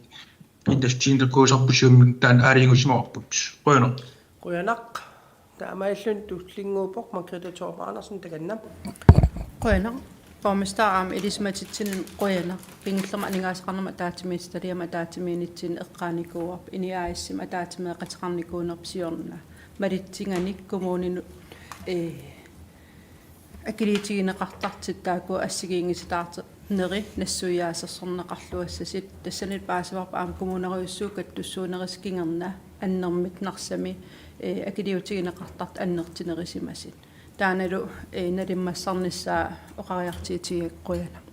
innassutiinnarkuusarput, Siumummi taanna aalajangiussimavarput. Qujanaq. Qujanaq. Taamaalilluni tullinnguuppoq Margrethe Thorup Andersen, takanna. Qujanaq. Borgmester aamma ilisimatitsinni qujanaq. Kingullermik aningaasaqarnermut ataatsimiititaliami ataatsimiinnitsinni eqqaanikuuarput INI A/S-imut ataatsimeeqateqarnikuunerput siorna malitsinganik kommuninut, eh, akiliutigineqartartut taakku assigiinngissutaarneri nassuiaasersorneqarluassasut. Tassanilu paasivarput aamma kommunerujussuup kattussuunerisa kingorna annermik Narsami, eh, akiliutigineqartartut annertunerisimasut. Taannalu, eh, nalimmassarnissaa oqariartuutigaakka, qujanaq.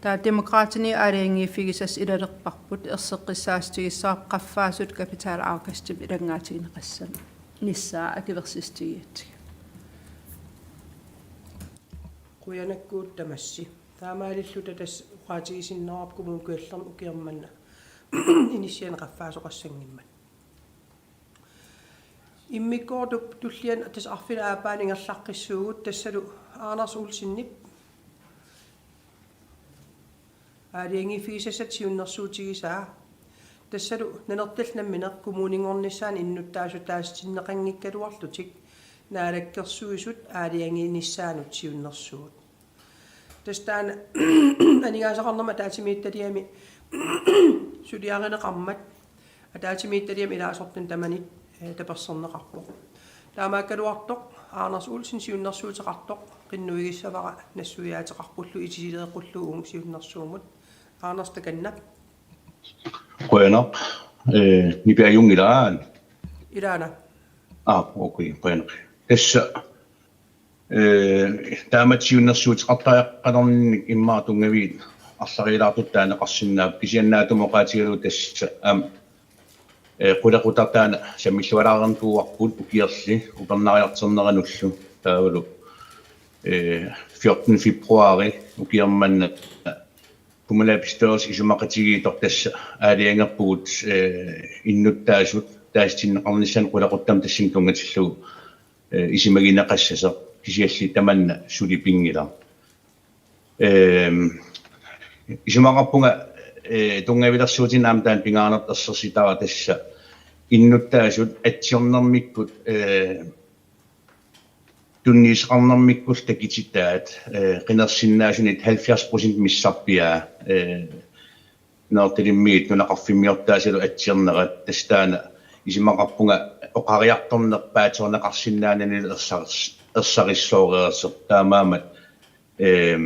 Taava Demokraatini aalajangiiffigisassat ilalerparput, erseqqissaatigissavara qaffaasut kapitalafkastimik ilanngaatigineqassanissaa akuersissutigigatsigit. Qujanaqaaq tamassi. Taamaalilluta tassa oqaatigisinnaavarput Kommune Kujallermi ukioq manna inissianik qaffaasoqassanngimmat. Immikkoortup tulliani tassa arfineq-aappaanut ingerlaqqissuugut, tassalu Anders Olsenip aalajangiiffigisassat siunnersuutigisaa. Tassalu Nanortallip nammineq kommuninngornissaanut innuttaasut taasitinneqanngikkaluarlutik Naalakkersuisut aalajangiinissaannut siunnersuut. Tassa taanna aningaasaqarnermut ataatsimiititaliami suliarineqarmat ataatsimiititaliami ilaasortanik tamanit, eh, taperserneqarpoq. Taamaakkaluartoq Anders Olsen siunnersuuteqartoq qinnuigissavara nassuiaateqarpullu itisileeqqullugu uunga siunnersuummut. Anders, takanna. Qujanaq, eh, nipiajunngilaq. Ilaana. Ah, okay, qujanaq. Tassa, eh, taamatut siunnersuuteqartariaqalerninni immaqa tunngaviit arlariilaartutut taaneqarsinnaapput, kisianni naatsumik oqaatigalugu tassa aamma, eh, qulequtaq taanna sammillualaarnikuuarput ukiorli upernariartorneranullu, taavalu, eh, fjorten februari ukioq manna kommunalbestyrelsip isumaqatigiittoq tassa aalajangerpugut, eh, innuttaasut taasitinneqarnissaannut qulequttamut tassani tunngatillugu, eh, isumagineqassasoq, kisianni tamanna suli pinngilaq. Ehm, isumaqarpunga, eh, tunngavilersuutinik aamma taanna pingaanertut ersersitaara tassa innuttaasut atsiornermikkut, eh, tunniussaqarnermikkullu takutitaat, eh, qinersinnaasunit halvfjerds procent missarpiaa, eh, Nanortalimmiit nunaqarfimmiortaasalu atsiornerat, tassa taanna isumaqarpunga oqariartorneq paatsoorneqarsinnaananilu ersar-, ersarissoreersoq, taamaammat, ehm,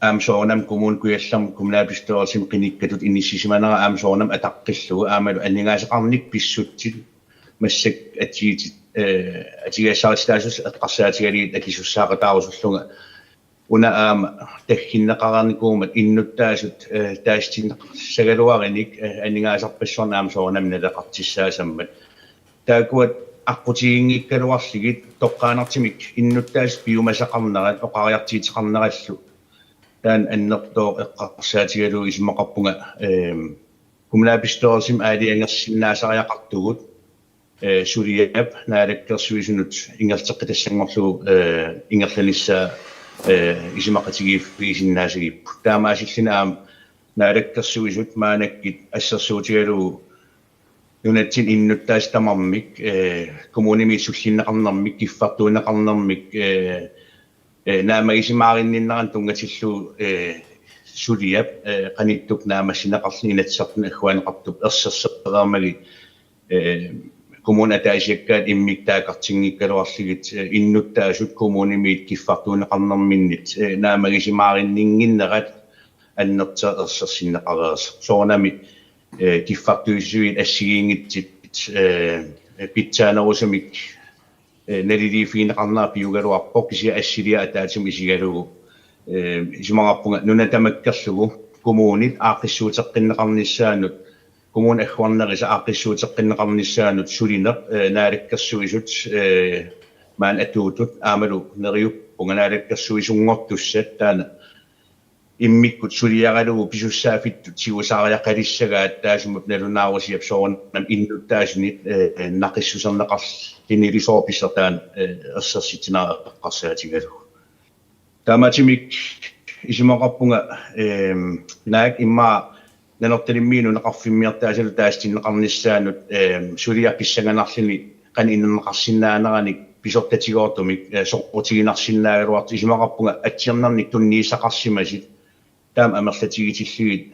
aamma soorunami Kommune Kujallermi kommunalbestyrelsimi qinikkatut inissisimanera aamma soorunami ataqqillugu aammalu aningaasaqarnikkut pissutsit massakkut atigitit, eh, atigassarititaasut eqqarsaatigalugit akisussaaqataarusullunga. Una aamma tagginneqareernikuummat innuttaasut, eh, taasitinneqassagaluarinik, eh, aningaasarpassuarnik aamma soorunami naleqartussaasammat. Taakkua aqqutiginngikkaluarlugit toqqaannartumik innuttaasut piumasaqarnerat oqariartuuteqarnerallu taanna annertooq eqqarsaatigalugu isumaqarpunga, ehm, kommunalbestyrelsimi aalajangersinnaasariaqartugut, eh, suliap naalakkersuisunut ingerlateqqitassanngorlugu, eh, ingerlanissaa, eh, isumaqatigiiffigisinnaasagipput. Taamaasilluni aamma naalakkersuisut maannakkut assersuutigalugu nunatsinni innuttaasut tamarmik, eh, kommunimiit sullinneqarnermik, kiffartuunneqarnermik, eh, eh, naammagisimaarinninnerannut tunngatillugu, eh, suliap, eh, qanittukkut naammassineqarluni Inatsisartuni agguaanneqartup ersersereermagit, eh, kommunit ataasiakkaat immikkut taakkartinngikkaluarlugit, eh, innuttaasut kommunimiit kiffartuunneqarnerminnit, eh, naammagisimaarinninnginnerat annertooq ersersinneqareersoq. Soorunami, eh, kiffartuussisuit assigiinngitsut, eh, pitsaanerusumik, eh, naliliiffigineqarnera piugaluarpoq kisianni assiliaq ataatsimut isigalugu. Eh, isumaqarpunga nuna tamakkerlugu kommunit aaqqissuuteqqinneqarnissaanut, kommunip agguarnerisa aaqqissuuteqqinneqarnissaanut sulineq, eh, naalakkersuisut, eh, maani atuutut aammalu neriuppunga naalakkersuisunngortussat taanna immikkut suliaralugu pisussaaffittut tigusaariaqalissagaat taassuma nalunaarusiap soorunami innuttaasunit, eh, naqissuserneqarluni ilisooqqussartaan, eh, ersersitsinera eqqarsaatigalugu. Taamaattumik isumaqarpunga, ehm, naak immaqa Nanortalimmiit nunaqarfimmiortaasullu taasitinneqarnissaanut, ehm, suliaq pissanganarluni qanoq inerneqarsinnaaneranik pisortatigoortumik, eh, soqutiginarsinnaagaluartoq isumaqarpunga atsiornernik tunniussaqarsimasut taama amerlatigitillugit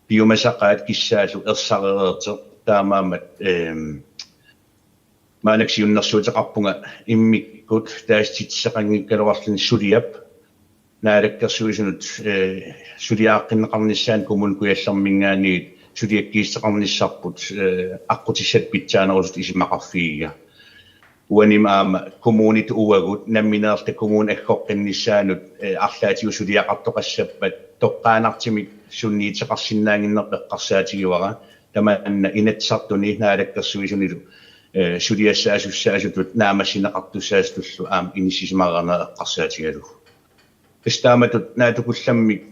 piumasaqaat kissaallu ersarereertoq taamaammat, ehm, maannakkut siunnersuuteqarpunga immikkut taasititseqanngikkaluarluni suliap naalakkersuisunut, eh, suliareqqinneqarnissaanut Kommune Kujallerminngaanniit suliakkiissuteqarnissarput, eh, aqqutissatut pitsaanerusutut isumaqarfigiga. Uanimi aamma kommunitut uagut nammineerluta kommuni aggoqqinnissaanut, eh, arlaatigut suliaqartoqassappat toqqaannartumik sunniuteqarsinnaannginnerput eqqarsaatigivara tamanna Inatsisartuni naalakkersuisunilu, eh, suliassaasussaasutut naammassineqartussaasutullu aamma inissisimareernera eqqarsaatigalugu. Tassa taamatut naatsukullammik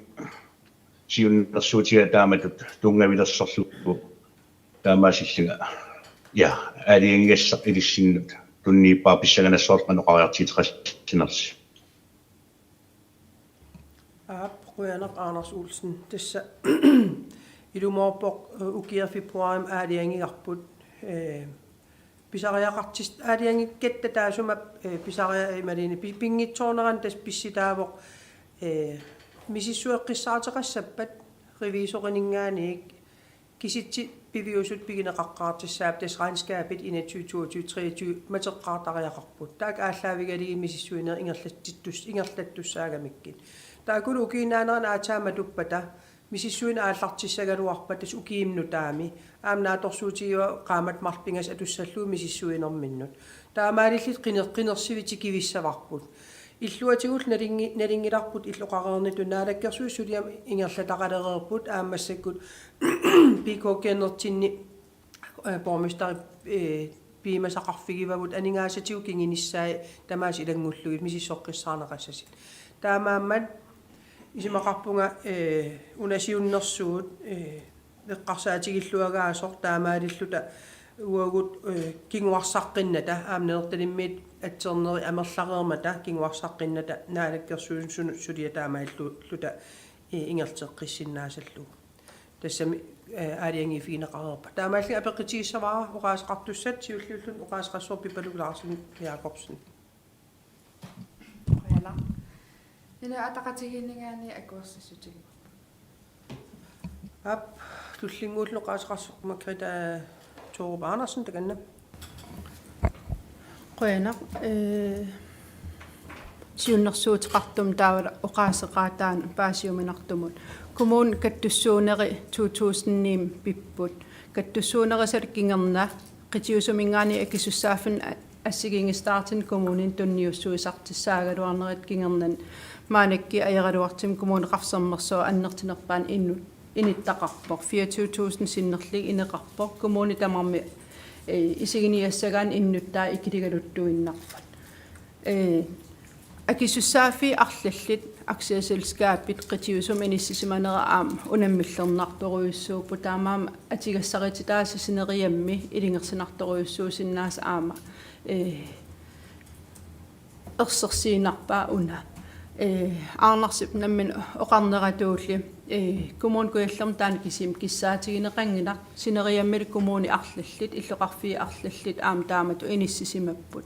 siunnersuutiga taamatut tunngavilersorlugu taamaasillunga. Ja, aalajangigassaq ilissinnut tunniuppara pissanganassaaq qanoq oqariartuuteqassinerlusi. Aap, qujanaq Anders Olsen. Tassa ilumoorpoq, eh, ukiaq februarimi aalajangigarput, eh, pisariaqartis-, aalajangikkatta taassuma, eh, pisaria-, imaluunniit pi-, pinngitsoornerani tassa pissutaavoq, eh, misissueqqissaateqassappat revisorininngaanniit kisitsisit piviusut pigineqaqqaartussaapput tassa regnskabit enogtyve, toogtyve, treogtyve matoqqaartariaqarput. Taakku aallaavigalugit misissuinerit ingerlatsittus-, ingerlattussaagamikkit. Taakkulu ukiup naanerani aatsaat matuppata misissuineq aallartissagaluarpat tassa ukiumi nutaami. Aamma naatsorsuutigivaat qaammatit marluk pingasut atussallugu misissuinerminnut. Taamaalillutik qiner-, qinersivik tikivissavarput. Illuatigullu nalunngi-, nalunngilarput illoqareernittut naalakkersuisut suliamut ingerlataqalereerput aamma massakkut P K G-nertinni, eh, borgmesteri, eh, piumasaqarfigivagut aningaasatigut kingunissaat tamaasa ilanngullugit misissoqqissaarneqassasut. Taamaammat isumaqarpunga, eh, una siunnersuut, eh, eqqarsaatigilluagaasoq taamaalilluta uagut, eh, kinguarsaqqinnata aamma Nanortalimmiit atsiornerit amerlareermata kinguarsaqqinnata naalakkersuisunut suliaq taamaalilluta, eh, ingerlateqqissinnaasallugu. Tassami, eh, aalajangiiffigineqareerpat. Taamaalilluni apeqqutigissavara oqaaseqartussat siulliulluni oqaaseqassaaq Pipaluk Larsen Jakobsen. Qujanaq. Inuit Ataqatigiinninngaanniit akuersissutigivarput. Aap, tullinnguullugu oqaaseqartoq Margrethe Thorup Andersen takanna. Qujanaq, eh, Siunnersuuteqartumut taavalu oqaaseqaataanut paasiuminartumut. Kommunit kattussuunerit to tusind-imi pipput. Kattussuunerisat kingorna qitiusuminngaanniit akisussaaffimmik a-, assigiinngisitaartunik kommuninut tunniussuisartussaagaluarnerit kingornani maannakkut ajoraluartumik Kommune Qaffermersuup annertunerpaanut inut-, inuttaqarpoq. Fireogtyve tusind sinnerlugit ineqarpoq. Kommuni tamarmi, eh, isiginiassagaanni inuttaa ikiligaluttuinnarput. Eh, akisussaaffiit arlallit aktieselskabit qitiusumik inissisimanera aamma unammillernartorujussuupput, taamaammat atugassarititaasa sineriammi ilungersunartorujussuusinnaasut aamma, eh, ersersiinnarpaa una. Eh, Aarnarsip nammineq oqarneratuulli, eh, Kommune Kujallermi taanna kisimi kissaatigineqanngilaq, sineriammilu kommunit arlallit, illoqarfiit arlallit aamma taamatut inissisimapput.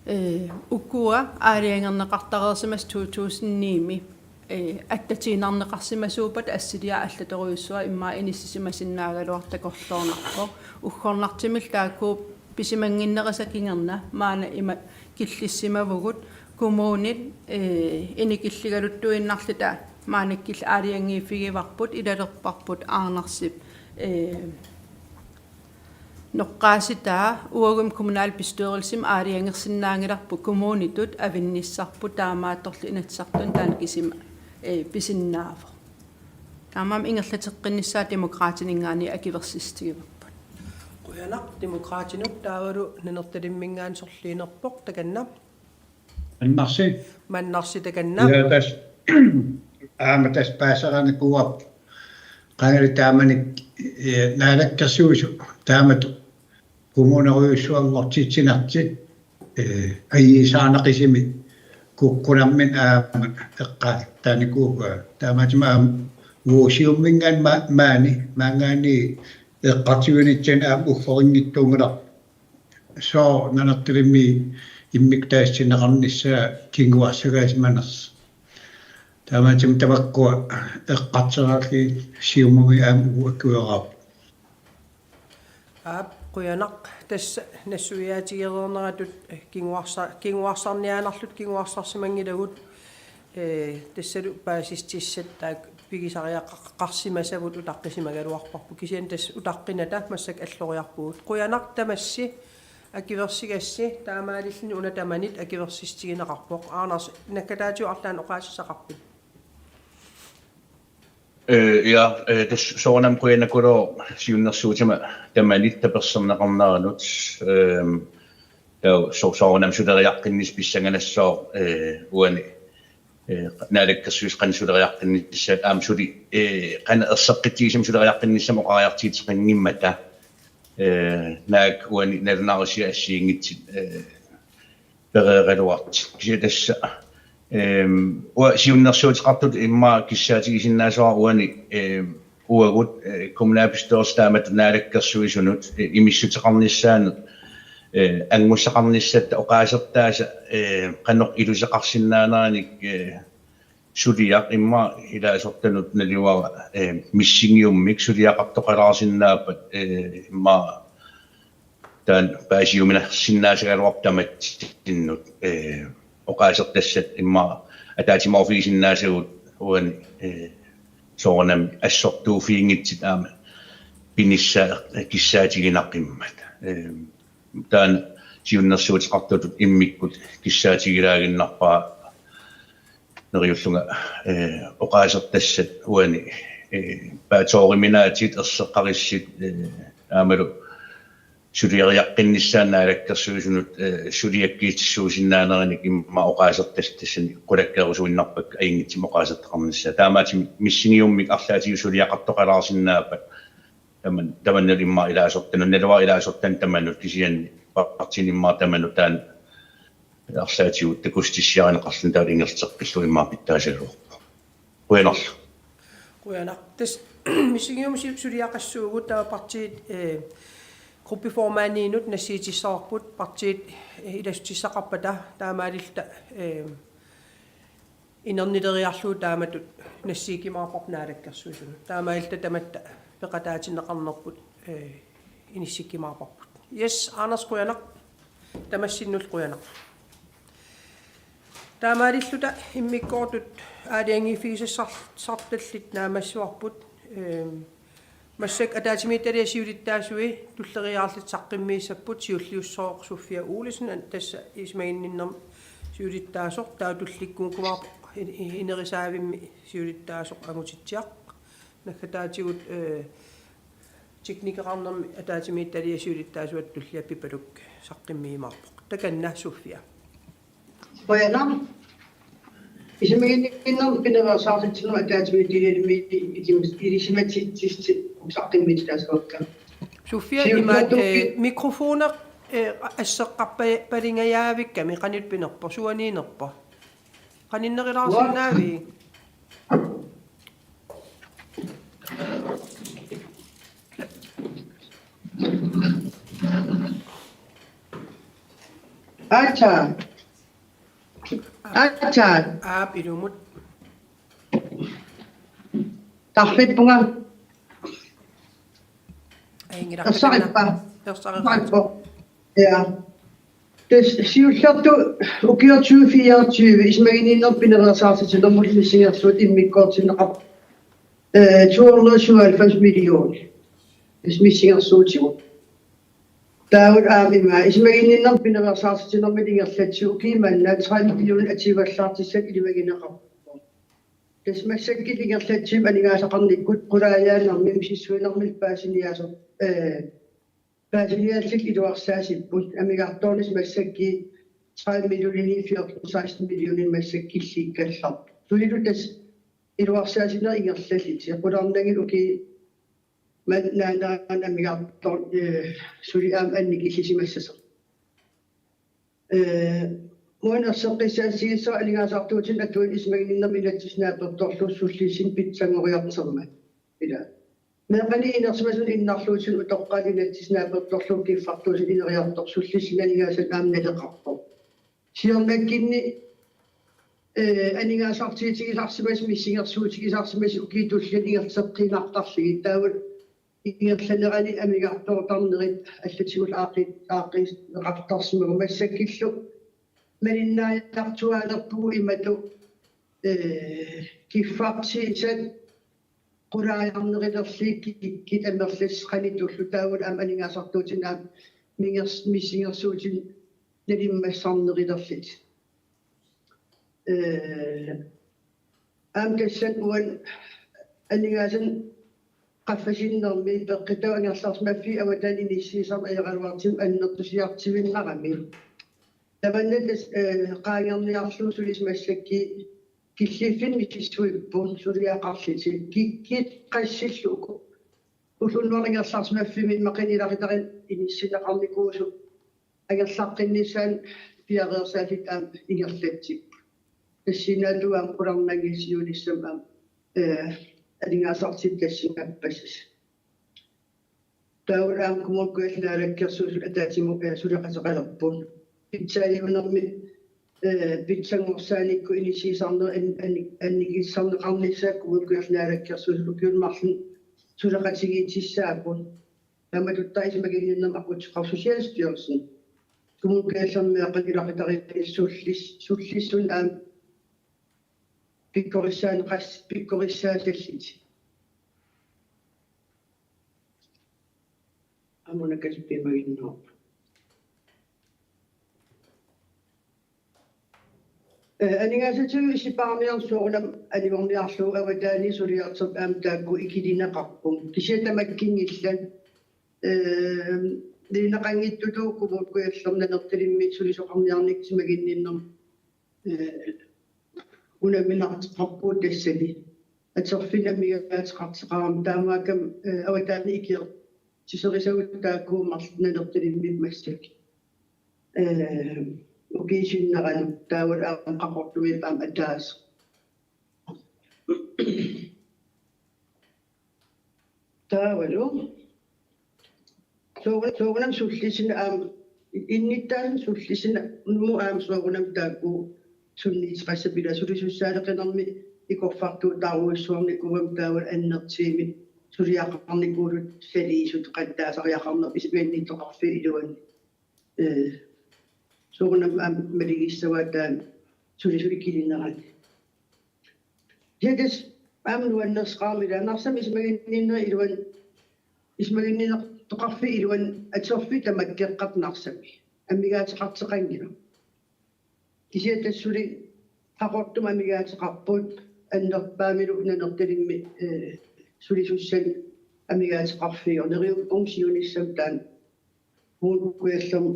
Eh, ukua aalajangerneqartareersimasut to tusind-imi, eh, attatiinnarneqarsimasuuppata assiliaq allatorujussuaq immaqa inissisimasinnaagaluartoq takorloornarpoq. Uggornartumillu taakku pisimannginnerisa kingorna maanna ima killissimavugut, kommunit, eh, inuup killigaluttuinnarluta maannakkut aalajangiffigivarput, ilalerparput Aarnarsip, eh, noqqaasitaa. Uagummi kommunalbestyrelsimi aalajangersinnaanngilarput kommunitut avinnissarput, taamaattorli Inatsisartuni taanna kisima, eh, pisinnaavoq. Taamaammat ingerlateqqinnissaa Demokraatininngaanniit akuersissutigivarput. Qujanaq Demokraatinut. Taavalu Nanortalimminngaanniit sorliunerpoq, takanna. Mannarsi. Mannarsi, takanna. Ja, tassa aamma tassa paasereernikuuarput. Qangali taamanikkut, eh, Naalakkersuisut taamatut kommunerujussuanngortitsinertik, eh, ajuusaarnaqisumik kukkunarmik aamma eqqartaanikuupput. Taamaattumik aamma uagut Siumuminngaanniit ma-, maani, maanngaanniit eqqartuinitsinni aamma uffarinngitsuunngilarput. Sooq Nanortalimmi immikkut taasititsineqarnissaa kinguarsagaasimanersoq. Taamaattumik tamakkua eqqartoraarlugit Siumumi aamma uagut akueraarput. Aap, qujanaq. Tassa nassuiaatigereerneratut kinguarsa-, kinguarsarniaannarluta kinguarsarsimanngilagut. Eh, tassalu paasissutissat taakku pigisariaqarsimasavut utaqqisimagaluarparput. Kisianni tassa utaqqinata massakkut alloriarpugut. Qujanaq tamassi akuersigassi, taamaalilluni una tamanit akuersissutigineqarpoq. Aarnars, naggataatigut arlaannik oqaasissaqarpit? Eh, ja, eh, tassa soorunami qujanaqulooq siunnersuutima tamanit tapersersorneqarneranut, ehm, taava so-, soorunami suleriaqqinnissaq pissanganassaaq, eh, uani, eh, Naalakkersuisut qanoq suleriaqqinnissaq aamma suli, eh, qanoq erseqqissumik suleriaqqinnissaq oqariartuuteqanngimmata, eh, naak uani nalunaarutiga assigiinngitsut, eh, pereeraluartut. Kisianni tassa, ehm, uanga siunnersuuteqartutut immaqa kissaatigisinnaasavara uani, ehm, uagut, eh, kommunalbestyrelsip taamatut Naalakkersuisunut, eh, imissuteqarnissaanut, eh, angussaqarnissatta oqaasertaasa, eh, qanoq iluseqarsinnaaneranik, eh, suliaq immaqa ilaasortanut naluara, eh, missingiummik suliaqartoqalaarsinnaappat, eh, immaqa taanna paasiuminarsinnaasagaluarpoq tamatsinnut, eh, oqaasertassat immaqa ataatsimoorfigisinnaasagut uani, eh, soorunami assortuuffiginngitsut aamma pinissaa kissaatiginaqimmat. Eh, taanna siunnersuuteqartutut immikkut kissaatigilaaginnarpara neriullunga, eh, oqaasertassat uani, eh, paatsooriminaatit, erseqqarissut, eh, aammalu suleriaqqinnissaat Naalakkersuisunut, eh, suliakkiissuusinnaaneranik immaqa oqaasertassat tassani qulakkeerusuinnarpakka ajunngitsumik oqaasertaqarnissaat. Taamaattumik missingiummik arlaatigut suliaqartoqalaarsinnaappat taman-, tamannalu immaqa ilaasortanut, naluara ilaasortanut tamanut kisianni partiinut immaqa tamanut taanna arlaatigut takutissiarineqarluni taava ingerlateqqillugu immaqa pitsaasagaluarpoq. Qujanarlu. Qujanaq. Tassa missingiummik su-, suliaqassuugut taava partiit, eh, gruppeformandiinut nassiutissavarput partiit, eh, ilassutissaqarpata taamaalilluta, eh, inernileriarlugu taamatut nassiukkumaarparput Naalakkersuisunut. Taamaalilluta tamatta peqataatinneqarnerput, eh, inissikkumaarparput. Yes, Anders, qujanaq. Tamassinnullu qujanaq. Taamaalilluta immikkoortut aalajangiiffigisassartallit naammassivarput. Ehm, massakkut ataatsimiititaliap siulittaasui tulleriiaarlutik saqqummiussapput, siulliussooq Sofia Olsen, an-, tassa isumaginninnermi siulittaasoq, taava tullikkuukkumaarpoq i-, i-, inerisaavimmi siulittaasoq Angutitsiaq. Naggataatigut, eh, teknikeqarnermi ataatsimiititaliap siulittaasuata tullia Pipaluk saqqummiumaarpoq. Takanna Sofia. Qujanaq. Isumaginninnermi pineersaartitsinermi ataatsimiititaliami ilisimatitsisit saqqummiussavakka. Sofia, siullertut imaat, eh, mikrofoner, eh, asseqqarpa-, palingajaavikkami qanoq pinerpoq, suaniinerpoq. Qaninnerulaarsinnaavigit? Aatsaat. Aatsaat. Aap, ilumut. Tarrippunga. Ajunngilaq. Ersarippa? Ersarippa. Ersarippa. Ja. Tassa siullertut ukioq tyve fireogtyve isumaginninnermi pineersaartitsinermut missingersuutit immikkoortinneqarput, eh, to hundrede og syvoghalvfems millioner. Tassa missingersuutigut. Taava aamma ima isumaginninnermi pineersaartitsinermi ingerlatsigu ukiumanna tredive millioner atuivallaartissat ilimagineqarpoq. Tassa massakkut ingerlatsivimmi aningaasaqarnikkut qulaajaannermi misissuinermillu paasiniaasoq, eh, paasiniaallutik iluarsaatipput, amigartoornissaq massakkut tredive millioner, fjorten, seksten millioner massakkut killiikkallarput. Sulilu tassa iluarsaatinerit ingerlallutik. Qularnanngilaq ukiut man-, naannaanut amigartoorneq, eh, suli aamma annikillisimassasoq. Eh, uani erseqqissaatigissavara aningaasartuutinik atuineq isumaginninnermi inatsisit naapertorlugit sullissineq pitsanngoriartormat. Ila. Meeqqanik inersimasunut innarluutinut utoqqaat inatsisit naapertorlugit kiffartuusineq ineriartortoq sullissineq aningaasanik aamma naleqarpoq. Siornakkunni, eh, aningaasartuutigisarsimasut missingersuutigisarsimasut ukiut tulliit ingerlateqqiinnartarlugit taava ingerlanerani amigartoortarnerit allatigullu aaqqi-, aaqqissuussineqartarsimapput massakkullu malinnaajartuaalerpugut imatut, eh, kiffartuussat qulaajarnerulerlugit kikkut amerlasut qanoq itullu taavalu aamma aningaasartuutinik aamma mingers-, missingersuutinik nalimmassarnerulerlutik. Eh, aamma tassani uani aningaasanik qaffasinnermi peqqutaavoq angerlarsimaffiit avataani inissiisarneq ajoraluartumik annertusiartuinnarami. Tamanna tassa, eh, qaangerniarlugu sulisut massakkut killiffinni misissuipput suliaqarlutik. Kikkut qassillu uku. Ulloq unnuarlu angerlarsimaffimmi immaqa qinilaqitarin inissinneqarnikuusoq angerlaqqinnissaanut piareersaallutik aamma ingerlatsipput. Tassanngaanniit aamma qularnanngilaq siunissami aamma, eh, aningaasartuutit tassani appassasut. Taavalu aamma Kommune Kujalleq Naalakkersuisut ataatsimut, eh, suleqateqalerput. Pitsaaliunermi, eh, pitsanngorsaanikkut inissiisarnerit an-, an-, annikillissarneqarnissaat Kommune Kujalleq Naalakkersuisut ukiuni marlunni suleqatigiississaapput. Taamatuttaaq isumaginninnermi aqutseqarpoq Socialstyrelsen. Kommune Kujallermi meeqqat ilaqutariinnut sullis-, sullissunik aamma pikkorissaaneqas-, pikkorissaasallutik. Aamma una kasippimaginnuarpa. Eh, aningaasatigut isippaarniarneq soorunami anigorniarlugu avataani suliartortut aamma taakku ikilineqarput. Kisianni tamakkunngillat, eh, nalineqanngitsutut Kommune Kujallermi Nanortalimmi sulisoqarniarnikkut isumaginninnermi, eh, unamminartoqarpugut tassani. Atorfinni amigaateqartoqarami taamaakkami, eh, avataani ikiortiserisagut taakku marluk Nanortalimmi massakkut. Eh, ukiup sinneranut taavalu aamma Qaqortumiippoq aamma ataaseq. Taavalu. Soorun-, soorunami sullissineq aamma, innuttaasut sullissineq, unnuk aamma soorunami taakku sunniuteqassappat ila sulisussaaleqinermi ikorfartuutaarujussuarnikuugami taavalu annertuumik suliaqarnikuullutik saliisut qattaasariaqarnerput isumaginnittoqarfiup iluani. Eh, soorunami aamma malugissavaa taanna sulisut ikilinerani. Kisianni tassa aamma nuannersoqarami, ila Narsami isumaginninnerit iluan-, isumaginninnertoqarfiit iluani atorfiit tamakkeqqaarput Narsami. Amigaateqartoqanngilaq. Kisianni tassa suli Qaqortumi amigaateqarput, annerpaamilu Nanortalimmi, eh, sulisussani amigaateqarfiuvoq. Neriuppunga siunissami taanna Nuuk Kujallermi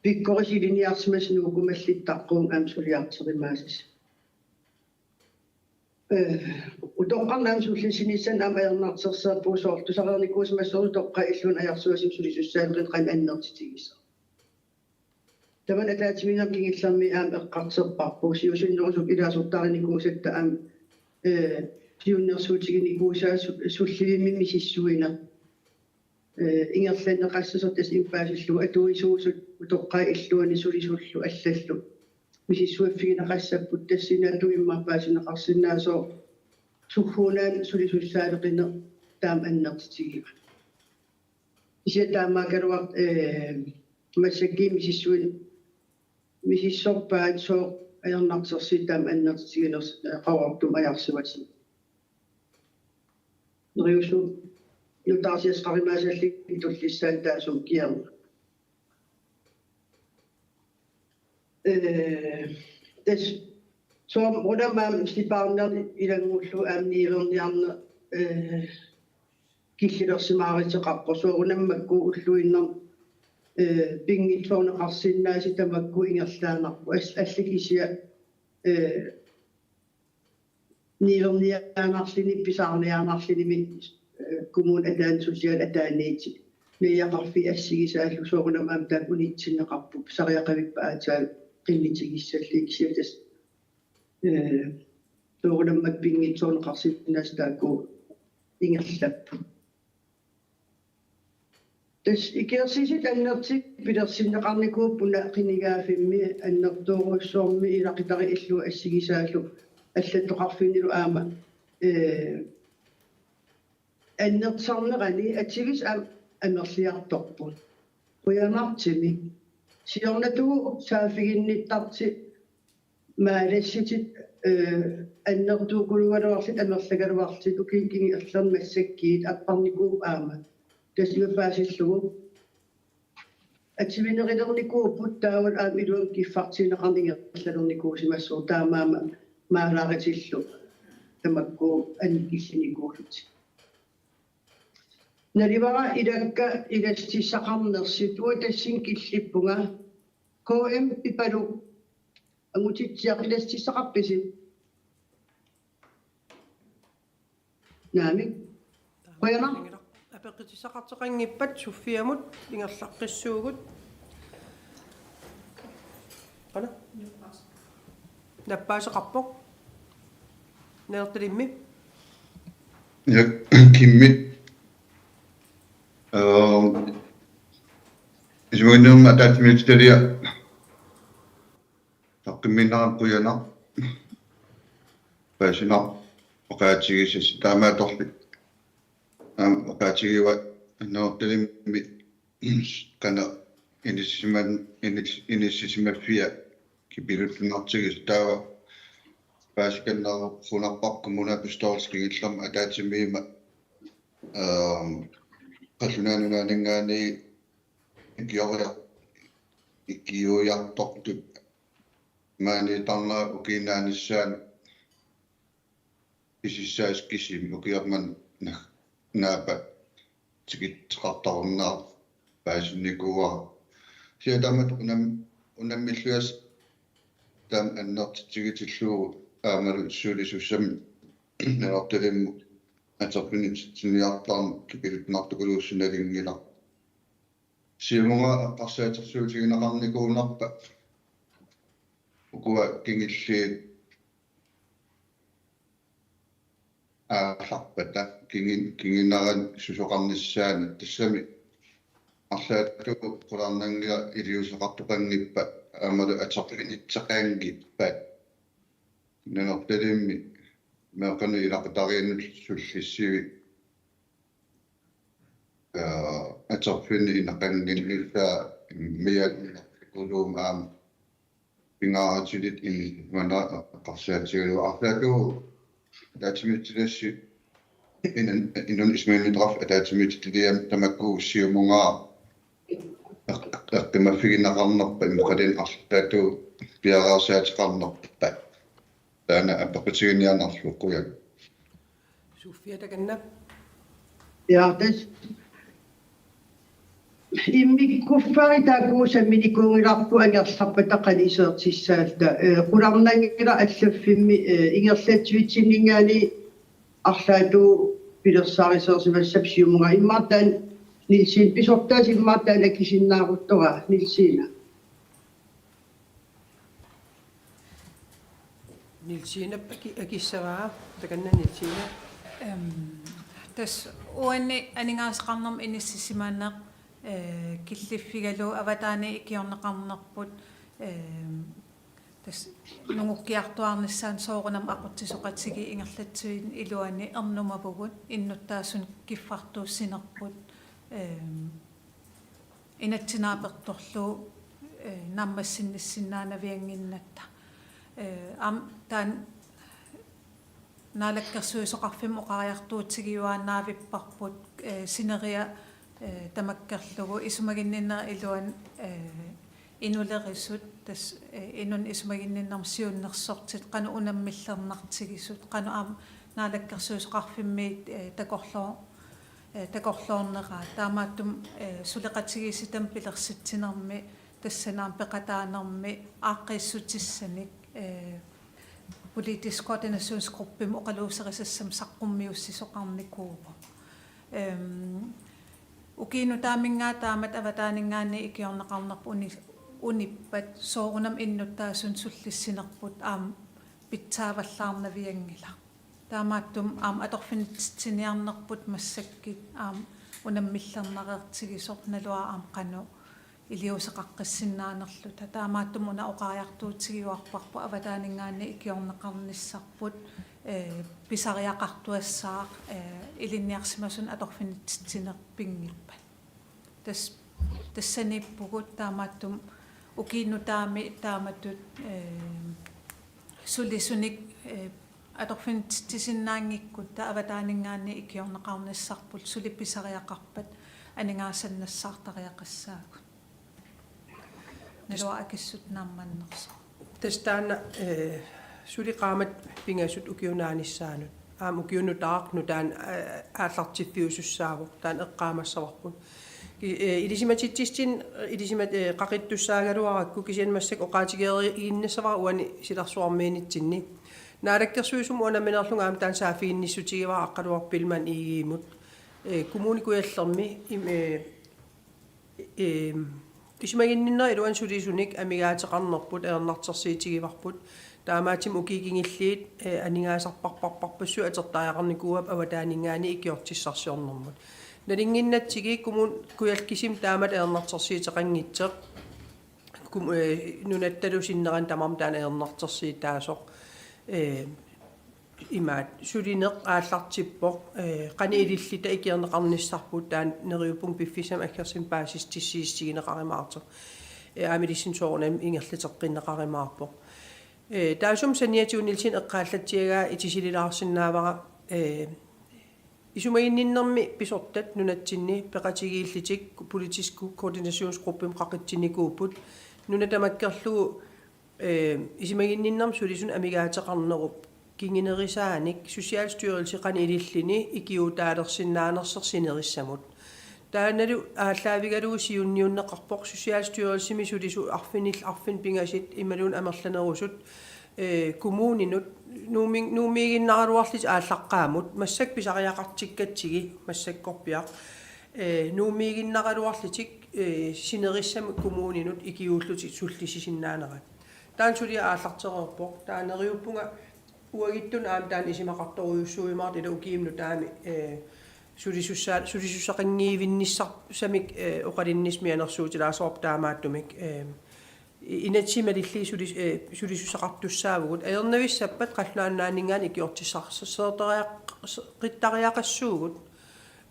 pikkorissut ilinniarsimasut Nuukkut mallittarquunga aamma suliartorumaassasoq. Eh, utoqqarnut aamma sullissinissamut aamma ajornartorsiorpugut, soorlu tusarnikuusimassasoq utoqqaat illuanni ajorsuasumik sulisussaaleqineq qanoq annertutigisoq. Tamanna ataatsimiinnermi kingullermi aamma eqqartorparput, siusinnerusukkut ilaasortaarinikuusatta aamma, eh, siunnersuutiginikuusaa su-, sullivimmi misissuineq. Eh, ingerlanneqassasoq tassa immik paasillugu atuisuusut utoqqaat illuanni sulisullu allallu misissuiffigineqassapput, tassani atuimmar paasinneqarsinnaasoq sukkuunaan sulisussaaleqineq taama annertutigivoq. Kisianni taamaakkaluartoq, eh, massakkut misissuin-, misissorpaat sooq ajornartorsiut taama annertutiginersoq, eh, Qaqortumi ajorsuasumik. Neriusuup nutaarsiassaqarumaassallugu tullissaani taassuma kingorna. Eh, tassa soorunami aamma sipaarnerni ilanngullugu aamma niuerniarneq, eh, killilersimaaruteqarpoq, soorunami makku ulluinnarni, eh, pinngitsoorneqarsinnaasut tamakku ingerlaannarput, as-, allat kisiat, eh, niuerniaannarluni, pisarniaannarlunimi, eh, kommunit ataani, suliat ataaniittut, najugaqarfiit assigisaallu, soorunami aamma taakku unitsinneqarput, pisariaqavippat aatsaat qinnutigissallugit, kisianni tassa, eh, soorunami pinngitsoorneqarsinnaasut taakku ingerlapput. Tassa ikiorsiisut annertuut pilersinneqarnikuupput una qinigaaffimmi, annertoorujussuarmik ilaqutariit illuat assigisaallu allattoqarfinnilu aamma, eh, annertusarnerani atuisut aamma amerliartorput. Qujanartumik. Siornatigut saaffiginnittartut maalassitit, eh, annertuukuluugaluarlutik amerlagaluarlutik ukiuni kingullerni massakkut apparnikuupput aamma. Tassa ima paasillugu atuinerulernikuupput, taavalu aamma iluamik kiffartuunneqarneq ingerlalernikuusimassasoq, taamaammat maalaarutillu tamakku annikillinikuullutik. Naluara ilakka ilastissaqarnersut, uanga tassani killippunga. K M Pipaluk, angutitsiaq, ilastissaqarpisi? Naamik. Qujanaq. Apeqqutissaqartoqanngippat Sofiamut ingerlaqqissuugut. Qanoq? Nappaasoqarpoq. Nanortalimmi. Ja, Kimmit. Øh, isumaginninnermi ataatsimiititaliaq. Saqqummiinnarama qujanaq. Paasinarpoq oqaatigisassat, taamaattorli aamma oqaatigivara Nanortalimmi qanoq inissisiman-, inis-, inissisimaffia kipiluttunnartigisoq, taava paasikannerusunarpoq kommunalbestyrelsip kingullermi ataatsimiinneq, øhm, Qallunaat Nunaanninngaanniit ikioriar-, ikiuiartortut maaniittarnerat ukiup naanissaanut pisissaasut kisimik, ukioq manna naappat tikitseqartarunnaarpoq, paasinnikuuara. Kisianni taamatut unam-, unammilligassaq taama annertutigitillugu aammalu sulisussamik Nanortalimmut atorfinitsitsiniartarneq kipiluttunnartukuluusoq nalunngilara. Siumunnga eqqarsaatersuutigineqarnikuunarpa ukua kingulliit aallarpata, kingin-, kingunerani susoqarnissaanut, tassami arlaatigut qularnanngilaq iliuuseqartoqanngippat aammalu atorfinitseqanngippat Nanortalimmi meeqqanut ilaqutariinnullu sullissivik, øh, atorfinni inaqannginnissaa mialunnartikuluummat aamma pingaarutilik inuuneq eqqarsaatigalugu arlaatigut ataatsimiititaliap inun-, inunnut isumaginnittoqarfik ataatsimiititaliami tamakku Siumunngaanniit eq-, eqqumaffigineqarnerpat imaluunniit arlaatigut piareersaateqarnerpat. Taanna apeqqutiginiarnerlu qujan. Sofia takanna. Ja, tassa immikkut kuffarit taakku samminikuunngilarput angerlarpata qanoq isertissaalluta. Eh, qularnanngilaq allaffimmi, eh, ingerlatsivitsinninngaanniit arlaatigut pilersaarusiorsimassappat Siumunngaanniit. Immaqa taanna Nielsen pisortaasa immaqa taanna akisinnaaruttoraa Nielsena. Nielsena aki-, akissavaa, takanna Nielsena. Ehm, tassa uani aningaasaqarnermut inissisimaneq, eh, killiffigalugu avataaniit ikiorneqarnerput, ehm, tassa nungukkiartuaarnissaanut soorunami aqutsisoqatigiit ingerlatsivinni iluani ernumavugut innuttaasunik kiffartuussinerput, ehm, inatsit naapertorlugu, eh, naammassinnissinnaanaviannginnatta. Eh, aamma taanna Naalakkersuisoqarfimmut oqariartuutigiuaannavipparput, eh, sineriak, eh, tamakkerlugu isumaginninnerup iluani, eh, inulerisut, tassa, eh, inunnut isumaginninnermut siunnersortit, qanoq unammillernartigisut, qanoq aamma Naalakkersuisoqarfimmiit, eh, takorloo-, eh, takorloorneraat. Taamaattumik, eh, suleqatigiissitami pilersitsinermi, tassani aamma peqataanermi aaqqiissutissanik, eh, politisk koordinationsgruppimut oqaluuserisassamik saqqummiussisoqarnikuuvoq. Ehm, ukiup nutaaminngaanniit taamatut avataaninngaanniit ikiorneqarnerput uni-, unippat soorunami innuttaasunut sullissinerput aamma pitsaavallaarnavianngilaq. Taamaattumik aamma atorfinitsitsiniarnerput massakkut aamma unammillernareertigisoq naluara aamma qanoq iliuuseqaqqissinnaanerluta. Taamaattumik una oqariartuutigiuarparput avataaninngaanniit ikiorneqarnissarput, eh, pisariaqartuassaaq, eh, ilinniarsimasunut atorfinitsitsineq pinngippat. Tas-, tassaniippugut taamaattumik ukiup nutaami taamatut, eh, sulisunik, eh, atorfinitsitsisinnaanngikkutta avataaninngaanniit ikiorneqarnissarput suli pisariaqarpat aningaasannassaartariaqassaagut. Naluara akissut naammannersoq. Tassa taanna, eh, suli qaammat pingasut ukiup naanissaanut. Aamma ukiup nutaaq nutaanik, eh, aallartiffiusussaavoq, taanna eqqaamassavarput. Ki-, eh, ilisimatitsissutit, ilisimat-, eh, qaqittussaagaluarakku kisianni massakkut oqaatigereersinnaassavara uani silarsuarmiinitsinni. Naalakkersuisumut unamminerlunga aamma taanna saaffiginnissutigivara Aqqaluaq Biilmann Egedemut. Eh, Kommune Kujallermi im-, eh, ehm, isumaginninnerup iluani sulisunik amigaateqarnerput ajornartorsiutigivarput. Taamaattumik ukiut kingulliit, eh, aningaasarparparparpassuit atortariaqarnikuupput avataaninngaanniit ikiortissarsiornermut. Nalunnginnatsigit Kommune Kujalleq kisimi taamatut ajornartorsiuteqanngitsoq. Kom-, eh, nunattalu sinnerani tamarmi taanna ajornartorsiutaasoq, eh, imaattoq sulineq aallartippoq, eh, qanoq ililluta ikiorneqarnissarput taanna neriuppunga piffissami aggersumi paasissutissiissutigineqarumaartoq. Eh, aamma ilissinnut soorunami ingerlateqqinneqarumaarpoq. Eh, taassuma saniatigut Nielsen eqqaallatsiagaa itisililaarsinnaavara, eh, isumaginninnermi pisortat nunatsinni peqatigiillutik politisk koordinationsgruppemut qaqitsinikuupput. Nuna tamakkerlugu, eh, isumaginninnermut sulisunut amigaateqarnerup kingunerisaanik Socialstyrelsi qanoq ililluni ikiuuttaalersinnaanersoq sinerissamut. Taannalu aallaavigalugu siunniunneqarpoq Socialstyrelsimi sulisut arfinil-, arfineq-pingasut imaluunniit amerlanerusut, eh, kommuninut Nuummi-, Nuummiiginnaraluarlutik aallaqqaammut, massakkut pisariaqartikkatsigit massakkorpiaq, eh, Nuummiiginnaraluarlutik, eh, sinerissamut kommuninut ikiuullutik sullissisinnaanerat. Taanna suli aallartereerpoq, taanna neriuppunga uagutsinnut aamma taanna isumaqartorujussuujumaartoq ila ukiumut taama, eh, sulisussaa-, sulisussaqanngiivinnissarsamik, eh, oqalunnissaq mianersuutilaassavarput taamaattumik, eh, i-, inatsisit malillugit sulis-, eh, sulisussaqartussaavugut. Ajornavissappat qallunaat nunaanninngaanniit ikiortissarsiortariaq-, -qittariaqassuugut.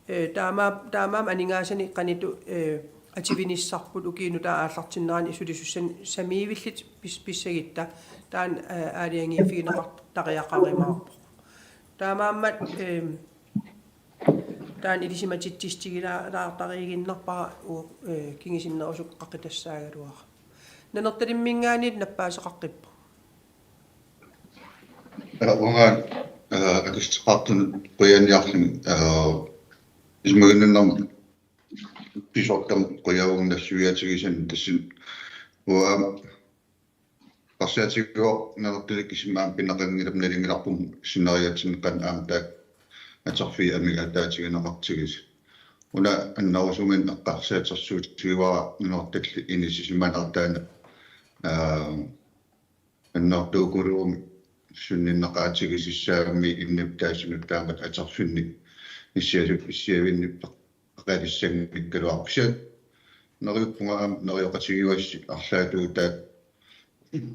Eh, taama-, taamaammat aningaasanik qanoq, eh, atuinissarput ukiut nutaat aallartinnerani sulisussamiivillit pis-, pissagitta taanna, eh, aalajangiiffigineqartariaqarumaarpoq. Taamaammat, eh, taanna ilisimatitsissutigilaartariiginnarpara u-, eh, kingusinnerusukkut qaqitassaagaluara. Nanortalimminngaanniit nappaasoqaqqippoq. Aa, uanga, aa, akissaqartunut qujaniarluni, aa, isumaginninnermi pisortamik qujavunga nassuiaatigisani tassani uanga eqqarsaatigaara Nanortalik kisimi aamma pineqanngilaq nalunngilarput sinneriaatsinni qanoq aamma taakku atorfiit amigaataatigineqartigisut. Una annerusumik eqqarsaatersuutigivara Nanortalik inissisimanertaa, aa, annertuukuluummik sunniunneqaatigisassaammi innuttaasut taamatut atorfinni issiasu-, issiavinnut peqalissanngikkaluarpoq. Kisianni neriuppunga aamma nerioqatigiuassi arlaatigut taakku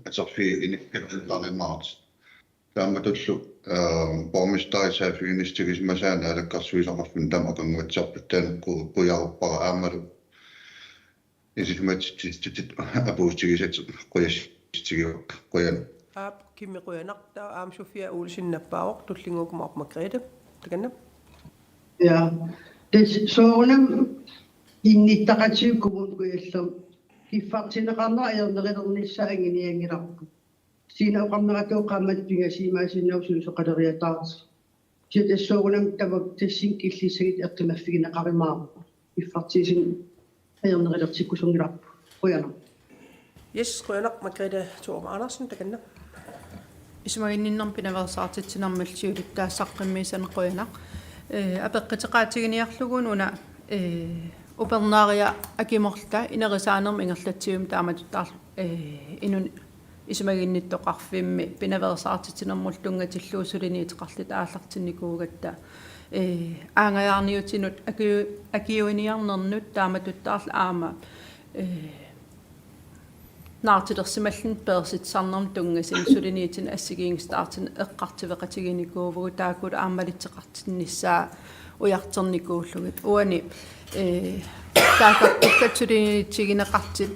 atorfiit inikkalutarimaartut. Taamatullu, aa, borgmesteri saaffiginnissaa tigisimasaa Naalakkersuisoqarfinnut taama aqaguatsiarput taanna qu-, qujaruppara aammalu ilisimatitsissutitut apuussutigisatit qujassutigiuk. Qujan. Aap, Kimmi qujanaq, taava aamma Sofia Olsen nappaavoq, tullinnguukkumaarpoq Margrethe. Takanna. Ja. Tassa soorunami innuttaqatigiit Kommune Kujallermi kiffartuunneqarnera ajornerulernissaa angunianngilarput. Signe oqarneratuut qaammatit pingasuusimaarsinnaavoq sulisoqaleriataartut. Kisianni tassa soorunami tamakku tassani killissagutta eqqumaffigineqarumaarput. Kiffartuussineq ajornerulertikkusunngilarput. Qujanaq. Yes, qujanaq Margrethe Thorup Andersen, takanna. Isumaginninnermi pinaveersaartitsinermillu siulittaasup saqqummiussaanut qujanaq. Ee, apeqquteqaatiginiarlugu una, ee, upernaariat akimorluta inerisaanermut ingerlatsivimmi taamatuttaarlu, ee, inunnik isumaginnittoqarfimmi pinaveersaartitsinermullu tunngatillugu suliniuteqarluta aallartinnikuugatta, ee, aanngajaarniutinut akiu-, akiuiniarnernut taamatuttaarlu aamma, ee, naartulersimalluni peersitsisarnermut tunngasuni suliniutinut assigiinngisitaartunik eqqartueqatiginikuuvugut, taakkulu aamma malitseqartinnissaat ujartornikuullugit. Uani, ee, taakkartukkat suliniutigineqartut,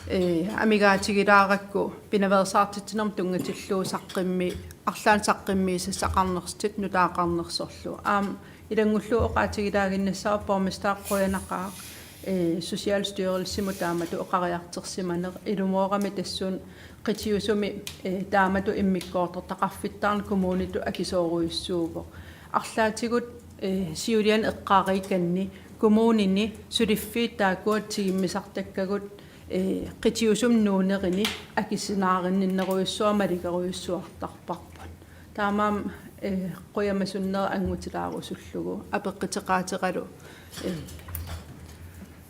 ee, amigaatigilaarakku pinaveersaartitsinermut tunngatillugu saqqummi-, arlaannik saqqummiussaqarnersutit nutaaqarnersorlu. Aamma ilanngullugu oqaatigilaaginnassavara borgmester qujanaqaaq, ee, Socialstyrelsimut taamatut oqariartorsimaneq, ilumoorami tassuuna qitiusumi, ee, taamatut immikkoortortaqarfittaarneq kommunitut akisoorujussuuvoq. Arlaatigut, ee, siuliani eqqaariikanni kommunini suliffiit taakkua tigummisartakkagut, ee, qitiusumi nuunerini akissinaarinninnerujussuarmik maligerujussuartarparput. Taamaammat, ee, qujamasunnera angutilaarusullugu apeqquteqaateqalu, ee,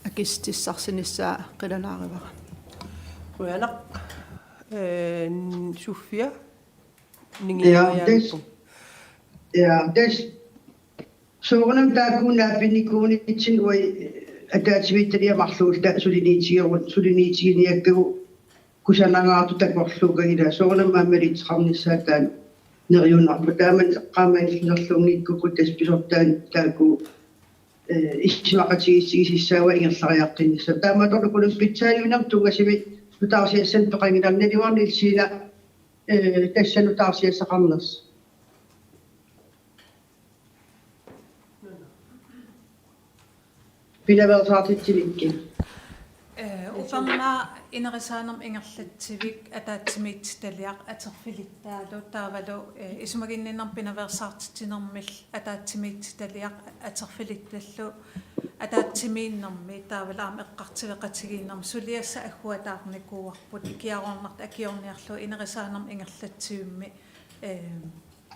akissutissarsinissaa qilanaarivara. Qujanaq, ee, Sofia, ja, ningiajaappu. Tassa, ja, tassa soorunami taakku naapinnikuunitsinni uagut ataatsimiititaliaq marluulluta suliniutigerut, suliniutiginiakkagut kusanangaartut takorluukkagut, ila soorunami aamma malitseqarnissaat taanna neriunarpoq. Taamani eqqaamaniilluinnarluunngikkagut qujassutissarsiortaat taakku, ee, isumaqatigiissigisassaavoq ingerlariaqqinnissaa. Taamaattorli uku pitsaaliuinermut tunngasumik nutaarsiassanik peqanngilarnani uarnilsiina, ee, tassa nutaarsiassaqarnersoq. Pinaveersaartitsinikkut. Ee, upernaaq inerisaanermut ingerlatsivik ataatsimiititaliaq atorfilittaalu taavalu, ee, isumaginninnermut pinaveersaartitsinermillu ataatsimiititaliaq atorfilittallu ataatsimiinnermi taavalu aamma eqqartueqatigiinnermi suliassat agguataarnikuuarput ikiaroornartut akiorniarlugu inerisaanermut ingerlatsivimmi, ee,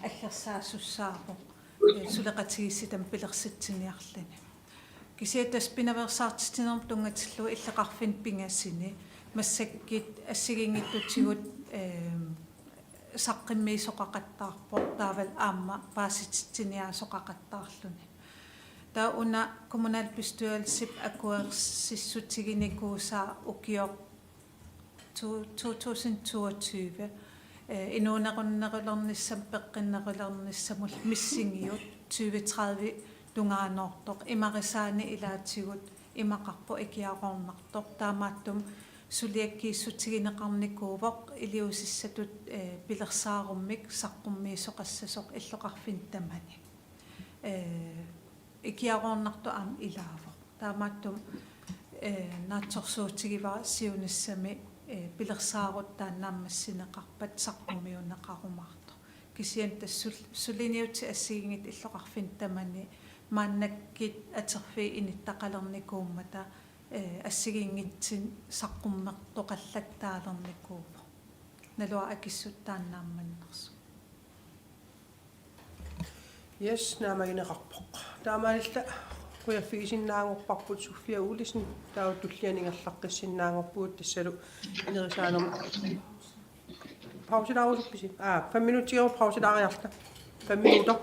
aggersaasussaavoq, ee, suleqatigiissitami pilersitsiniarluni. Kisianni tassa pinaveersaartitsinermut tunngatillugu illoqarfinni pingasuni massakkut assigiinngitsutigut, ee, saqqummiisoqaqattaarpoq taavalu aamma paasititsiniaasoqaqattaarluni. Taava una kommunalbestyrelsip akuersissutiginikuusaa ukioq to-, to tusind toogtyve, øh, inuunerunerulernissamut peqqinnerulernissamullu missingiut tyve tredive tungaanoortoq, imarisaanik ilaatigut imaqarpoq ikiaroornartoq. Taamaattumik suliakkiissutigineqarnikuuvoq iliuusissatut, eh, pilersaarummik saqqummiisoqassasoq illoqarfinni tamani. Eh, ikiaroornartoq aamma ilaavoq. Taamaattumik, eh, naatsorsuutigivara siunissami, eh, pilersaarut taanna naammassineqarpat saqqummiunneqarumaartoq. Kisianni tassa sul-, suliniutit assigiinngitsut illoqarfinni tamani maannakkut atorfiit inittaqalernikuummata, eh, assigiinngitsunik saqqummertoqallattaalernikuuvoq. Naluara akissut taanna naammannersoq. Yes, naammagineqarpoq. Taamaalilluta qujaffigisinnaanngorparput Sofia Olsen, taava tulliani ingerlaqqissinnaanngorpugut tassalu inerisaanermi. Pausilaarusuppisi? Aa, fem minuttigerup pausilaariarta. Fem minutter.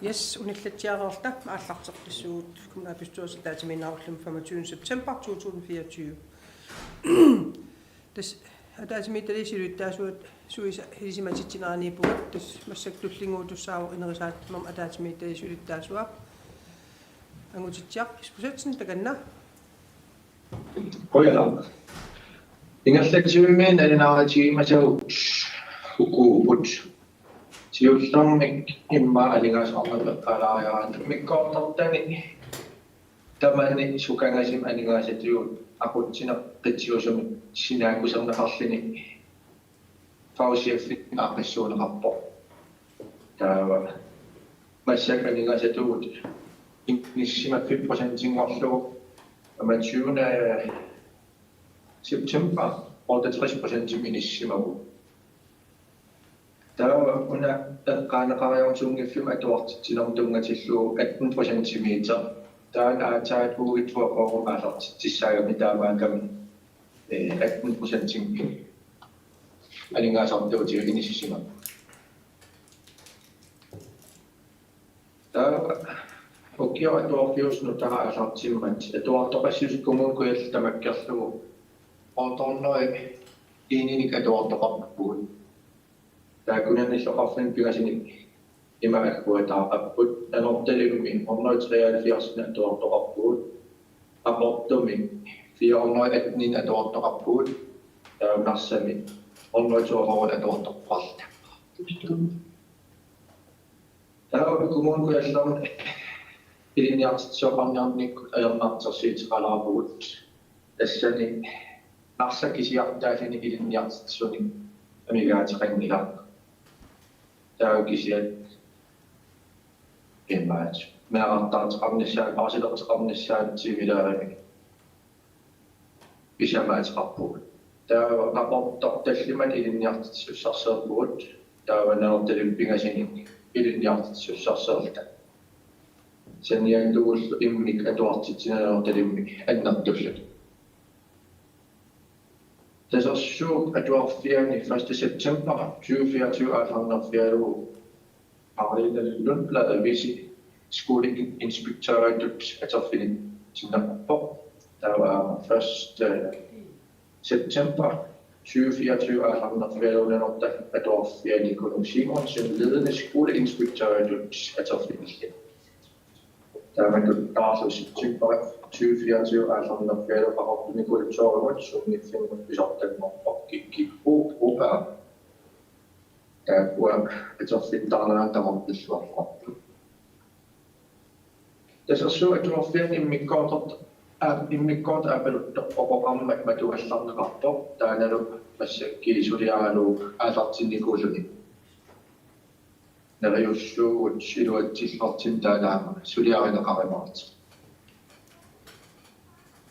Yes, unillatsiareerluta aallarteqqissuugut kommunalbestyrelsip ataatsimiinnerulluni femogtyvende september to tusind fireogtyve. Tassa ataatsimiititaliap siulittaasuat suisa ilisimatitsineraaniippugut, tassa massakkut tullinnguuttussaavoq ineriartortinnermut ataatsimiititaliap siulittaasua Angutitsiaq Isbosethsen, takanna. Qujanaq. Ingerlatsivimmi nalunaarutigimasavut ukuupput. Siullermik immaqa aningaasaqarneq eqqaalaariaraanni immikkoortortani tamani sukangasimi aningaasatigut aqutsineq qitiusumik sinaakkuserneqarluni fagchefimik aaqqissuunneqarpoq. Taava massakkut aningaasatigut inissisimaffik procentinngorlugu femogtyvende september otteogtres procentimik inissisimavugut. Taava una eqqaaneqariarsunngiffimmi atuartitsinermut tunngatillugu atten procentimiittoq. Taanna aatsaat uagut toogfyrre aallartitsissaagamik taamaakkami, eh, atten procentimik aningaasartuutigut inissisimavugut. Taava ukioq atuarfiusoq nutaaq aallartimmat atuartoqassisugut Kommune Kujalleq tamakkerlugu otte hundrede eninik atuartoqarpugut. Taava kunannillu oqarfimmik pingasunik ima agguataaqapput: Nanortalimmi hundrede treoghalvfjerds atuartoqarpugut, Qaqortumi fire hundrede atten atuartoqarpugut, taava Narsami hundrede toogfyrre atuartoqarluta. Taava Kommune Kujallermi ilinniartitsisoqarniarnikkut ajornartorsiuteqalaarpugut. Tassani Narsaq kisiartaalluni ilinniartitsisunik amigaateqanngilaq. Taava kisianni imaat meerartaartoqarnissaa, paasilertoqarnissaa tiivilaarimi pisamaateqarpugut. Taava Qaqortoq tallimanik ilinniartitsisussarsiorpugut. Taava Nanortalimmi pingasunik ilinniartitsisussarsiorluta. Saniatigut immikkut atuartitsineq Nanortalimmi annertulluni. Tasersuup atuarfiani første september tyve fireogtyve aallarnerfigalugu Karina Lundblad Visi skoleinspektøritut atorfinitsinneqarpoq. Taava første september tyve fireogtyve aallarnerfigalugu Nanortallip Atuarfiani Knud Simonsen ledende skoleinspektøritut atorfinillit. Taamatut taarlu september tyve fireogtyve aallarnerfigalugu Qaqortumi kulturimut sunngiffimmut pisortanngorpoq Kikki Upa. Taakkua atorfittaarnerat tamarmilluarpoq. Tasersuup atuarfiani immikkoortortaq, aa, immikkoortut aappaluttoq oqoqarmat matuallarneqarpoq, taannalu massakkut suliaralugu aallartinnikuulluni. Neriussuugut iluatsilluartumik taanna aamma suliarineqarumaartoq.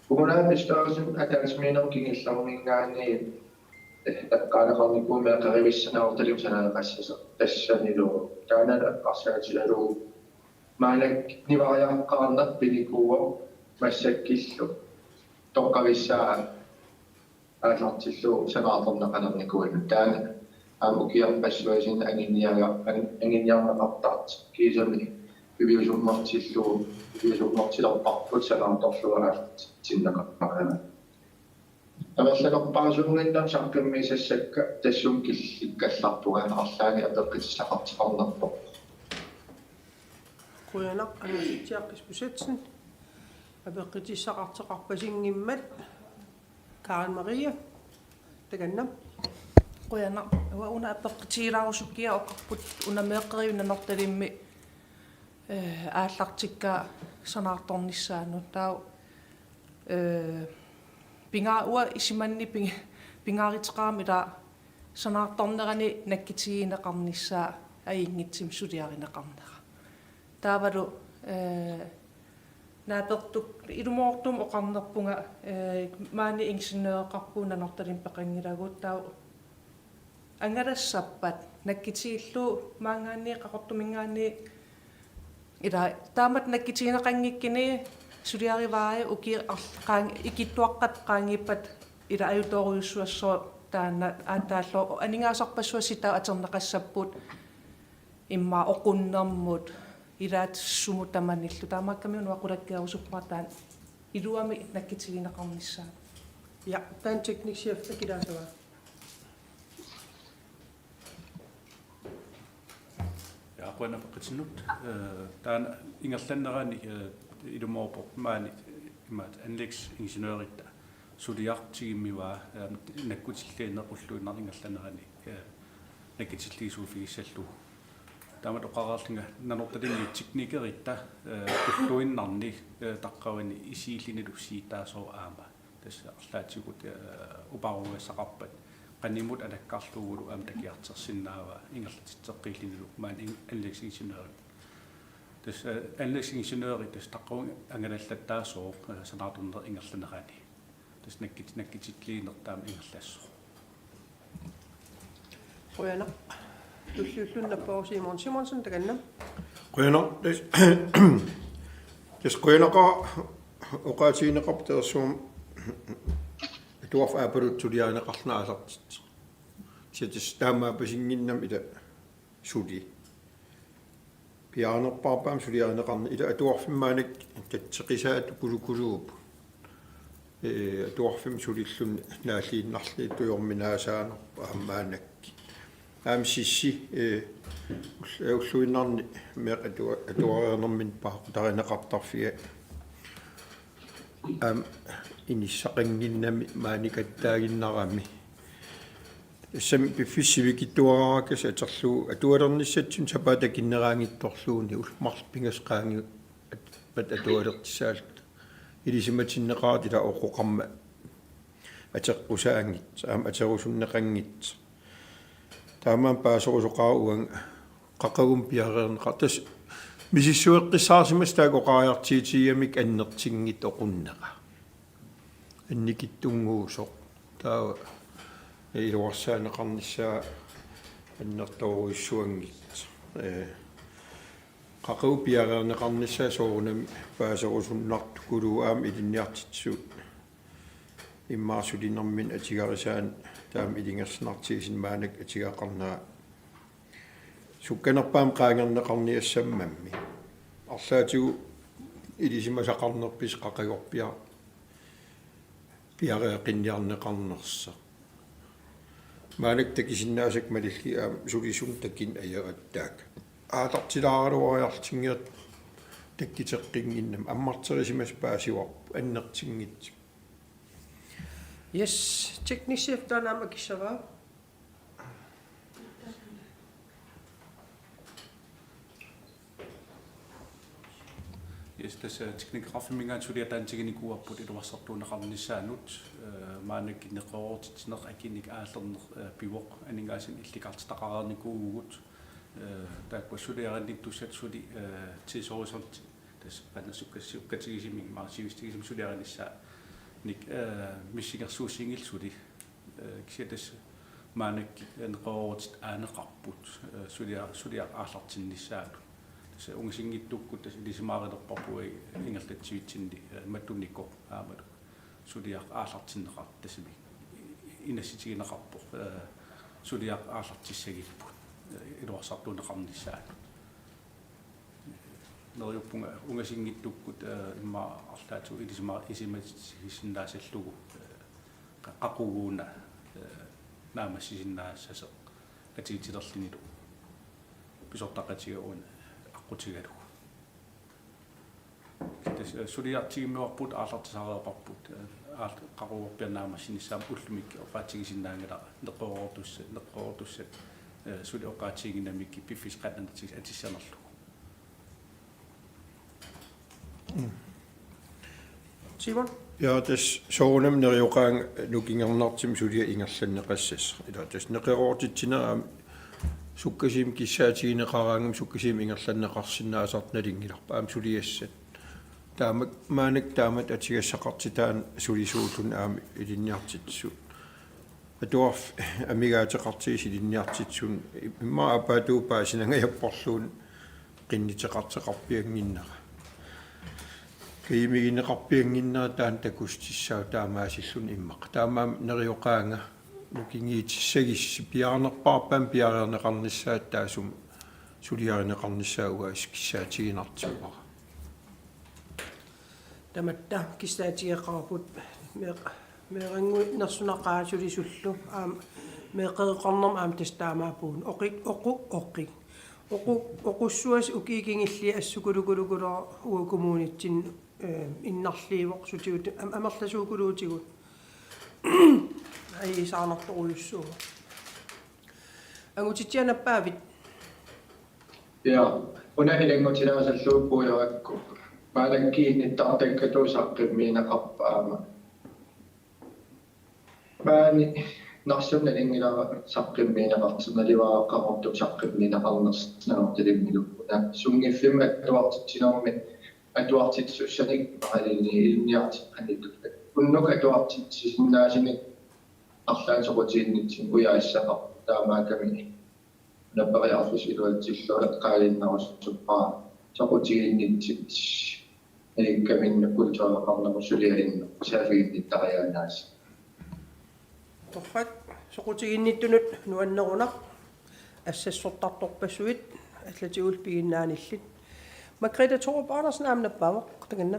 Kommunalbestyrelsip ataatsimiinnerup kingullermiingaanniit eqqaaneqarnikuummat meeqqerivissanut Nanortalimmi sananeqassasoq, tassanilu taanna eqqarsaatigalugu maannakkut nivaariaqqaarneq pinikuuvoq, massakkut toqqavissaa aallartillugu sanaartorneqalernikuuinnartoq. Taanna aamma ukiorpassuarni anguniaga-, ang-, anguniarneqartartoq, kiisami piviusummertillugu, piviusummertilerparput sanaartorlugu aallartinneqarnikuuinnartoq. Amerlanerpaasuunnginnami saqqummiussasakka tassunga killikkallarpunga, arlaannik apeqqutissaqartoqarnerpoq. Qujanaq, Angutitsiaq Isbosethsen. Apeqqutissaqartoqarpasinngimmat Karen Marie, takanna. Qujanaq. Uanga una apeqqutigilaarusukkukku oqarput una meeqqeriviup Nanortalimmi, eh, aallartikkaa sanaartornissaanut. Taava, eh, pinga-, uanga isumanni ping-, pingaaruteqarami ila sanaartornerani nakkutigineqarnissaa ajunngitsumik suliarineqarnera. Taavalu, eh, naapertukkut ilumoortumik oqarnerpunga, eh, maani ingeniøreqarpugut Nanortalimmi peqanngilagut, taava angalassappat nakkutigillugu maanngaanniit Qaqortuminngaanniit, ila taamatut nakkutigineqanngikkuni suliarivai ukiut arl-, qaang-, ikittuaqqat qaangiuppata ila ajutoorujussuassasoq taanna aatsaat aningaasarpassuit taava atorneqassapput immaqa oqunnermut, Ilaat sumut tamanillu. Taamaakkami una qulakkeerusuppara taanna iluamik nakkutigineqarnissaa. Ja, taanna teknikchef akilaassavaa. Ja, qujanaq peqqutinnut. Eh, taanna ingerlanerani, eh, ilumoorpoq maani imaattoq anlægsingeniøritta suliaq tigummivaa, eh, nakkutilliineq ulluinnarni ingerlanerani, eh, nakkutilliisuuffigissallugu. Taamatut oqareerlunga Nanortalimmi teknikeritta, eh, ulluinnarni, eh, taqqavani isiillunilu siuttaasoq aamma. Tassa arlaatigut, eh, uparugassaqarpat qanimut alakkarlugulu aamma takiartorsinnaavaa ingerlatitseqqiillunilu maani in-, anlægsingeniøri. Tassa, eh, anlægsingeniøri tassa taqqavunga angalallattaasooq, eh, sanaartorneq ingerlanerani. Tassa nakkut-, nakkutilliineq taama ingerlassaaq. Qujanaq. Tulliulluni napparput Simon Simonsen, takanna. Qujanaq. Tassa, tassa qujanaqaaq oqaatigineqartoq tassami atuarfik aappaluttoq suliarineqarluni aallartitseq. Tassa taamaappasinngimmat ila suli. Piaarnerpaarput aamma suliarineqarneq, ila atuarfimmi maannakkut tatseqisaat ukulukuluupput. Ee, atuarfimmi sulilluni naalliinnarluni tujorminaasaanerput aamma maannakkut. Aamma sissi, ee, ull-, ulluinnarni meeqqat atua-, atuareernerminni paaqutarineqartarfiga aamma inissaqannginnami maanikuuttaaginnarami. Tassami piffissaq sivikitsuaraakkasi atorlugu atualernissatsinnut sapaatip akunnerani anngitsorluunniit ullut marluk pingasut qaangiuppata atualertissaalluta. Ilisimatinneqartut ila oqoqarmat ateqqusaanngitsoq, aamma aterusunneqanngitsoq. Taamaammat paaserusoqaara uanga qaqugu piareerneqar-, tassa misissueqqissaarsimasoq taakku oqariartuutigigamikku annertunngitsoq oqunnera. Annikitsunnguusoq. Taava iluarsaaneqarnissaa annertoorujussuanngitsoq. Ee, qaqugu piareerneqarnissaa soorunami paaserusunnartukuluuvoq aamma ilinniartitsisut. Immaqa sulinerminni atugarisaanni taama ilungersunartigisumik maannakkut atugaqarnera. Sukkanerpaamik qaangerneqarniassammammi. Arlaatigut ilisimasaqarnerpisi qaqugorpiaq piareeqqinniarneqarnersoq. Maannakkut takusinnaasakka malillugit aamma sulisunut takuneq ajorput taakku. Aallartilaaraluariarlutinngilaat takkuteqqinnginnami ammarterisimasut paasivarput annertunngitsumik. Yes, teknikchef taanna aamma akissavaa. Yes, tassa teknografiminngaanniit suliaq taanna tigunikuuarput iluarsartuunneqarnissaanut, eh, maannakkut neqeroorutitsineq akunik aallerneq, eh, pivoq, aningaasanik illikartitaqareernikuuvugut, eh, taakkua suliarinnittussat suli, eh, tidshorisonti tassa panersukkassi ukkatigisumik, maani sivisutigisumik suliarinissaannik, eh, missingersuussinngillat suli. Eh, kisianni tassa maannakkut neqeroorutit aaneqarput, eh, sulia-, suliaq aallartinnissaanut. Tassa ungasinngitsukkut tassa ilisimaarilerparput ingerlatsivitsinni, eh, matuniko aammalu suliaq aallartinneqartoq tassami inassutigineqarpoq, eh, suliaq aallartissagipput, eh, iluarsartuunneqarnissaanut. Neriuppunga ungasinngitsukkut, eh, immaqa arlaatigut ilisima-, isimatissisinnaassallugu, eh, qa-, qaqugu una, eh, naammassisinnaassasoq atuutilerlunilu pisortaqatiga una aqqutigalugu. Tassa, eh, suliaq tigummivarput aallartisaareerparput, eh, aal-, qaqugorpiaq naammassinissaanut ullumikkut oqaatigisinnaanngilara neqeroortussat, neqeroortussat, eh, suli oqaatiginnginnamikkit piffissaq qanoq annertutigisoq atussanerlugu. Simon? Ja, tassa soorunami neriuqaanga nukingernartumik suliaq ingerlanneqassasoq. Ila tassa neqeroortitsinera aamma sukkasuumik kissaatigineqaraangami sukkasuumik ingerlanneqarsinnaasartut nalunngilarput aamma suliassat. Taama, maannakkut taamatut atugassaqartitaanut sulisuulluni aamma ilinniartitsisut. Atuarfik amigaateqartigisoq ilinniartitsisuni immaqa aappaattut paasinangajapporluunniit qinnuteqartoqarpiannginnera. Kajumigineqarpiannginnera taanna takussutissaaq taamaasilluni immaqa. Taamaammat neriuqaanga nukinngitissagussi piaarnerpaarput aamma piareerneqarnissaat taassuma suliarineqarnissaa uanga kissaatiginartippara. Tamatta kissaatigeqaarput meeq-, meerannguit nersunaqaat sulisullu aamma meeqqerneqarnermi aamma tassa taamaappugut oqi-, oqu-, oqi-, oqu-, oqussuasut ukiut kingulliit assukulukulukuluuvoq uagut kommunitsinnut, eh, innarliivoq sutigut am-, amerlasuukuluutigut. Ajuusaarnartorujussuuvoq. Angutitsiaq nappaavit? Ja, una ilanngutilaassallugu puigorakku. Maannakkut kiinnittaartakkatut saqqummiunneqarpoq aamma. Maani Narsami nalunngilara saqqummiunneqartoq, naluara Qaqortumi saqqummiunneqarnersoq Nanortalimmilu. Una sunngiffimmi atuartitsinermi atuartitsisussanik imaluunniit ilinniartitseqanngitsut. Unnuk atuartitsisinnaasunik arlaannik soqutiginnitsinni ujassaqarpoq, taamaakkami una periarfissaq iluatsillugu eqqaaginnarusuppara soqutiginnitsinni. Ikkaminnu kultureqarnermut suliarinneq saaffiginnittariaannaassaaq. Torrak, soqutiginnittunut nuannerunaq, assassortartorpassuit allatigullu piginnaanillit. Margrethe Thorup Andersen aamma nappaavoq, takanna.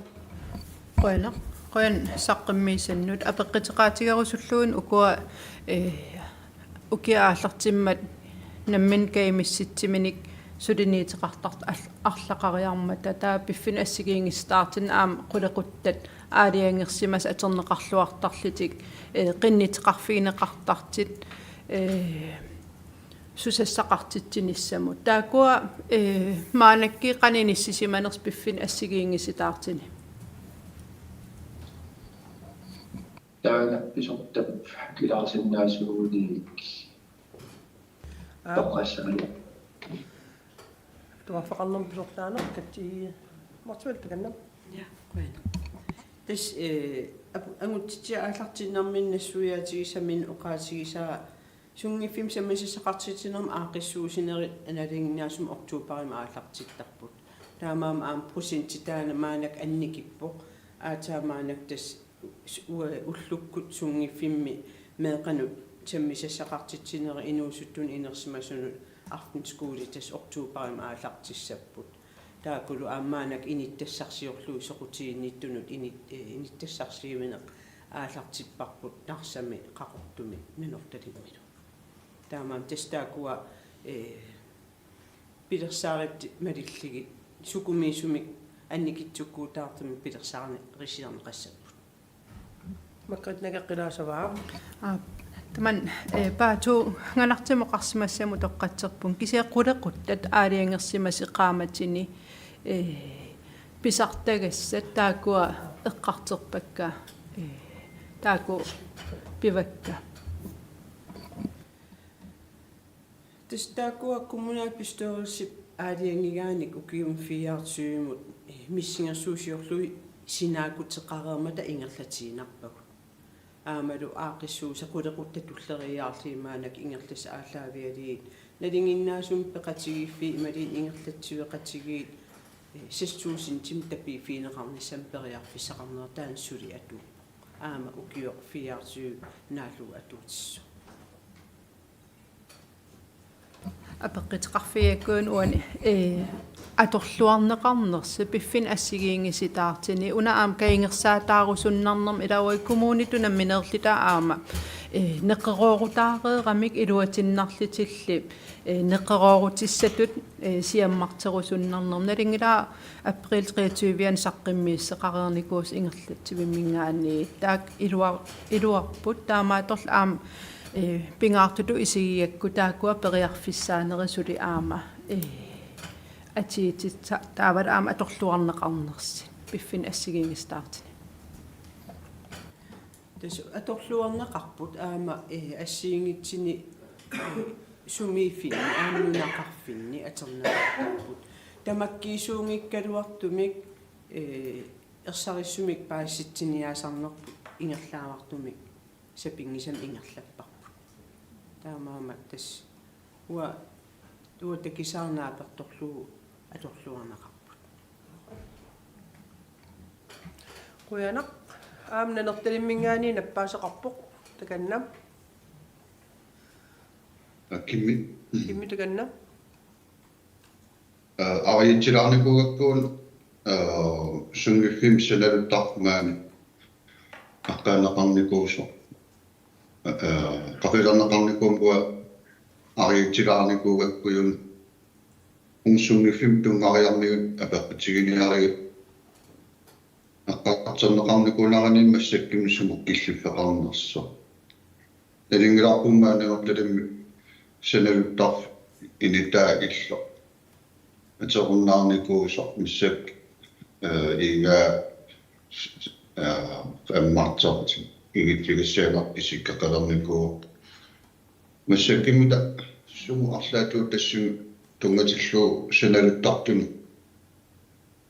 Qujanaq, qujanaq saqqummiussannut. Apeqquteqaatigerusullugu ukua, eh, ukiut aallartimmat nammineq kajumissutsiminik suliniuteqartartut al-, arlaqariarmata, taava piffinnut assigiinngisitaartunik aamma qulequttat aalajangersimasut atorneqarluartarlutik, eh, qinnuteqarfigineqartartut, eh, susassaqartitsinissamut. Taakkua, eh, maannakkut qanoq inissisimanersut piffinnut assigiinngisitaartunik? Taanna pisortap akilaarsinnaasuunik. Aap. Toqqassagaluarpoq. Atuarfeqarnermut pisortaaneq, Katja Motzfeldt, takanna. Ja, qujanaq. Tassa, eh, apu-, angutitsiaq aallartinnermini nassuiaatigisaminik oqaatigisaa sunngiffimmi sammisassaqartitsinermi aaqqissuussinerit nalinginnaasumik oktobarimi aallartittarput. Taamaammat aamma procentit taanna maannakkut annikippoq. Aatsaat maannakkut tassa s-, u-, ullukkut sunngiffimmi meeqqanut sammisassaqartitsinerit inuusuttunut inersimasunut aftenskole tassa oktobarimi aallartissapput. Taakkulu aamma maannakkut inuttassarsiorlugit soqutiginnittunut inut-, eh, inuttassarsiuineq aallartipparput Narsami Qaqortumi Nanortalimmilu. Taamaammat tassa taakkua, eh, pilersaarutit malillugit sukumiisumik annikitsukkuutaartumik pilersaarneqarsiorneqassapput. Margrethe nakeqqilaassavaa. Aa, tamanna, eh, Paatsuunganartumik oqarsimassamut utoqqatserpunga, kisianni qulequttat aalajangersimasut qaammatini, eh, pisartagassat taakkua eqqartorpakka, eh, taakku pivakka. Tassa taakkua kommunalbestyrelsip aalajangigaanik ukiumut fireogtyvemut, eh, missingersuusiorlugit sinaakkuteqareermata ingerlatiinnarpagut. Aammalu aaqqissuussat qulequttat tulleriiaarlugit maannakkut ingerlassat aallaavigalugit, nalinginnaasumik peqatigiiffiit imaluunniit ingerlatsiveqatigiit, eh, seks tusindimik tapiiffigineqarnissamik periarfissaqarnera taanna suli atuuppoq. Aamma ukioq fireogtyve naallugu atuutissaaq. Apeqquteqarfigigakku uani, eh, atorluarneqarnersi piffinnut assigiinngisitaartuni, una aamma kajunngersaataarusunnarnermi, ilaa uagut kommunitut nammineerluta aamma, eh, neqeroorutaareeramik iluatinnarlutillu, eh, neqeroorutissatut, eh, siammarterusunnarnermi. Nalunngilara april treogtyve-ani saqqummiusseqareernikuusoq ingerlatsivimminngaanniit. Taakku ilua-, iluarput, taamaattorli aamma, eh, pingaartutut isigigakku taakkua periarfissaanerit suli aamma, eh, atuutissat taavalu aamma atorluarneqarnersut piffinnut assigiinngisitaartuni. Tassa atorluarneqarput aamma, eh, assigiinngitsuni sumiiffinni, aamma nunaqarfinni atorneqartarput. Tamakkiisuunngikkaluartumik, eh, ersarissumik paasissutiniaasarnerput ingerlaavartumik sapinngisamik ingerlapparput. Taamaammat tassa uanga, uanga takusaarnaapertorlugu atorluarneqarput. Qujanaq. Aamma Nanortalimminngaanniit nappaasoqarpoq, takanna. Aa, Kimmi. Kimmi, takanna. Ee, ariitsilaarnikuugakku, ee, sunngiffimmi sanaluttarfik maani aqqaneqarnikuusoq. Ee, qaqilerneqarnikuugakku ariitsilaarnikuugakku, uunga sunngiffimmi tunngaviarmigut apeqqutiginiarigit aqqartorneqarnikuunerani massakkut sumut killiffeqarnersoq. Nalunngilarput maani Nanortalimmi sanaluttarfik initaa illoq. Atorunnaarnikuusoq massakkut, ee, iigaa, ee, ammartartik ingilligassiaannartik isikkoqalernikuuvoq. Massakkummi ta-, sumut arlaatigut tassani tunngatillugu sanaluttartunut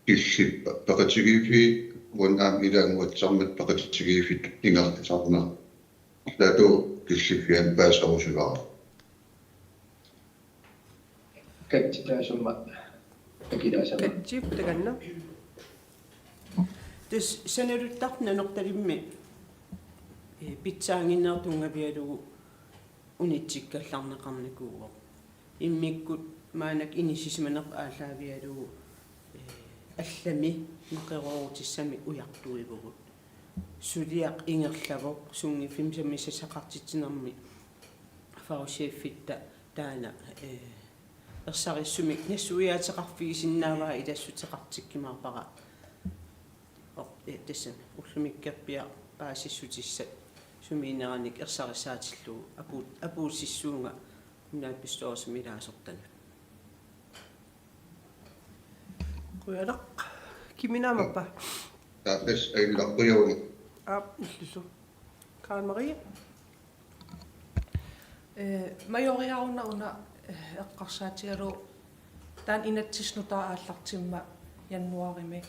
killippat. Peqatigiiffiit uani aamma ilaanni uatsarmat peqatigiiffiit ingerlasarnerat. Arlaatigut killiffianni paaserusulaarpoq. Katja, taasumma akilaasama. Katja, takanna. Tassa sanaluttarfik Nanortalimmi, ee, pitsaannginnerat tunngavigalugu unitsikkallarneqarnikuuvoq. Immikkut maannakkut inissisimanerput aallaavigalugu, ee, allami neqeroorutissamik ujartuivugut. Suliaq ingerlavoq sunngiffimmi sammisassaqartitsinermi fagchefitta taanna, ee, ersarissumik nassuiaateqarfigisinnaavaa ilassuteqartikkumaarpara. Or-, ee, tassami ullumikkorpiaq paasissutissat sumiinneranik ersarissaatillugu apu-, apuussissuunga kommunalbestyrelsimi ilaasortanut. Qujanaq. Kimmi naamappa? Taava tassa ajunngilaq, qujanaq. Aap, illusu. Karen Marie? Ee, Majoriaruna una, ee, eqqarsaatigalugu taanna inatsisit nutaat aallartimmat januaarimi.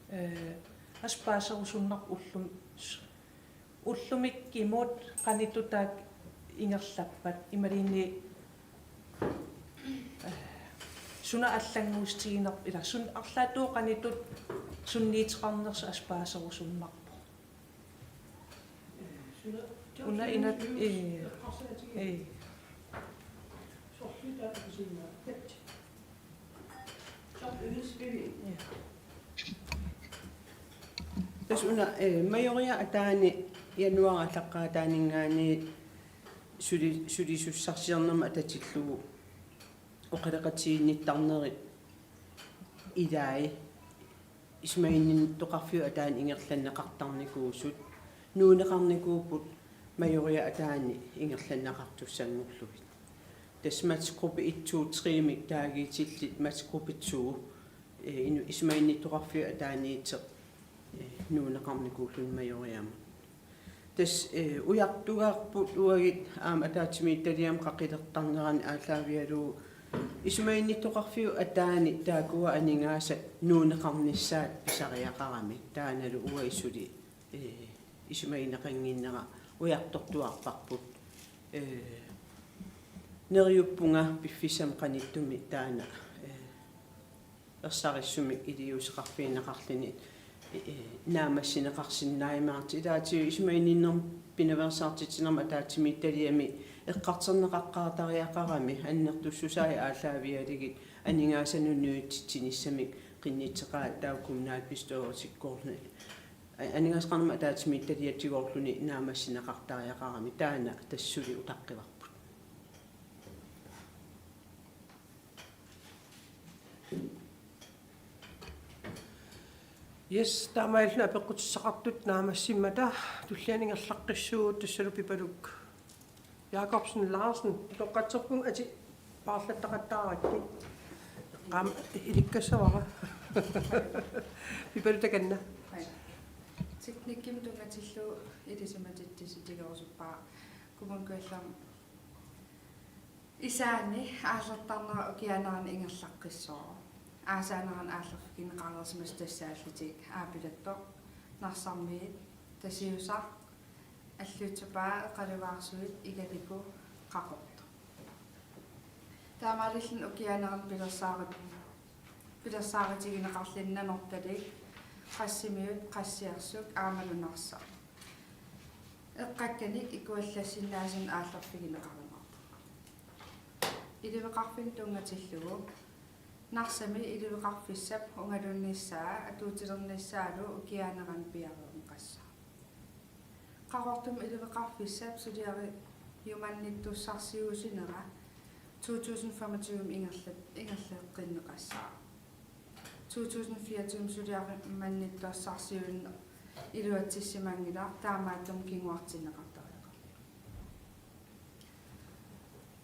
Ee, assut paaserusunnarpoq ullum-, s-, ullumikkut qanoq ittut taakku ingerlappat imaluunniit, ee, suna allannguussutiginerput ilaa, suna arlaatigut qanoq ittut sunniuteqarnersoq assut paaserusunnarpoq. Una inat-, ee, ee. Tassa una, ee, Majoriaq ataani januaarip aallaqqaataaninngaanniit suli-, sulisussarsiornermut atatillugu oqaloqatigiinnittarnerit ilai isumaginnittoqarfiup ataani ingerlanneqartarnikuusut nuunneqarnikuupput Majoriap ataani ingerlanneqartussanngorlugit. Tassa matchgruppe et, to, tre-mik taaguutillit matchgruppe to, ee, inu-, isumaginnittoqarfiup ataaniittoq, ee, nuunneqarnikuulluni Majoriamut. Tassa, ee, ujartugaarput uagut aamma ataatsimiititaliami qaqilertarnerani aallaavigalugu isumaginnittoqarfiup ataani taakkua aningaasat nuunneqarnissaat pisariaqarami, taannalu uagut suli, ee, isumagineqannginnera ujartortuarparput. Ee, neriuppunga piffissami qanittumi taanna, ee, ersarissumik iliuuseqarfigineqarluni, ee, naammassineqarsinnaajumaartoq. Ilaatigut isumaginninnermut pinaveersaartitsinermi ataatsimiititaliami eqqartorneqaqqaartariaqarami annertussusaat aallaavigalugit aningaasanut nuutsitsinissamik qinnuteqaat taava kommunalbestyrelsikkoorluni. A-, aningaasaqarnermut ataatsimiititaliatigoorluni naammassineqartariaqarami, taanna tassa suli utaqqivarput. Yes, taamaalilluni apeqqutissaqartut naammassimmata tulliani ingerlaqqissuugut, tassalu Pipaluk Jakobsen Larsen, utoqqatserpunga atit paarlattaqattaarakkit. Qaam ilikkassavara. Pipaluk takanna. Hej. Teknikkimut tunngatillugu ilisimatitsisutigerusuppara Kommune Kujallermi. Isaanni aallartarnera ukiup annerani ingerlaqqissaaq. Aasaanerani aallerfigineqareersimasoq tassaallutik Aapilattoq, Narsarmiit, Tasiusaq, Alluutsup Paa, Eqalugaarsuit, Igaliku, Qaqortoq. Taamaalilluni ukiup annerani pilersaarit-, pilersaarutigineqarluni Nanortalik, Qassimiut, Qassiarsuk aammalu Narsaq. Eqqakkanik ikuallassinnaasunut aallerfigineqarumaarpoq. Iliveqarfinnut tunngatillugu Narsami iliveqarfissap ungaluunnissaa atuutilernissaalu ukiaanerani piareerneqassaaq. Qaqortumi iliveqarfissap suliariumannittussarsiuusinera to tusind femogtyve ingerlat-, ingerlaqqinneqassaaq. To tusind fireogtyve suliariumannittussarsiuineq iluatsissimanngilaq, taamaattumik kinguartinneqartariaqarpoq.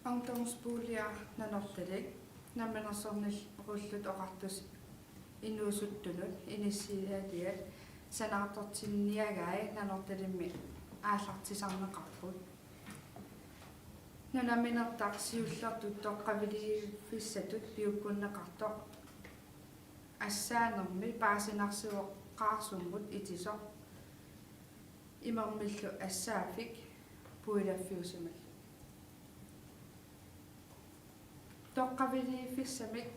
Ungdomsboliger Nanortalik Namminersornerullutik Oqartussat inuusuttunut inissiaatiat sanaartortinniagai Nanortalimmi aallartisarneqarput. Nunaminertaq siullertut toqqaviliiffissatut piukkunneqartoq assaanermi paasinarsivoq Qaarsummut itisoq imermillu assaaffik puilaffiusimallugu. Toqqaviliiffissamik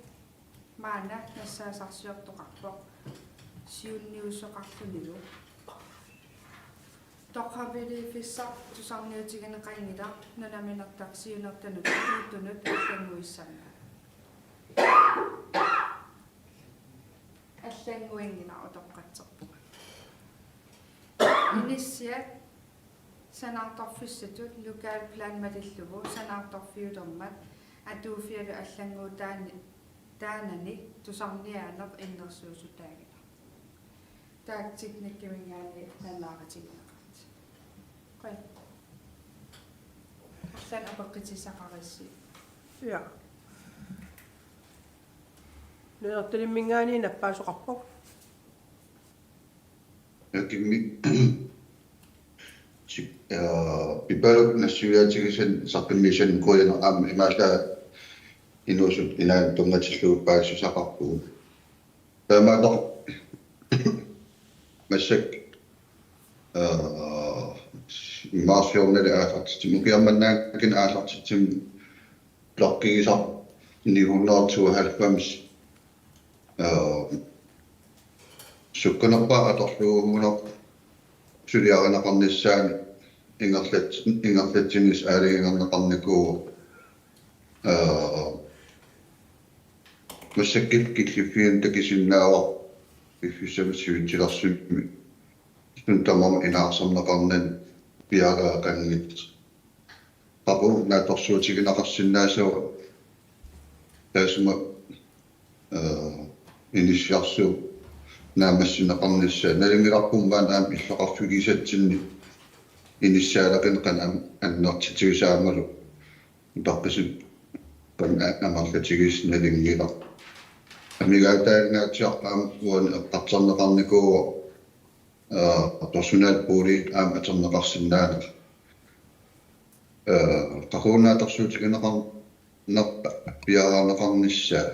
maanna nassaasarsiortoqarpoq siunniusoqarlunilu. Toqqaviliiffissaq tusarniutigineqanngilaq nunaminertaq siunertanut atuuttunut allannguissanngilaq. Allannguinngilaq, utoqqatserpunga. Inissiat sanaartorfissatut lokalplan malillugu sanaartorfiulermat atuuffialu allannguutaani-, taanani tusarniaaneq innersuussutaagina. Taakku teknikkiminngaanniit nalunaarutigineqartut. Qujan. Arlaannik apeqqutissaqarissi. Ja. Nanortalimminngaanniit nappaasoqarpoq. Akimmi. Si-, aa, Pipaluk nassuiaatigisannik saqqummiussannik qujanaq, aamma imaallaat inuusuttut inaanni tunngatillugu paasisaqarpugut. Taamaattoq massakkut, aa, immaqa siornali aallartitsimmat, ukiarmannaanngikkaanni aallartitsimmat blokkigisaq ni hundrede tooghalvfems, aa, sukkanerpaaq atorlugu una suliarineqarnissaanik ingerlat-, ingerlatsinnissaq aalajangerneqarnikuuvoq. Aa, massakkut killiffiani takusinnaavara piffissami sivitsilersummi suna tamarmi inaarsarneqarnani piareeqanngitsoq. Qaqugu naatsorsuutigineqarsinnaassavat taassuma, aa, inissiarsuup naammassineqarnissaa. Nalunngilarput maani aamma illoqarfigisatsinni inissaaleqineq qanoq am-, annertutigisaammalu utaqqisut qanoq a-, amerlatigisut nalunngilarput. Amigaataaginngaatsiaq aamma uani eqqartorneqarnikuuvoq, aa, personalpoolit aamma atorneqarsinnaaneq. Aa, qaqugu naatsorsuutigineqarnerpa piareerneqarnissaa.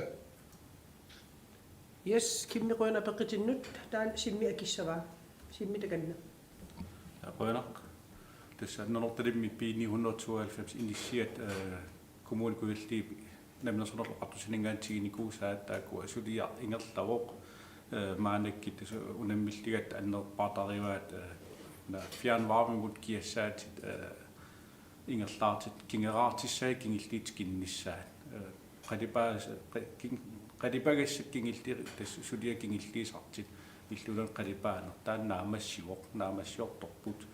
Yes, Kimmi, qujanaq apeqqutinnut. Taanna Simmi akissavaa. Simmi, takanna. Ja, qujanaq. Tassa Nanortalimmi B ni hundrede tooghalvfems inissiat, øh, Kommune Kujalleq Namminersornerullutik Oqartussaninngaanniit tiginikuusaat, taakkua suliaq ingerlavoq, øh, maannakkut tassa unammilligatta annerpaartarivaat, øh, una fjernvarmemut kiassaatit, øh, ingerlaartut, kingeraartussai kingulliit tikinnissaat. Øh, qalipaagas-, qa-, king-, qalipagassat kingulliit, tassa suliat kingulliusartut, illulan qalipaaneq, taanna naammassivoq, naammassiortorput.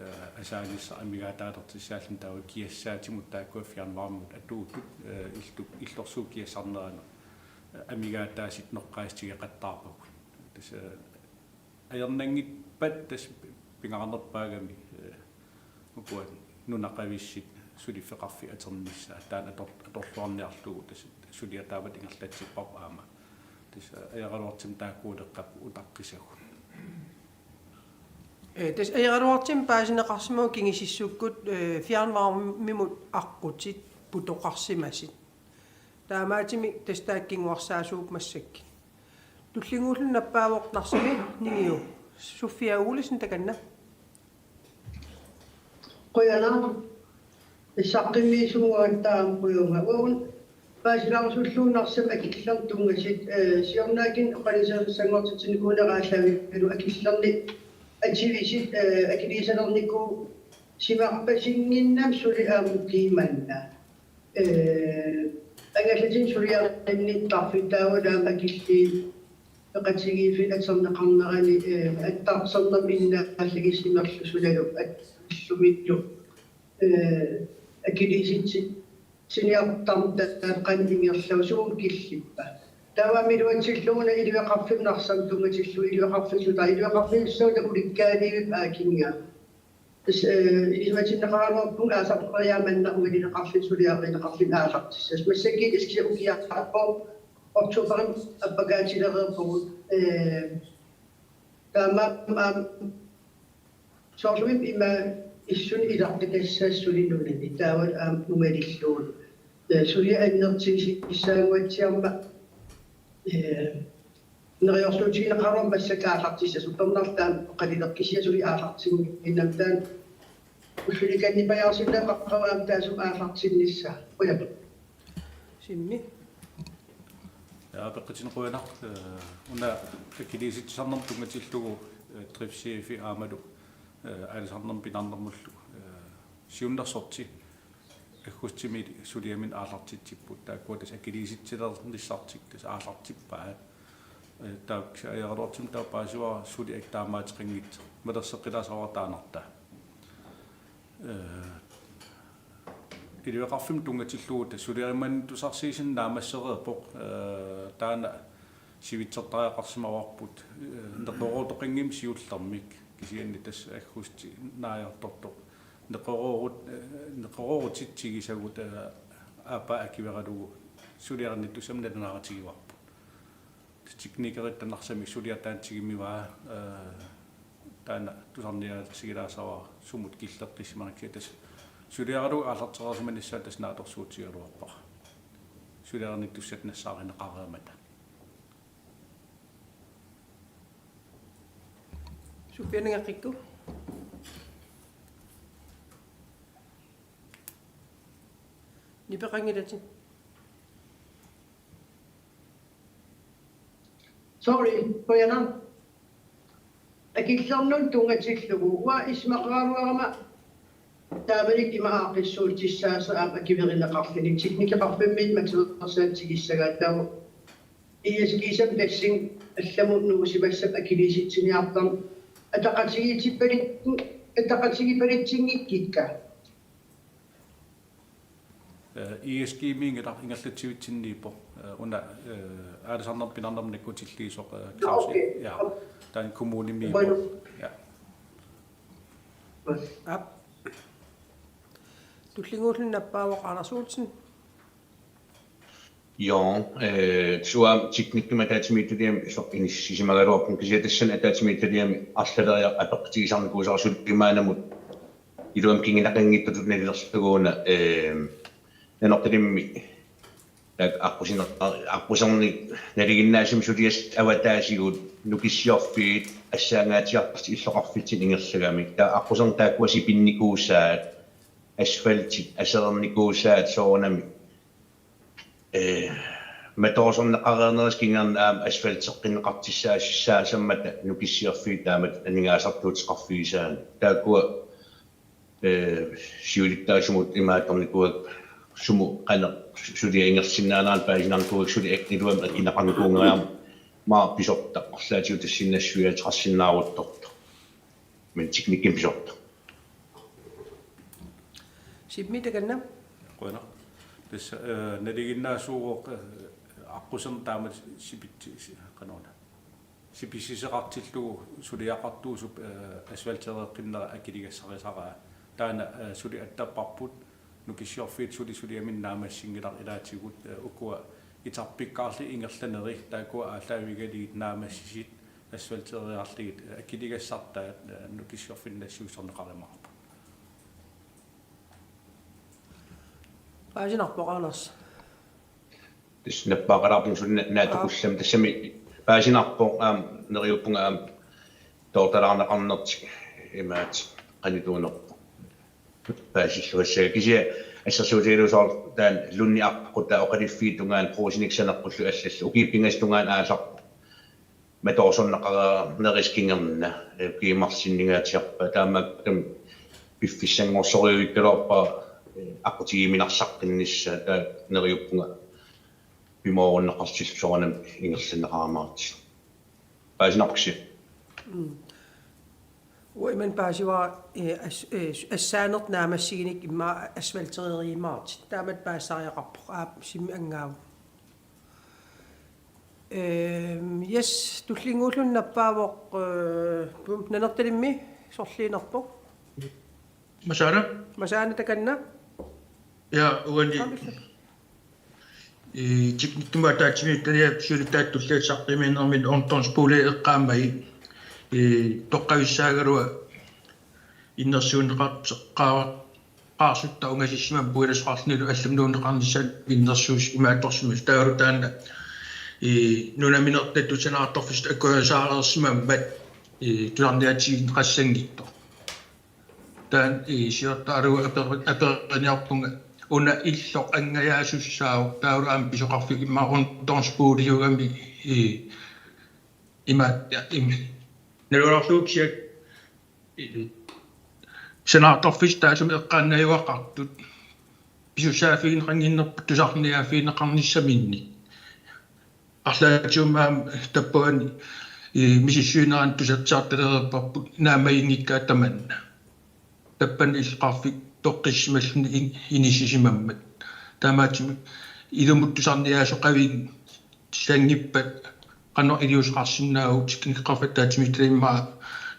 Øh, asaanissaq amigaataalertussaalluni taava kiassaatimut taakkua fjernvarmemut atuutut, øh, illu-, illorsuup kiassarneranik, øh, amigaataasut noqqaasitigeqattaarpagut. Tassa, øh, ajornanngippat tassa pingaarnerpaagami, øh, ukua nunaqavissut suliffeqarfik atornissaa, taanna ator-, atorluarniarlugu tassa suliaq taamatut ingerlatsipparput aamma. Tassa ajoraluartumik taakkuuleqqapput utaqqisagut. Ee, tassa ajoraluartumik paasineqarsimavoq kingusissukkut, ee, fjernvarmemut aqqutit putoqarsimasut. Taamaattumik tassa taakku kinguarsaasuupput massakkut. Tullinnguulluni nappaavoq Narsami Ningiu. Sofia Olsen, takanna. Qujanaq. Saqqummiussagatta aamma qujanaq. Uagut paasilaarlugu Narsami akillerneq tunngasut, ee, siornaakkut oqaluuserisassanngortitsinikuunera aallaavigillu akillerneq atuisut, ee, akiliisalernikuusimarpasinnginnami suli aamma ukiumanna. Ee, Angallatin suliarinniittarfik taavalu aamma akilliit peqatigiiffik atorneqarnerani, eh, attarsarnermi innaallagissi imerlu sunalu allumilu, eh, akiliisitsiniartarneq taava qanoq ingerlava, sumut killippa? Taava iluatsillugu una iliveqarfimmi Narsami tunngatillugu iliveqarfissutaat, iliveqarfissutaat ulikkaaniivippoq aakinngilaq. Tassa, eh, ilisimatinneqaraluarpunga aasarpariamanna uanileqarfik suliarineqarfik aallartissasut. Massakkut iski ukiarpoq oktoberimi appakaatilereerpugut, eh, taamaammat soorlumi ima issunik ilaqutassasut suli nunani taavalu aamma nungalillugu. Eh, suli annertusigissaannguatsiarmat, eh, neriorsuutigineqaraluarmat massakkut aallartissasut, pernartaam qalilerkisiasuli aallartinnginnamtaan ullulikannipajaarsinnaaqqaqqaam taassuma aallartinnissaa. Qujanaq. Simmi. Ja, peqatinnaq qujanaq, eh, una akiliisitsisarnermut tunngatillugu, eh, driftschefi aammalu, eh, aalisarnermut pingaarnermullu, eh, siunnersorti aggustimi suliaminnik aallartitsipput. Taakkua tassa akiliisitsilernissartik tassa aallartippaat. Eh, taakku ajoraluartumik taava paasivara suli taamaateqanngitsoq. Malerseqqilaassavarput taannartaa. Eh, iliveqarfimmut tunngatillugu tassa suliarinniittusarsiutinut naammassereerpoq, eh, taanna sivitsortariaqarsimavarput, eh, neqerooruteqanngimmat siullermik kisianni tassa aggustip naajartortoq neqeroorut-, eh, neqeroorutitsigisagut, eh, aappaa akiveralugu suliarinniittussamut nalunaarutigivarput. Teknikeritta Narsami suliaq taanna tigummivaa, eh, taanna tusarniaatigilaassavara sumut killeqqissimanersoq, tassa suliaralugu aallartereersimanissaa tassa naatsorsuutigigaluarpara. Suliarinniittussatut nassaarineqareermata. Sofia Nangaqqikku. Nipeqanngilatit. Sorry, qujanaq. Akillernut tunngatillugu uanga isumaqaraluarama taamanikkut ima aaqqissuussissaasera aamma akiverineqarluni teknikeqarfimmiit materialersaat tigussagaa, taava I S G-sami tassani allamut nuusimassap akiliisitsiniartarneq ataqatigiitippalit-, ataqatigiippallatsinngikkikka? Eh, I S G-miinngilaq, ingerlatsivitsinniippoq, eh, una, eh, aalisarnermut pingaarnermut nakkutilliisoq, eh, Claus. Okay. Ja. Taanna kommunimiippoq. Bueno. Ja. Aap. Tullinnguulluni nappaavoq Anders Olsen. Joo, eh, tassa uanga teknikkimik ataatsimiititaliami soq inissisimagaluarpunga, kisianni tassani ataatsimiititaliami arlaleriarlunga apeqqutigisarnikuusara suli imaanamut iluamik kinguneqanngitsutut nalilerlugu una, eh, Nanortalimmi taakku aqqusineq-, aqqusernik nalinginnaasumik suliassat avataasigut Nukissiorfiit assaangaatsiartut illoqarfitsinni ingerlagamik. Taava aqquserneq taakkua sipinnikuusaat, asfaltit aserornikuusaat soorunami, eh, matoorsorneqareernerisa kingorna aamma asfalteqqinneqartussaasissaassammata Nukissiorfiit taamatut aningaasartuuteqarfigisaannik. Taakkua, eh, siulittaasumut imaattornikuuakka, sumut qanoq suliaq ingerlasinnaanerannut paasinarnikuuakka, suli ak-, iluamik akkineqarnikuugeriarmat, maani pisortaq arlaatigut tassinnaasoq suliateqarsinnaaruttortoq. Men teknikkimik pisortaq. Simmi, takanna. Qujanaq. Tassa, eh, nalinginnaasuuvoq, eh, aqquserneq taama sipitsi-, si-, qanoruna. Sipissisoqartillugu suliaqartuusup, eh, asfaltereeqqinnera akiligassarisaraat. Taanna, eh, suli attapparput, Nukissiorfiit suli suliaminnik naammassinngilaat ilaatigut, eh, ukua itarpikkaarli ingerlaneri, taakkua aallaavigalugit naammassisit, asfalteriarlugit, eh, akiligassartaat, eh, Nukissiorfinnut nassiussorneqarumaarput. Paasinarpoq, Anders. Tassa nappaaqalaarpunga suli na-, naatsukullama. Aap. Tassami paasinarpoq, aamma neriuppunga aamma toortalaarneqarnertik imaattoq qanoq ituunerpoq. Paasilluassagaa, kisianni assersuutigalugu soorlu taanna Lundip aqqut taava oqaluffiup tungaanut Brugsenikkut saneqqullugu allallu ukiut pingasut tungaanut aallarpoq. Matoorsorneqareernerisa kingorna, eh, ukiut marluk sinningaatsiarpaat, taamaattumik piffissanngorsoriugaluarpara, eh, aqqutigiuminarsaqqinnissaq, taava neriuppunga pimoorunneqartut soorunami ingerlanneqarumaartut. Paasinarpoq kisianni. Uanga imannak paasivara, eh, as-, eh, assaaneq naammassineq immaqa asfaltereerumaartut. Taamatut paasisariaqarpoq, aap, Simmi angaavoq. Ehm, yes, tullinnguulluni nappaavoq, eh, pum-, Nanortalimmi sorliinerpoq. Masaana? Masaana takanna? Ja, uani. Aamma illu. Eh, teknikkimut ataatsimiititaliap siulittaata tulliassaq saqqummiinermi ungdomsbolig eqqaamai, eh, toqqavissaagaluaq innersuunneqartoqaqqaarluta ungasissimammat puilasoqarlunilu allamut nuunneqarnissaa innersuussaq imaattorsimavoq taavalu taanna, eh, nunaminertatut sanaartorfissatut akuersaareersimammat, eh, tusarniaatigineqassanngitsoq. Taanna, eh, siortaralugu aper-, aperiniarpunga una illoq angajaasussaavoq taavalu aamma pisoqarfik immaqa ungdomsboligugami, eh, ima, ja, im-, nalunaarlugu kisianni, eh, sanaartorfissat taassuma eqqaannajuaqartut pisussaaffigineqannginnerput tusarniaaffigineqarnissaminnik. Arlaatigut aamma tappavani, eh, misissuinerani tusartartalerparput naammaginngikkaat tamanna. Tappavani illoqarfik toqqissimalluni in-, inissisimammat. Taamaattumik ilumut tusarniaasoqavinngippata qanoq iliuuseqarsinnaavugut teknikkeqarfik ataatsimiititaliap immaqa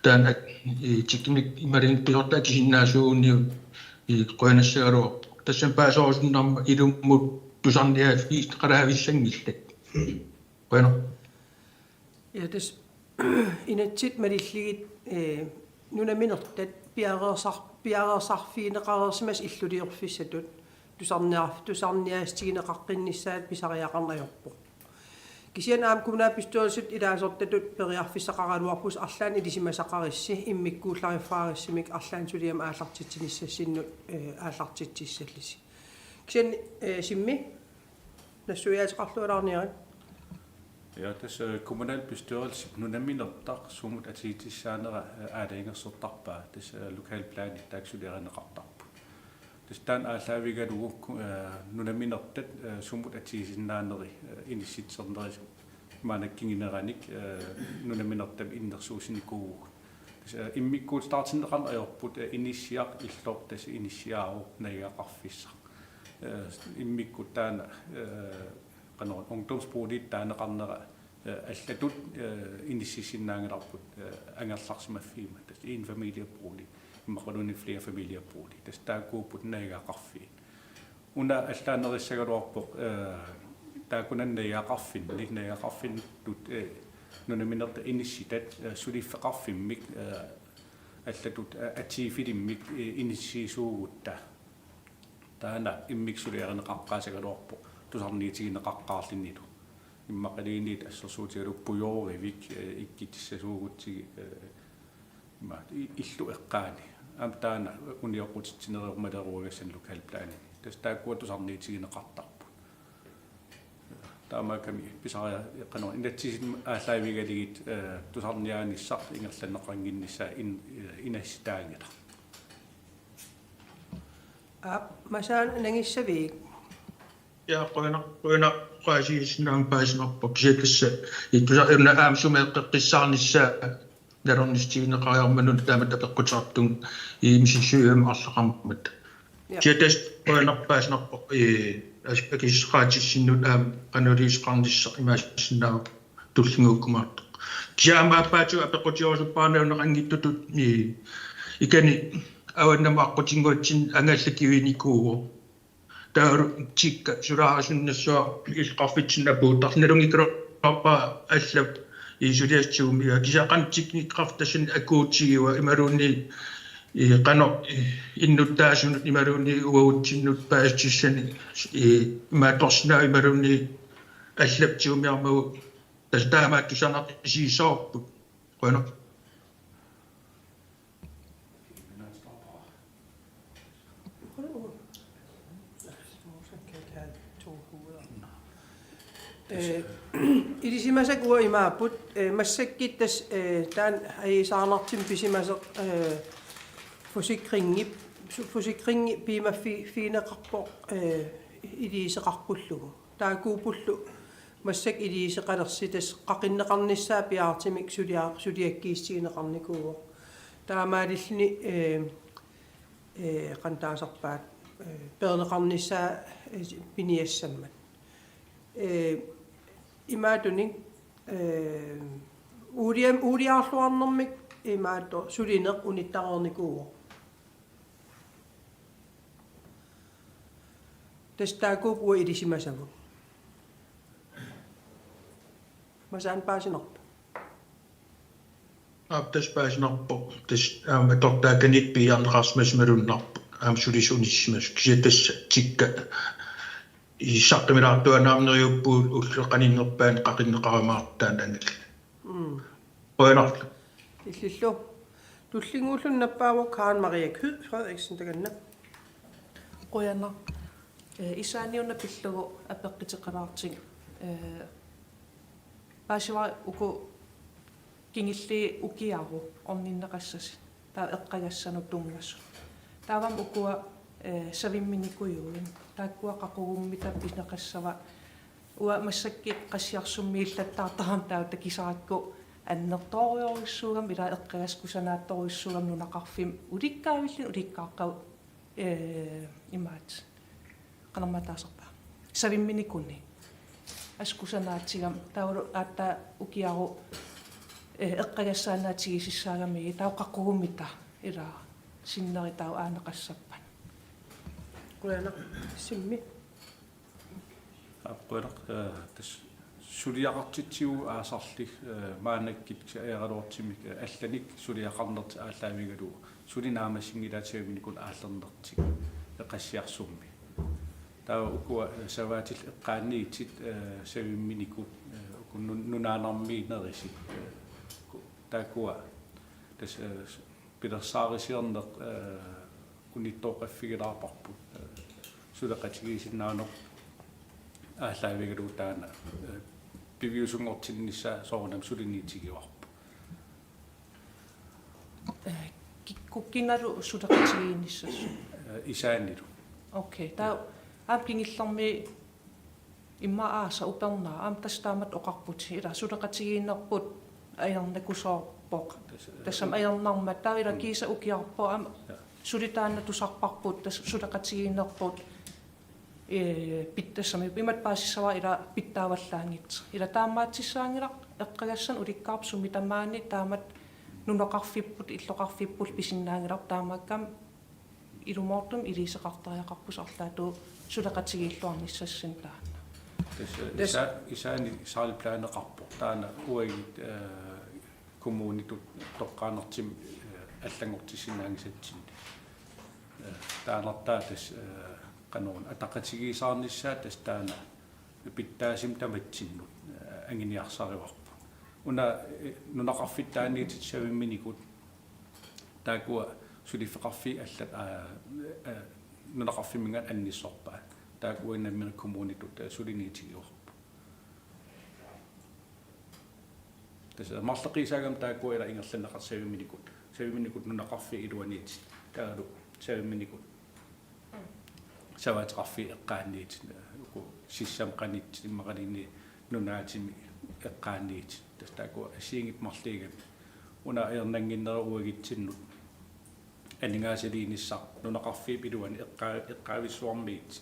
taanna, eh, teknik imaluunniit pisortat akisinnaasuuguniuk, eh, qujanassagaluarpoq. Tassani paaserusunnarmat ilumut tusarniaaffigineqalaavissanngillat. Qujanaq. Ja, tassa inatsit malillugit, eh, nunaminertat piareersar-, piareersarfigineqareersimasut illuliorfissatut tusarniaar-, tusarniaassutigineqaqqinnissaat pisariaqarneq ajorpoq. Kisianni aamma kommunalbestyrelsit ilaasortatut periarfissaqaraluarpusi arlaannik ilisimasaqarissi immikkuullariffeqarissumik arlaannik suliamut aallartitsiniassassinnut, eh, aallartitsissallusi. Kisianni, eh, Simmi nassuiaateqarlualaarniarit. Ja, tassa, eh, kommunalbestyrelsip nunaminertaq sumut atigitissaanera, eh, aalajangersortarpaa, tassa, eh, lokalplani taakku suliarineqartarput. Tassa taanna aallaavigalugu, eh, nunaminertat, eh, sumut atigisinnaaneri, eh, inissitsernerit maanakkigineranik, eh, nunaminertamik innersuussinikuuvugut. Tassa, eh, immikkuulluartinneqarneq ajorput, eh, inissiaq illoq tassa inissiaavoq najugaqarfissaq. Eh, immikkut taanna, eh, qanoq ungdomsbolig taaneqarnera, eh, allatut, eh, inississinnaanngilarput, eh, angerlarsimaffigimmat. Tassa enfamiliebolig, immaqaluunniit flerfamiliebolig. Tassa taakkuupput najugaqarfiit. Una allaanerissagaluarpoq, eh, taakkunani najugaqarfinni, najugaqarfinnut, eh, nunaminertat inissitat, eh, suliffeqarfimmik, eh, allatut, eh, atiiffilimmik, eh, inissiisuugutta. Taanna immikkut suliarineqaqqaassagaluarpoq tusarniutigineqaqqaarlunilu. Immaqaluunniit assersuutigalugu pujoorivik, eh, ikkutissasuugutsigit, eh, ima, i-, illup eqqaani. Aamma taanna unioqqutitsinerumalerujussuaq lokalplanimi. Tassa taakkua tusarniutigineqartarput. Taamaakkami pisariaqarneq inatsisit aallaavigalugit, eh, tusarniaanissaq ingerlanneqannginnissaa in-, eh, inassitaanngilaq. Aap, Masaana nangissavik. Ja, qujanaq, qujanaq, oqaasiisinnaammat paasinarpoq kisianni tassa, ittusa una aamma sumeeqqeqqissaarnissaa nalornissutigineqariarmat una taamatut apeqquteqartunga, ii, misissuinermut arlaqarmat. Ja. Kisianni tassa qujanaq paasinarpoq, ii, as-, akissaqaatissinnut aamma qanoq iliuuseqarnissaq imaassinnaavoq tullinnguukkumaartoq. Kisianni aamma aappaatigut apeqqutigerusuppara nalunaqanngitsutut, ii, ikani avannamut aqqutinnguatsinni angallakkut kivinikuuvoq. Taavalu tikka sulaarisunnersuaq illoqarfitsinni apuuttarluni, nalunngikkaluarpara allap ii suliassat tigumigaat. Kisianni qanoq teknikkeqarfik tassani akuutigiva imaluunniit, ii, qanoq, ii, innuttaasunut imaluunniit uagutsinnut paasissutissanik, ii, imaattorsinnaava imaluunniit allap tigumiarmagu, tassa taamaattussaaneq isigissavarput. Qujanaq. Øh, ilisimasakka uanga imaapput, øh, massakkut tassa, øh, taanna ajuusaarnartumik pisimasoq, øh, forsikringip, su-, forsikringi piumaffi-, -figineqarpoq, øh, iliuuseqarpullugu. Taakkuuppullu massakkut iliuuseqalersi tassa qaqinneqarnissaa piaartumik suliaq-, suliakkiissutigineqarnikuuvoq. Taamaalilluni, ee, ee, qanoq taasarpaat, ee, peerneqarnissaa, ee, piniassammat. Ee, imaattunik, ee, uuliam-, uuliarluarnermik imaattoq sulineq unittareernikuuvoq. Tassa taakkuupput uagut ilisimasagut. Masaana paasinarpa? Aap, tassa paasinarpoq. Tassa aamma atortaakaniit piiarneqarsimasut malunnarpoq. Aamma sulisut unissisimasut. Kisianni tassa tikka isissaqqimilaartuaannarnerupput ullut qaninnerpaat qaqinneqarumaartaanngillat. Mm. Qujanarlu. Illillu. Tullinnguulluni nappaavoq Karen Marie Kyed Frederiksen takanna. Qujanaq. Ee, Isaani una pillugu apeqquteqalaartigu. Ee, paasivara uku kingulliit ukiarput orninneqassasut. Taava eqqagassanut tunngasut. Taava ukua, ee, savimminikujuit. Taakkua qaqugummita pineqassava. Uanga massakkut Qassiarsummi illattaartarama taava takusarakku annertoorujussuugami ila eqqagassat kusanaattorujussuugami nunaqarfimmi ulikkaavilluni ulikkaaqqagut, ee, imaattoq. Qanormaa taasarpaat. Savimminikunik. Assut kusanaatigami taavalu aatsaat ukiarput, ee, eqqagassaannaatigisussaagami taava qaqugummita ila sinneri taava aaneqassappat. Qujanaq. Simmi. Aap, qujanaq, ee, tassa suliaqartitsivugut aasarlu, ee, maannakkut kisianni ajoraluartumik, ee, allanik suliaqarnertik aallaavigalugu suli naammassinngilaat savimminikunik aallernertik Qassiarsummi. Taava ukua, ee, savaatillit eqqaaniittut, ee, savimminikut, ee, uku nun-, nunaannarmiinerusut, ee, ku-, taakkua tassa, ee, pilersaarusiorneq, ee, unittooqqaffigilaarparput, ee, suleqatigiissinnaaneq aallaavigalugu taanna, ee, piviusunngortinnissaa soorunami suliniutigivarput. Ee, kikkut kinalu suleqatigiinnissassut? Ee, Isaanilu. Okay, taava aamma kingullermi immaqa aasaq upernaaq, aamma tassa taamatut oqarputit, ila suleqatigiinnerput ajornakusoorpoq. Tassa, ee, tassami ajornarmat, taava ila, mm, kiisa ukiarput, aamma, ja, suli taanna tusarparput, tassa suleqatigiinnerput, ee, pit-, tassami imatut paasissavara ila pitsaavallaanngitsoq. Ila taamaattussaanngilaq eqqagassanut ulikkaarput sumi tamaani taamatut nunaqarfipput, illoqarfipput pisinnaanngilarput taamaakkami ilumoortumik iliuuseqartariaqarpusi arlaatigut suleqatigiilluarnissassinnik taanna. Tassa, tassa Isa-, Isaani skraldemandinngorpoq taanna uagut, ee, kommunitut toqqaannartumik, ee, allanngortissinnaanngisatsinnik. Ee, taannartaa tassa, ee, qanoruna ataqatigiissaarnissaa tassa taanna pitsaasumik tamatsinnut, ee, anguniarsarivarput. Una, ee, nunaqarfittaanniittut savimminikut taakkua suliffeqarfiit allat, aa, ee, nunaqarfimminngaanniit annissorpaat. Taakkua nammineq kommunitut, ee, suliniutigivarput. Tassa marloqiusaagami taakkua ila ingerlanneqartut savimminikut. Savimminikut nunaqarfiit iluaniittut. Taavalu savimminikut savaateqarfiit eqqaaniittut, uku sissamik qanittut immaqaluunniit nunaatimi eqqaaniittut. Tassa taakkua assigiinngitsut marluugamik. Una ajornannginnerat uagutsinnut aningaasaliinissaq nunaqarfiup iluani eqqaa-, eqqaavissuarmiit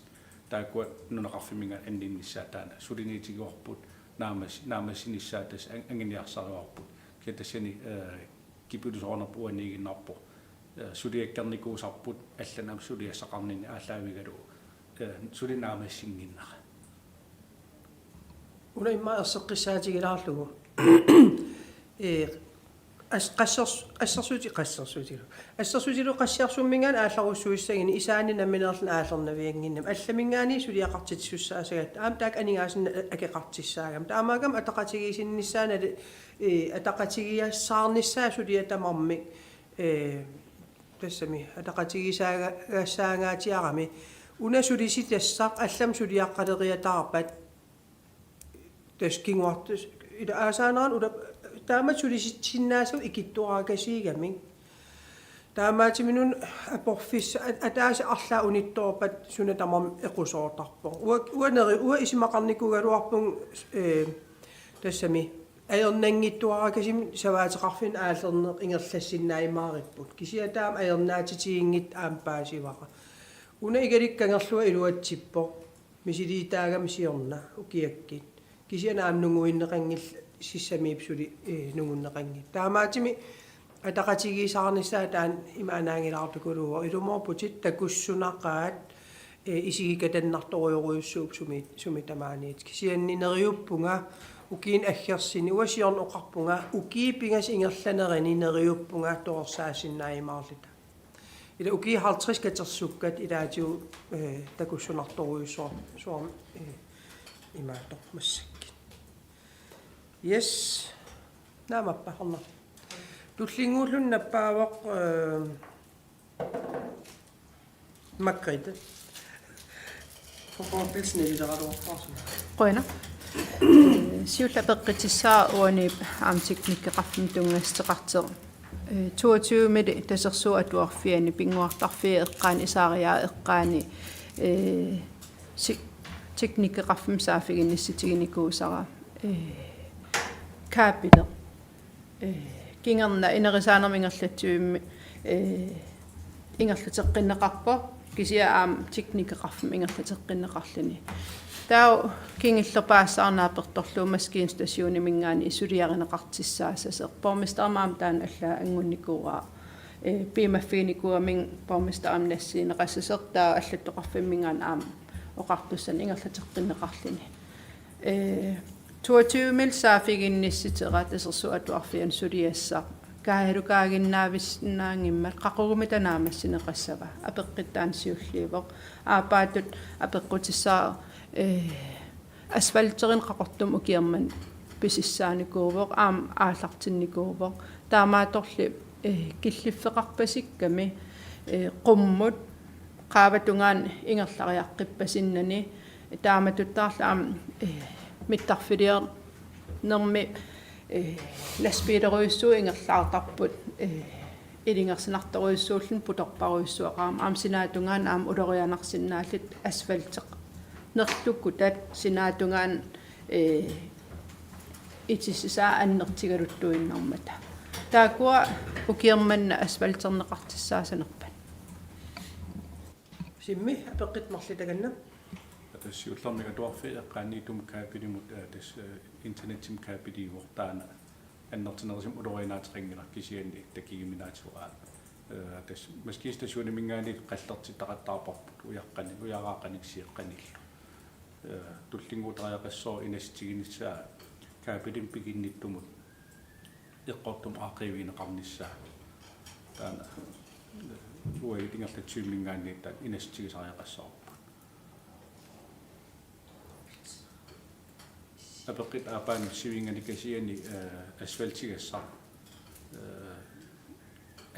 taakkua nunaqarfimminngaanniit anninnissaat taanna suliniutigivarput naammas-, naammassinissaa tassa an-, anguniarsarivarput. Kisianni tassani, ee, kipilusoornerput uaniiginnarpoq. Ee, suliakkernikuusarput allanut aamma suliassaqarninni aallaavigalugu, ee, suli naammassinnginnera. Una immaqa erseqqissaatigilaarlugu. Ee, as-, qassers-, assersuuti-, qassersuutigalugu. Assersuutigalugu Qassiarsumminngaanniit aallarussuussaguni Isaani nammineerluni aallernaviannginnami. Allaminngaanniit suliaqartitsisussaassagatta. Aamma taakku aningaasannik akeqartussaagami. Taamaakkami ataqatigiissinnissaanut, ee, ataqatigiissaarnissaa suliaq tamarmik, ee, tassami ataqatigiissaanga-, -gassaangaatsiarami. Una sulisitassaq allamik suliaqqaleriataarpat. Tassa kinguartus-, ila aasaanerani ula-, taamatut sulisitsisinnaasavut ikittuarakasiigamik. Taamaattumik una aporfissaq at-, ataaseq arlaat unittoorpat suna tamarmi equsoortarpoq. Ua-, uaneri-, uanga isumaqarnikuugaluarpunga, eh, tassami ajornanngitsuarakasimmik savaateqarfinni aallerneq ingerlassinnaajumaaripput. Kisianni taama ajornaatitiginngitsoq aamma paasivara. Una igalikkangerlua iluatsippoq. Misiliitaagami siorna ukiakkut. Kisianni aamma nunguinneqanngillat, Sissamiippoq suli, eh, nungunneqanngilaq. Taamaattumik ataqatigiissaarnissaa taanna imaannaanngilaartukuluuvoq. Ilumoorputit takussunaqaat, eh, isigikatannartorujorujussuupput sumi, sumi tamaaniit. Kisianni neriuppunga ukiuni aggersuni, uanga siorna oqarpunga, ukiut pingasut ingerlanerini neriuppunga torersaassinnaajumaarluta. Ila ukiut halvtreds katersukkat ilaatigut, eh, takussunartorujussuar-, suarmi, eh, imaattoq massakkut. Yes. Naamappa, Hanna. Tullinnguulluni nappaavoq, eh, Margrethe. Forkortelsesnileraluarpaarsi. Qujanaq. Siulleq apeqqutissaq uani aamma teknikkeqarfimmik tunngassuteqartoq. Eh, toogtyve-mili Tasersuup Atuarfiani pinnguartarfiup eqqaani, isaariaap eqqaani, eh, si-, teknikkeqarfimmik saaffiginnissutiginikuusara, eh, kabeleq. Eh, kingorna inerisaanermi ingerlatsivimmi, eh, ingerlateqqinneqarpoq, kisianni aamma teknikkeqarfimmik ingerlateqqinneqarluni. Taava kingulleq paasisara naapertorlugu maskinstationimingaanniit suliarineqartussaassasoq. Borgmesterimi aamma taanna allaat angunnikuuara. Eh, piumaffiginikuugaminga borgmesteri aamma nassiunneqassasoq, taava allattoqarfimminngaanniit aamma oqartussanut ingerlateqqinneqarluni. Eh, toogtyve-mili saaffiginnissutera Tasersuup Atuarfiani suliassaq. Kaajalukaaginnaavissinaanngimmat qaqugumita naammassineqassava? Apeqqut taanna siulliuvoq. Aappaattut apeqqutissaq, eh, asfalterineq Qaqortumi ukioq manna pisussaanikuuvoq, aamma aallartinnikuuvoq. Taamaattorli, eh, killiffeqarpasikkami, eh, qummut qaavap tungaanut ingerlariaqqippasinnani, taamatuttaarlu aamma, eh, mittarfiliornermi, eh, lastbiilerujussuit ingerlaartarput, eh, ilungersunartorujussuulluni putorparujussuaqarami, aamma sinaata tungaanut aamma ulorianarsinnaallutik asfalteqarnerlukkutaq sinaata tungaanut, eh, itisusaa annertugaluttuinnarmata. Taakkua ukioq manna asfalterneqartussaasanerput. Simmi, apeqqut marluk takanna. Tassa siullermik atuarfiup eqqaaniittumut kabelimut, eh, tassa, eh, internetsimut kabeliuvoq, taanna annertunerusumik ulorianaateqanngilaq, kisianni takujuminaatigut aamma. Eh, tassa maskinstationiminngaanniit qallertittaqattaarparput ujaqqani-, ujaraaqanik sioqqanillu. Eh, tullinnguutariaqassaaq inassutiginissaa kabelimik piginnittumut eqqortumik aaqqiivigineqarnissaa. Taanna, eh, uagut ingerlatsivimminngaanniit taanna inassutigisariaqassavarput. Apeqqut aappaanut sivinnganikasiani, eh, asfaltigassaq. Eh,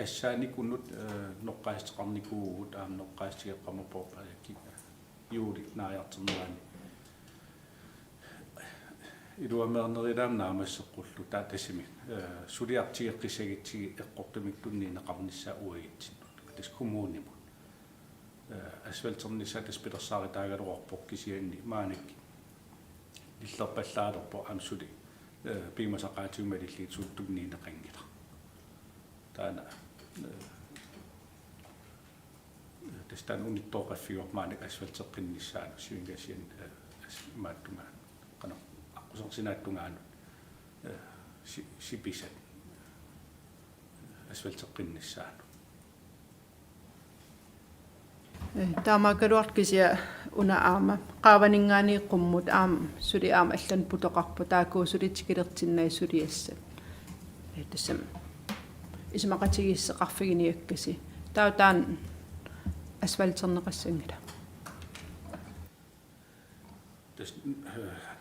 assaanikunnut, eh, noqqaassuteqarnikuuvugut, aamma noqqaassutigeqqammerpugut, eh, ki-, juulip naajartornerani. Iluamik nerulaamik naammasseqqullugu taava tassami, eh, suliartigeqqissagutsigit eqqortumik tunniunneqarnissaa uagutsinnut. Tassa kommunimut. Eh, asfalternissaa tassa pilersaarutaagaluarpoq, kisianni maannakkut nillerpallaalerpoq aamma suli, eh, piumasaqaatigut malillugit suli tunniunneqanngilaq. Taanna, eh, tassa taanna unittooqaffigaarput maannakkut asfalteqqinnissaanut sivinngasani, eh, as-, imaattungaanut, qanoq, aqqusersuinertungaanut, eh, si-, sipisat asfalteqqinnissaanut. Eh, taamaakkaluartoq kisianni una aamma qaavaninngaanniit qummut aamma suli aamma allanut putoqarpoq, taakku suli tikilersinnagit suliassat. Eh, tassami isumaqatigiisseqarfiginiakkasi. Taava taanna asfalterneqassanngilaq. Tassa, eh,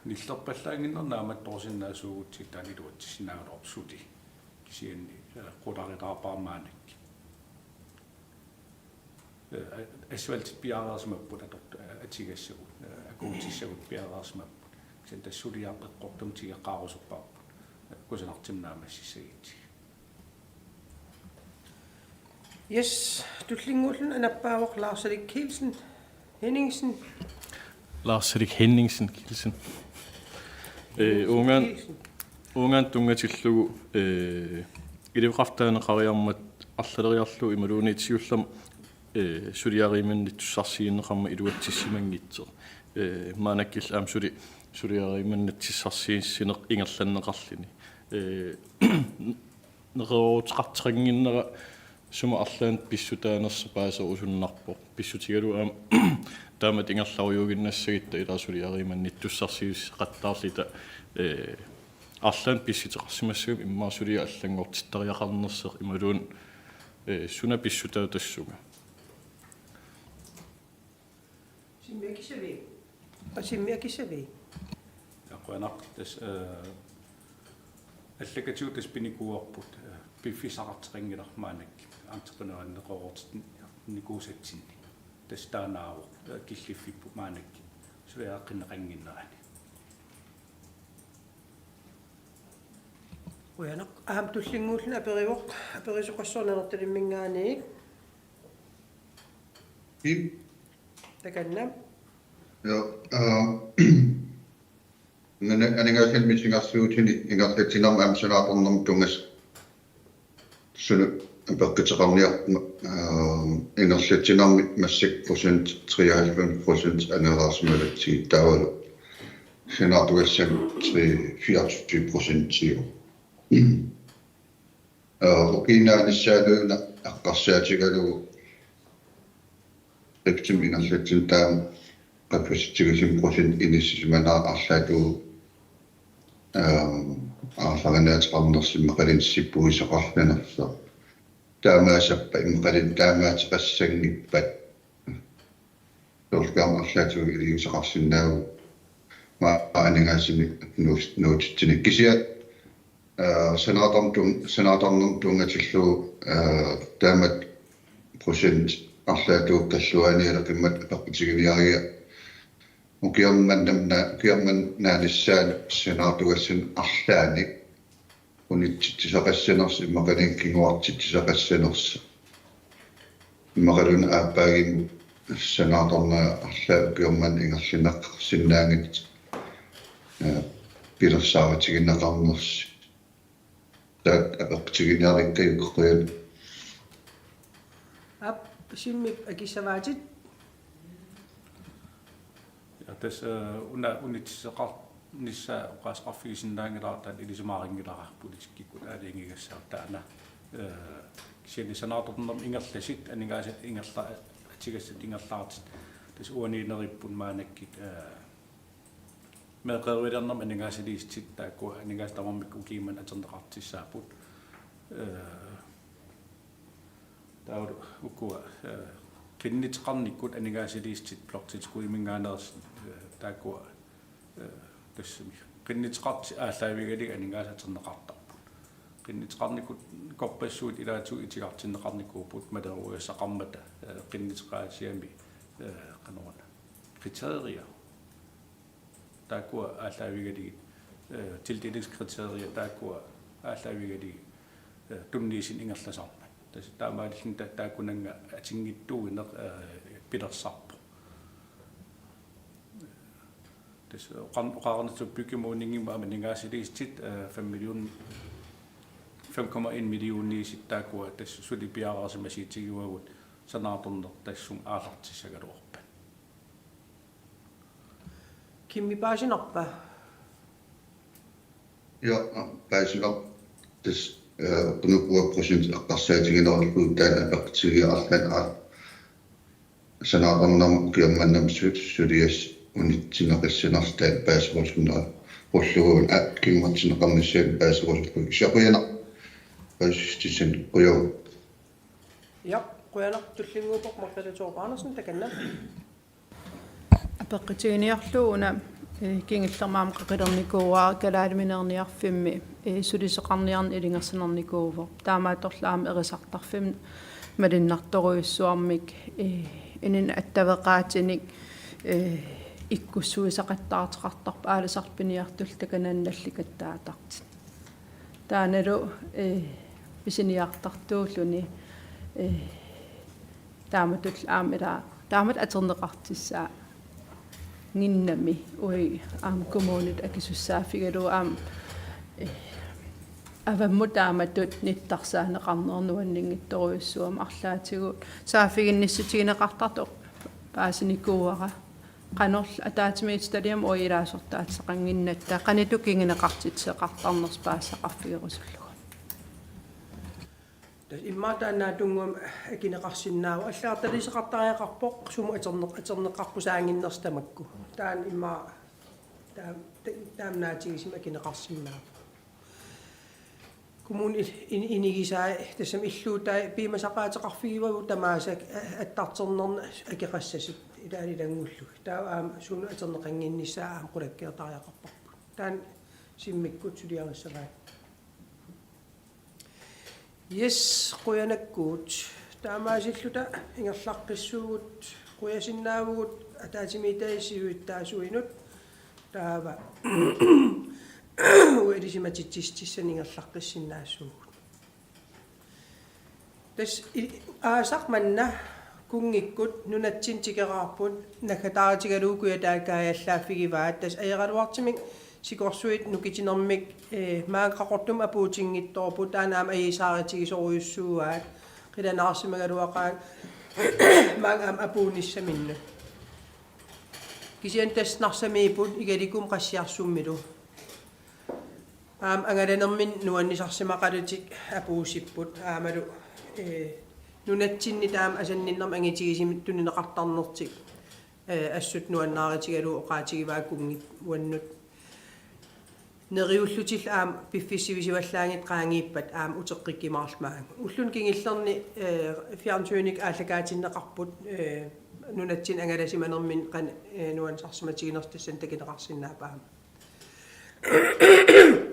nillerpallaannginnermi naammattoorsinnaasuugutsigit taanna iluatsissinnaagaluarpoq suli. Kisianni, eh, qularitaarpara maannakkut. Eh, asfaltit piareersimapput atortut, eh, atugassagut, eh, akuutissagut piareersimapput. Kisianni tassa suliaq eqqortumik tikeqqaarusuppara. Eh, kusanartumik naammassissagutsigit. Yes, tullinnguulluni anappaavoq Lars-Erik Kielsen Henningsen. Lars-Erik Henningsen Kielsen. Ee, uungaan, uungaan tunngatillugu, ee, iliveqartitaaneqariarmat arlaleriarlugu imaluunniit siullermik, ee, suliariumannittussarsiuunneqarmat iluatsissimanngitsoq. Ee, maannakkut aamma suli suliariumannassarsiussineq ingerlanneqarluni. Ee, neqerooruteqartoqannginnera sumut arlaannik pissutaanersoq paaserusunnarpoq. Pissutigalugu aamma taamatut ingerlarujuuginnassagutta ilaa suliariumannittussarsiuteqattaarluta, ee, arlaannik pissuteqarsimassagutta immaqa suliaq allanngortittariaqarnersoq imaluunniit, ee, suna pissutaavoq tassunga. Simmi akissavit? Simmi akissavit? Qujanaq, tassa, eh, allakatigut tassa pinikuuarput, eh, piffissaqartoqanngilaq maannakkut entreprenørinik neqeroorutitsinnikuusatsinnik. Tassa taannaavoq, eh, killiffipput maannakkut suliareqqinneqannginnerani. Qujanaq, aamma tullinnguulluni aperivoq, aperisoqassaaq Nanortalimminngaanniit. Kim? Takanna. Ja, øh, men aningaasat missingersuutinik ingerlatsinermi aamma sanaartornermut tunngasoq. Suna apeqquteqarniarmat, øh, ingerlatsinermi massakkut procent, treoghalvfems procent angerlarsimagatsigit taavalu sanaartugassanut tre-, fireogtyve procentiuvoq. Øh, ukiup naanissaaluuna eqqarsaatigalugu driftimik ingerlatsineq taama qaffasitsigisumik procent inissisimanera arlaatigut, øh, aarlerinaateqarnersoq imaluunniit sippuisoqarfiginersoq. Taamaassapput imaluunniit taamaateqassanngippat. Soorlu aamma arlaatigut iliuuseqarsinnaavugut maani aningaasanik nuus-, nuutitsineq kisianni, øh, sanaartorn-, tun-, sanaartornermut tunngatillugu, øh, taamatut procent arlaatigut kalluaanialaqimmat apeqqutiginiariga ukiormanna-, ukiormanna naanissaanut sanaartugassanut arlaannik unitsitsisaqassanersoq imaluunniit kinguartitsisaqassanersoq. Immaqaluunniit aappaagimmut sanaartornera arlaat ukiormanna ingerlanneqarsinnaanngitsoq, øh, pilersaarutigineqarnersoq. Taakku apeqqutiginiarikka, qujanaq. Aap, Simmip akissavaatit? Ja, tassa, øh, una unitsitseqarnissaa oqaaseqarfigisinnaanngilara, taanna ilisimaarinngilara politikkikkut aalajangigassaq taanna. Øh, kisianni sanaartornermut ingerlasut, aningaasat ingerla-, atugassat ingerlaartut. Tassa uaniinneripput maannakkut, øh, meeqqerivilernermik aningaasaliissutit taakku aningaasat tamarmik ukiummat atorneqartussaapput. Øh, taavalu ukua, øh, qinnuteqarnikkut aningaasaliissutit bloktilskudimingaanneersut, øh, taakkua, øh, tassami. Qinnuteqartut aallaavigalugit aningaasat atorneqartarput. Qinnuteqarnikkut korpassuit ilaatigut itigartinneqarnikuupput maleruagassaqarmata, øh, qinnuteqaasiami, øh, qanoruna. Kriterier. Taakkua aallaavigalugit, øh, tildelingskriterier taakkua aallaavigalugit, øh, tunniussineq ingerlasarmat. Tassa taamaalilluni ta-, taakkunannga atunngitsuuneq, øh, pilersarpoq. Tassa oqar-, oqarnitsup byggemålingimut aamma aningaasaliissutit, øh, fem million, fem komma en millioniusut taakkua tassa suli piareersimasuutigivagut sanaartorneq tassunga aallartissagaluarpat. Kimmi paasinarpa? Ja, paasinarpoq. Tassa, øh, qinupua procent eqqarsaatiginerullugu taanna apeqqutigiarlugu aamma sanaartornermut ukiormanna su-, suliassaq unitsinneqassanersoq taanna paaserusunnerullugu, aap, kinguartinneqarnissaanut paaserusullugu. Kisianni qujanaq. Paasissutissat qujavugut. Ja, qujanaq, tullinnguuppoq Margrethe Thorup Andersen, takanna. Apeqqutiginiarlugu una, eh, kingullermi aamma qaqilernikuuara kalaaliminerniarfimmi, eh, sulisoqarniarneq ilungersunarnikuuvoq. Taamaattorli aamma erisartarfimmi malunnartorujussuarmik, eh, inunnut attaveqaatinik, eh, ikkussuisaqattaartoqartarpoq aalisartut piniartullu takanani nallikataatartut. Taannalu, eh, pisiniartartuulluni, eh, Taamatut aamma ila taamatut atorneqartussaannginnami uagut aamma kommunit akisussaaffigalugu aamma, eh, avammut taamatut nittarsaaneqarneq nuanninngitsorujussuugami arlaatigut saaffiginnissutigineqartartoq paasinikuuara. Qanorlu ataatsimiititaliami uagut ilaasortaatissaqannginnatta qanoq ittoq kinguneqartitseqartarnersoq paasisaqarfigerusullugu. Tassa immaqa taannaatunnguamik akineqarsinnaavoq. Allagartaliisoqartariaqarpoq sumut atorneq-, atorneqarpusaannginnersoq tamakku. Taanna immaqa taam-, ta-, taamaatigisimasoq akineqarsinnaavoq. Kommunit in-, inigisai tassami illuutai piumasaqaateqarfigivagut tamaasa a-, attartornerni akeqassasut ilaat ilanngullugit. Taava aamma sumut atorneqannginnissaa aamma qulakkeertariaqarparput. Taanna Simmikkut suliarissavaat. Yes, qujanaqaaq. Taamaasilluta ingerlaqqissuugut, qujasinnaavugut ataatsimiititaliap siulittaasuinut. Taava uanga ilisimatitsissutissani ingerlaqqissinnaassuugut. Tassa i-, aasaq manna kunngikkut nunatsinni tikeraarput naggataarutigalugu Kujataani kaajallaaffigivaat. Tassa ajoraluartumik sikorsuit nukittunermik, eh, maanga Qaqortumi apuutinngitsoorput, taanna aamma ajuusaarutigisorujussuuaat. Qilanaarsimagaluaqaaq maanga aamma apuunnissaminnut. Kisianni tassa Narsamiipput Igalikummi Qassiarsummilu. Aamma angalanerminni nuannisarsimaqalutik apuussipput aammalu, eh, nunatsinni taama asanninnermik angitigisumik tunineqartarnertik, eh, assut nuannaarutigalugu oqaatigivaat kunngikkut uannut. Neriullutillu aamma piffissaq sivisuallaanngitsoq qaangiuppat aamma uteqqikkumaarlugit maanga. Ulluni kingullerni, eh, fjernsynikkut aallakaatinneqarput, eh, nunatsinni angalasimanerminni qanoq, eh, nuannisarsimatiginersoq tassani takuneqarsinnaapput aamma.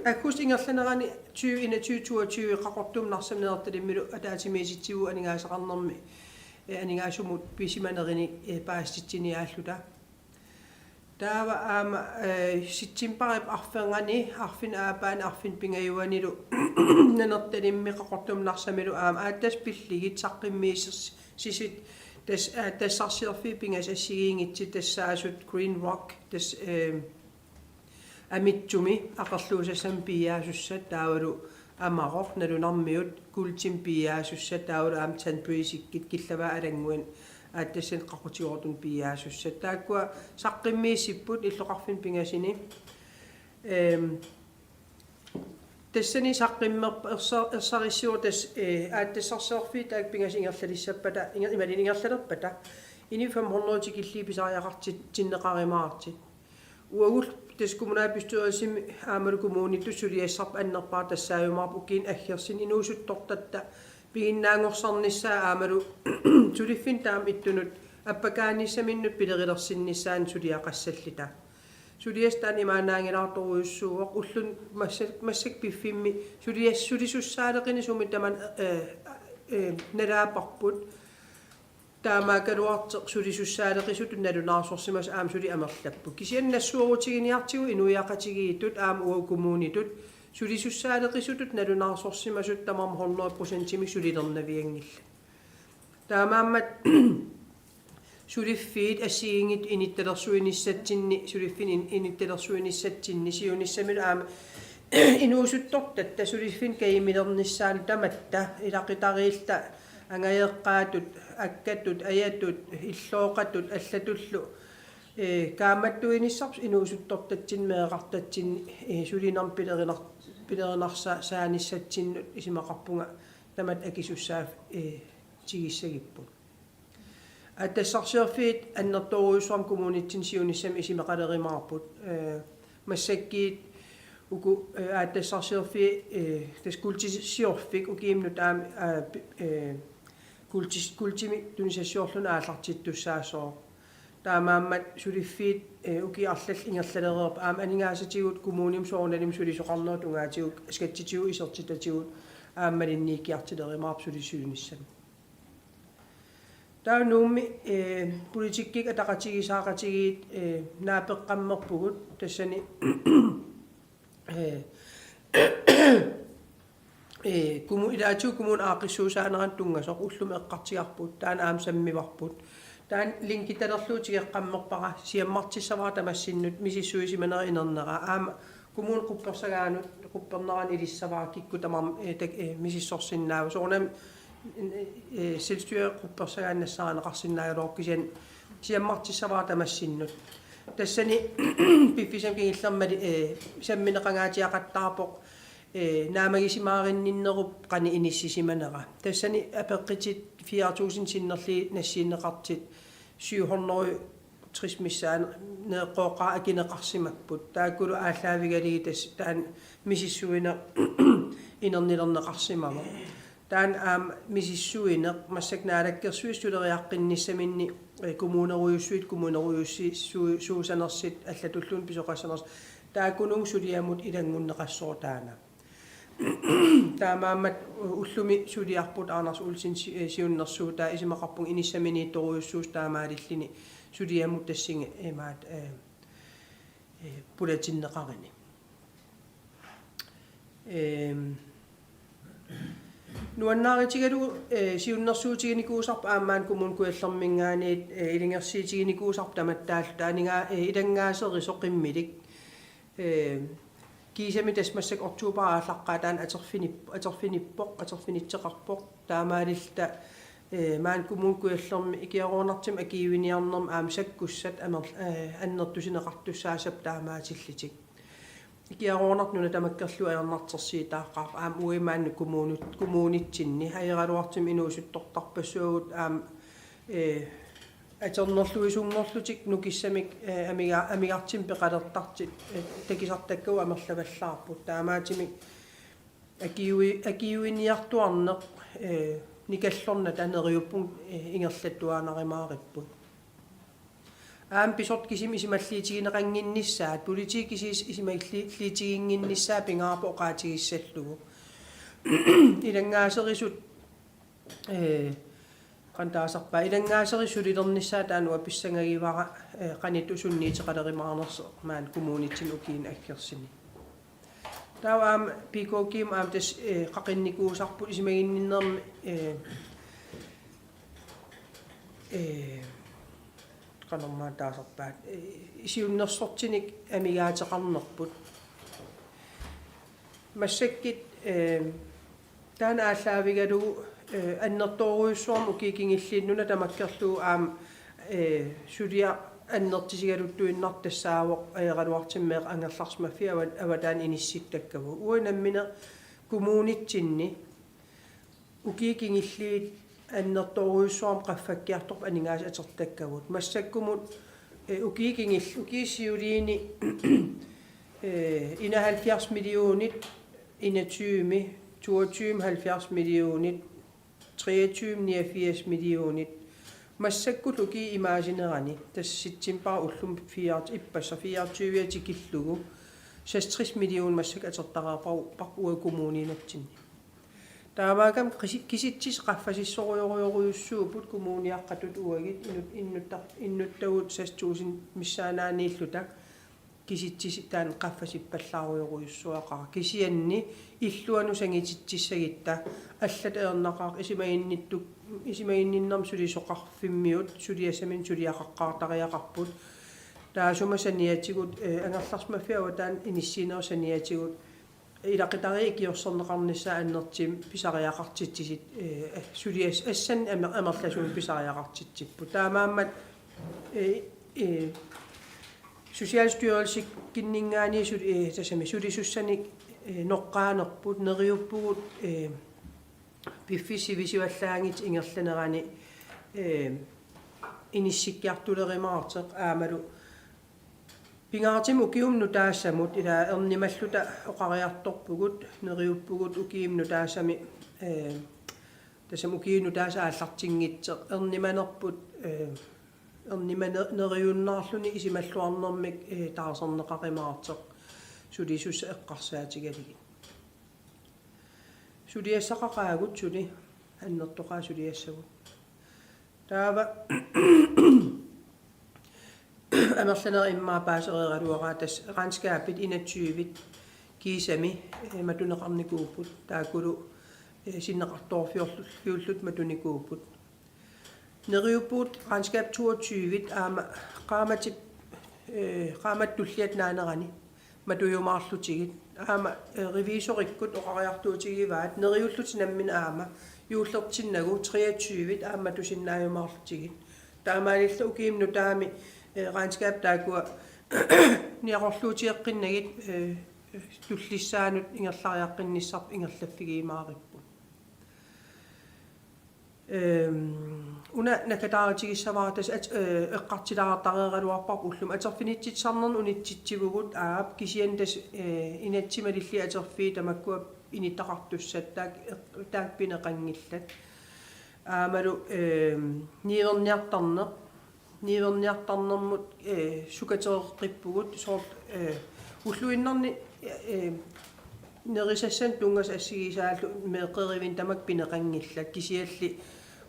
Aggustip ingerlanerani tyve enogtyve toogtyve Qaqortumi Narsami Neertalimmilu ataatsimiititsivugut aningaasaqarnermi, eh, aningaasumut pisimanerini, eh, paasititsiniaalluta. Taava aamma, eh, septembarip arfernganni, arfineq-aappaani, arfineq-pingajuanilu Nanortalimmi Qaqortumi Narsamilu aamma aatsaat pillugit saqqummiussisut, tassa, eh, aatsaat sassarsiorfiit pingasut assigiinngitsut tassaasut Green Rock, tassa, eh, Amitsumi aqerluusassamik piiaasussat taavalu Amarok nalunarmiut Kuultimik piiaasussat taavalu aamma Tanbreezekkut killavaat Alannguani aatsaat qaqutigoortunut piiaasussat. Taakkua saqqummiussipput illoqarfinni pingasuni. Ehm, tassani saqqummerp-, ersa-, ersarissivoq tassa, eh, aatsaat sassarsiorfiit taakku pingasut ingerlalissappata, inger-, imaluunniit ingerlalerpata, inuit fem hundrede tikillugu pisariaqartinneqarumaartut. Uagullu tassa kommunalbestyrelsimi aammalu kommunitut suliassarput annerpaaq tassaajumaarpoq ukiuni aggersuni inuusuttortatta piginnaanngorsarnissaa aammalu suliffinni taama ittunut appakaanissaminnut pilerulersinnissaanut suliaqassalluta. Suliassaq taanna imaannaanngilaartorujussuuvoq, ulluni massa-, massakkut piffimmi sulias-, sulisussaaleqineq sumi tamanut, eh, eh, nalaaparput. Taamaakkaluartoq sulisussaaleqisutut nalunaarsorsimasut aamma suli amerlapput. Kisianni nassuerutiginiartigu inuiaqatigiittut aamma uagut kommunitut sulisussaaleqisutut nalunaarsorsimasut tamarmik hundrede procentimik sulilernavianngillat. Taamaammat suliffiit assigiinngitsut inittalersuinissatsinni, suliffinni in-, inittalersuinissatsinni siunissamilu aamma inuusuttortatta suliffinni kajumilernissaanut tamatta ilaqutariilluta angajoqqaatut, akkatut, ajatut, illooqatut allatullu, eh, kaammattuinissarput inuusuttortatsinni meerartatsinni, eh, sulinermik pilerinar-, pilerinarsa-, saanissatsinnut isumaqarpunga tamatta akisussaaf-, eh, tigissagipput. Aatsaat sassarsiorfiit annertoorujussuarmik kommunitsinni siunissami isumaqalerumaarput. Eh, massakkut uku, eh, aatsaat sassarsiorfiit, eh, tassa kuultisiorfik ukiumut aamma, eh, pi-, eh, kuultis-, kuultimik tunisassiorluni aallartittussaassaaq. Taamaammat suliffiit, eh, ukiut arlallit ingerlalereerput aamma aningaasatigut kommunimi soorunalimi sulisoqarnerup tungaatigut skattitigut isertitatigut aamma malinnikkiartulerumaarput sulisuunissami. Taava Nuummi, eh, politikkikkut ataqatigiissaaqatigiit, eh, naapeqqammerpugut tassani, eh, Ee, kommu-, ilaatigut kommunip aaqqissuussaanerannut tunngasoq ullumi eqqartugarput, taanna aamma sammivarput. Taanna linkitalerlugu tigeqqammerpara, siammartissavara tamassinnut misissuisimanera inernera. Aamma kommunip quppersagaanut, quppernerani ilissavara kikkut tamarmik, ee, tak-, ee, misissorsinnaavaat. Soorunami, ee, selvstyre quppersagaanut nassaarineqarsinnaagaluarpoq kisianni siammartissavara tamassinnut. Tassani piffissami kingullermi, ee, sammineqangaatsiaqattaarpoq, ee, naammagisimaarinninnerup qanoq inissisimanera. Tassani apeqqutit fire tusind sinnerlugit nassiunneqartut syv hundrede tres missaani neqqoqqaa akineqarsimapput. Taakkulu aallaavigalugit tassa taanna misissuineq inernilerneqarsimavoq. Taanna aamma misissuineq massakkut naalakkersuisut suleriaqqinnissaminnik, ee, kommunerujussuit, kommunerujussuit, su-, suusanersut, allatulluunniit pisoqassanersut, taakkununnga suliamut ilanngunneqassasoq taanna. Taamaammat ullumi suliarput Anders Olsen si-, ee, siunnersuutaa, isumaqarpunga inissaminiittorujussuusoq taamaalilluni suliamut tassunga imaat, ee, ee, pulatinneqaruni. Ehm, nuannaarutigalugu, ee, siunnersuutiginikuusarput aamma maani Kommune Kujallerminngaanniit, ee, ilungersuutiginikuusarput tamattaalluta aningaa-, ee, ilanngaaserisoq qimmilik. Ee, kiisami tassa massakkut oktoberip aallaqqaataani atorfinip-, atorfinippoq, atorfinitseqarpoq. Taamaalilluta, ee, maani Kommune Kujallermi ikiaroornartumik akiuiniarnermi aamma sakkussat amer-, ee, annertusineqartussaassapput taamaatillutik. Ikiaroornartoq nuna tamakkerlugu ajornartorsiutaaqqaarpoq aamma uagut maani kommunit-, kommunitsinni, ajoraluartumik inuusuttortarpassuagut aamma, ee, atornerluisunngorlutik nukissamik, ee, amiga-, amigartumik peqalertartut, ee, takusartakkagut amerlavallaarput. Taamaattumik akiui-, akiuiniartuarneq, ee, nikallornata neriuppunga, ee, ingerlattuaannarumaaripput. Aamma pisortat kisimi isumalliutigineqannginnissaat, politiit kisiisa isumalliutiginnginnissaat pingaarpoq oqaatigissallugu. Ilanngaaserisut, ee, qanoq taasarpaat, ilanngaaserisut sulilernissaat taanna uanga pissangagivara, ee, qanoq sunniuteqalerimaarnersoq maani kommunitsinni ukiuni aggersuni. Taava aamma P K G-mut aamma tassa, ee, qaqinnikuusarput isumaginninnermi, ee, ee, qanormaa taasarpaat, ee, siunnersortinik amigaateqarnerput. Massakkut, ee, taanna aallaavigalugu, ee, annertoorujussuarmik ukiut kingulliit nuna tamakkerlugu aamma, ee, suliaq annertusigaluttuinnartoq tassaavoq ajoraluartumik meeqqat angerlarsimaffiit ava-, avataani inissittakkagut. Uagut nammineq kommunitsinni ukiut kingulliit annertoorujussuarmik qaffakkiartorput aningaasat atortakkagut. Massakkumut, ee, ukiut kingul-, ukiut siuliini, ee, enoghalvfjerds millionit, enogtyve, toogtyve halvfjerds millionit, treogtyve niogfirs millionit. Massakkut ukiup imaasinerani, tassa septembarip ullumi fireogtyve, ippassaq fireogtyve tikillugu, seksogtres millionit massakkut atortariaqarparput uagut kommuninitsinni. Taamaakkami kisi-, kisitsisit qaffasissorujorujorujussuupput kommuniaqqatut uagut inut-, inutta-, inuttagut seks tusind missaannaaniilluta kisitsisit taanna qaffasippallaarujorujussuaqaaq. Kisianni illuanut sangutitsissagutta allatut ajornaqaaq isumaginnittu-, isumaginninnermi sulisoqarfimmiut suliassaminnik suliaqaqqaartariaqarput. Taassuma saniatigut, ee, angerlarsimaffiup avataani inissiinerup saniatigut ilaqutariit ikiorserneqarnissaat annertuumik pisariaqartitsisut, ee, sulias-, assannik amer-, amerlasuunik pisariaqartitsipput. Taamaammat, ee, ee, Socialstyrelseninninngaanniit sul-, ee, tassami sulisussanik, ee, noqqaanerput neriuppugut, ee, piffissap sivisuallaanngitsut ingerlanerani, ee, inissikkiartulerumaartoq aammalu pingaartumik ukiumut nutaassamut ila ernumalluta oqariartorpugut, neriuppugut ukiumut nutaassamik, ee, tassami ukiut nutaasat aallartinngitsoq ernumanerput, ee, ernumane-, neriunnaarluni isumalluarnermik, ee, taarserneqarumaartoq sulisussat eqqarsaatigalugit. Suliassaqaqaagut suli, annertoqaat suliassagut. Taava amerlanerit immaqa paasereeraluaraat tassa regnskabit enogtyve kiisami, ee, matuneqarnikuupput, taakkulu eh, sinneqartoorfiorlu-, -fiullutik matunikuupput. Neriuppugut regnskab toogtyve aamma qaammatip, eh, qaammatip tulliata naanerani matujumaarlutigit. Aamma, eh, revisorikkut oqariartuutigivaat neriullutik nammineq aamma juullertinnagu treogtyve aamma matusinnaajumaarlutigit. Taamaalilluta ukiumi nutaami, eh, regnskab taakkua niaqorluutigeqqinnagit, eh, tullissaanut ingerlariaqqinnissarput ingerlaffigiumaaripput. Ehm, una naggataartigissavara tassa at-, eh, eqqartulaartareeraluarparput ullumi atorfinitsitsisarnerni unitsitsivugut, aap, kisianni tassa, eh, inatsit malillugu atorfiit tamakkua inittaqartussat taakku eq-, taakku pineqanngillat. Aammalu, ehm, niuerniartarneq, niuerniartarnermut, eh, sukatereqqippugut soorlu, eh, ulluinnarni, eh, nerisassanik tunngasut assigisaallu meeqqerivinni tamakku pineqanngillat, kisianni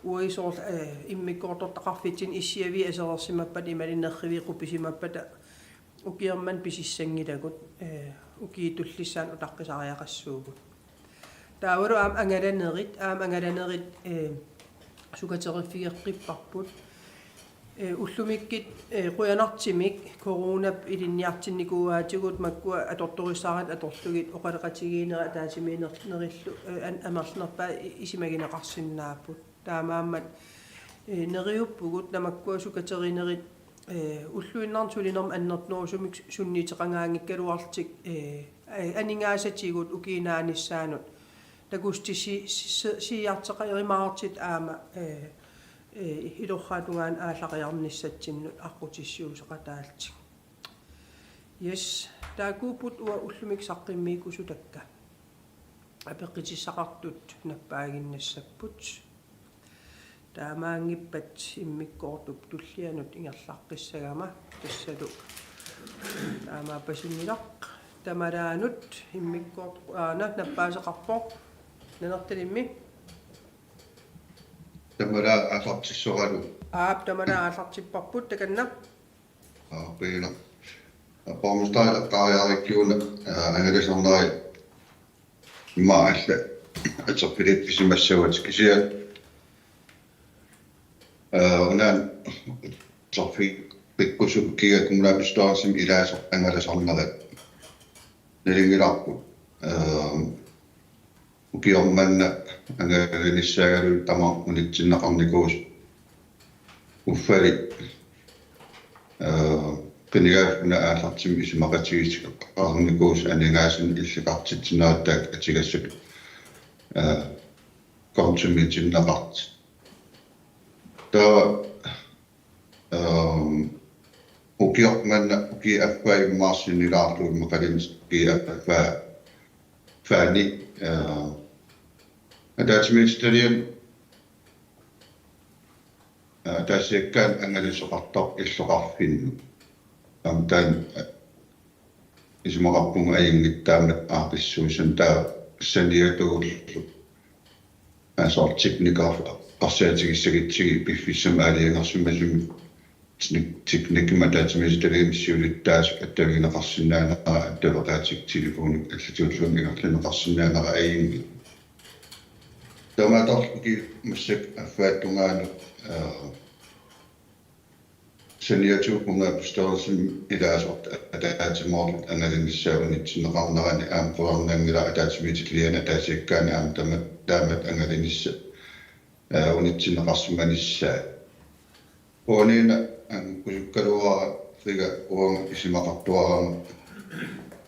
uagut soorlu, eh, immikkoortortaqarfitsinni issiaviit aserorsimappata imaluunniit nerriviit qupisimappata ukioq manna pisissanngilagut, eh, ukiut tullissaannut utaqqisariaqassuugut. Taavalu aamma angalanerit, aamma angalanerit, eh, sukateriffigeqqipparput. Eh, ullumikkut, eh, qujanartumik coronap ilinniartinnikuuaatigut makkua atortorissaarutit atorlugit oqaloqatigiinnerit ataatsimiinnerillu, eh, an-, amerlanerpaat i-, isumagineqarsinnaapput. Taamaammat, eh, neriuppugut tamakkua sukaterinerit, eh, ulluinnarni sulinermi annertunerusumik sunniuteqangaanngikkaluarlutik, eh, eh, aningaasatigut ukiup naanissaanut takusti si-, si-, si-, siuarteqarumaartut aamma, eh, eh, ilorraap tungaanut aallariarnissatsinnut aqqutissiuuseqataallutik. Yes, taakkuupput uanga ullumikkut saqqummiukkusutakka. Apeqqutissaqartut nappaaginnassapput. Taamaanngippat immikkoortup tullianut ingerlaqqissagama tassalu taamaappasinngilaq. Tamalaanut immikkoortoq aana nappaaseqarpoq. Nanertalimmi? Tamalaa aallartissoralu. Aap, tamalaa aallartipparput takanna. Aa, piina. Borgmesteri eqqaariarikkiuna, aa, angalasornerit immaqa alla atorfilippisimassavatit kisianni, aa, una atorfigeqqikkusukkakka kommunalbestyrelsimi ilaasoq angalasornerit. Nalunngilarput, aa, ukioq manna angalanissaagaluit tamarmik unitsinneqarnikuusut uffali, aa, qinigaaffik una aallartimmat isumaqatigiissuteqarnikuusut aningaasanik illikartitsinerit taakku atugassat, aa, kontomiitinneqartut. Taava, aa, ukioq manna ukiup affaa immaqa sinnilaarlugu immaqaluunniit ukiup affaa faani, aa, ataatsimiititaliani, aa, ataasiakkaanut angalasoqartarpoq illoqarfinnut. Aamma taanna, aa, isumaqarpunga ajunngitsumik aaqqissuussasoq taava saniatigut asoortiknikarf qarsaatigissagutsigu piffissami aalajangersimasumi teknik-, teknikkimik ataatsimiititaliami siulittaasup attavigineqarsinnaanera attaveqaatikka telefoni allatiulluunniit ingerlanneqarsinnaanera ajunngilaq. Taamaattorli ukiut massakkut affaata tungaanut, aa, saniatigut kommunalbestyrelsimi ilaasortat ataatsimoorlutik angalanissaat unitsinneqarnerani aamma qularnanngilaq ataatsimiititaliani ataasiakkaani aamma tama-, taamatut angalanissaq, aa, unitsinneqarsimanissaat. Uaniinna angusukkaluarpara uanga isumaqartuarama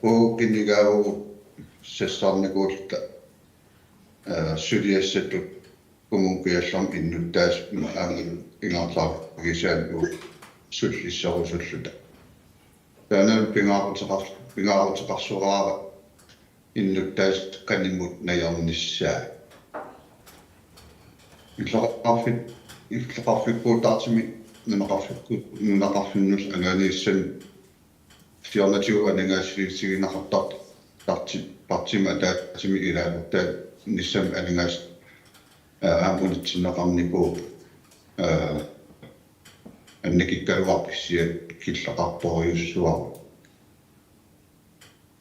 uagut qinigaavugut sassarnikuulluta, aa, suliassatut Kommune Kujallermi innuttaasut aamma ingerlaarfigisaannik sullisserusulluta. Taanna pingaaruteqar-, pingaaruteqarsoraara innuttaasut qanimut najornissaat. Illoqarfik-, illoqarfikkuutaartumik nunaqarfikku-, nunaqarfinnullu angalanissamut siornatigut aningaasaliissutigineqartartut parti-, partiimi ataatsimi ilaasortaanissami aningaasat, aa, aamma unitsinneqarnikuupput, aa, annikikkaluarpoq kisianni killeqartorujussuarmik.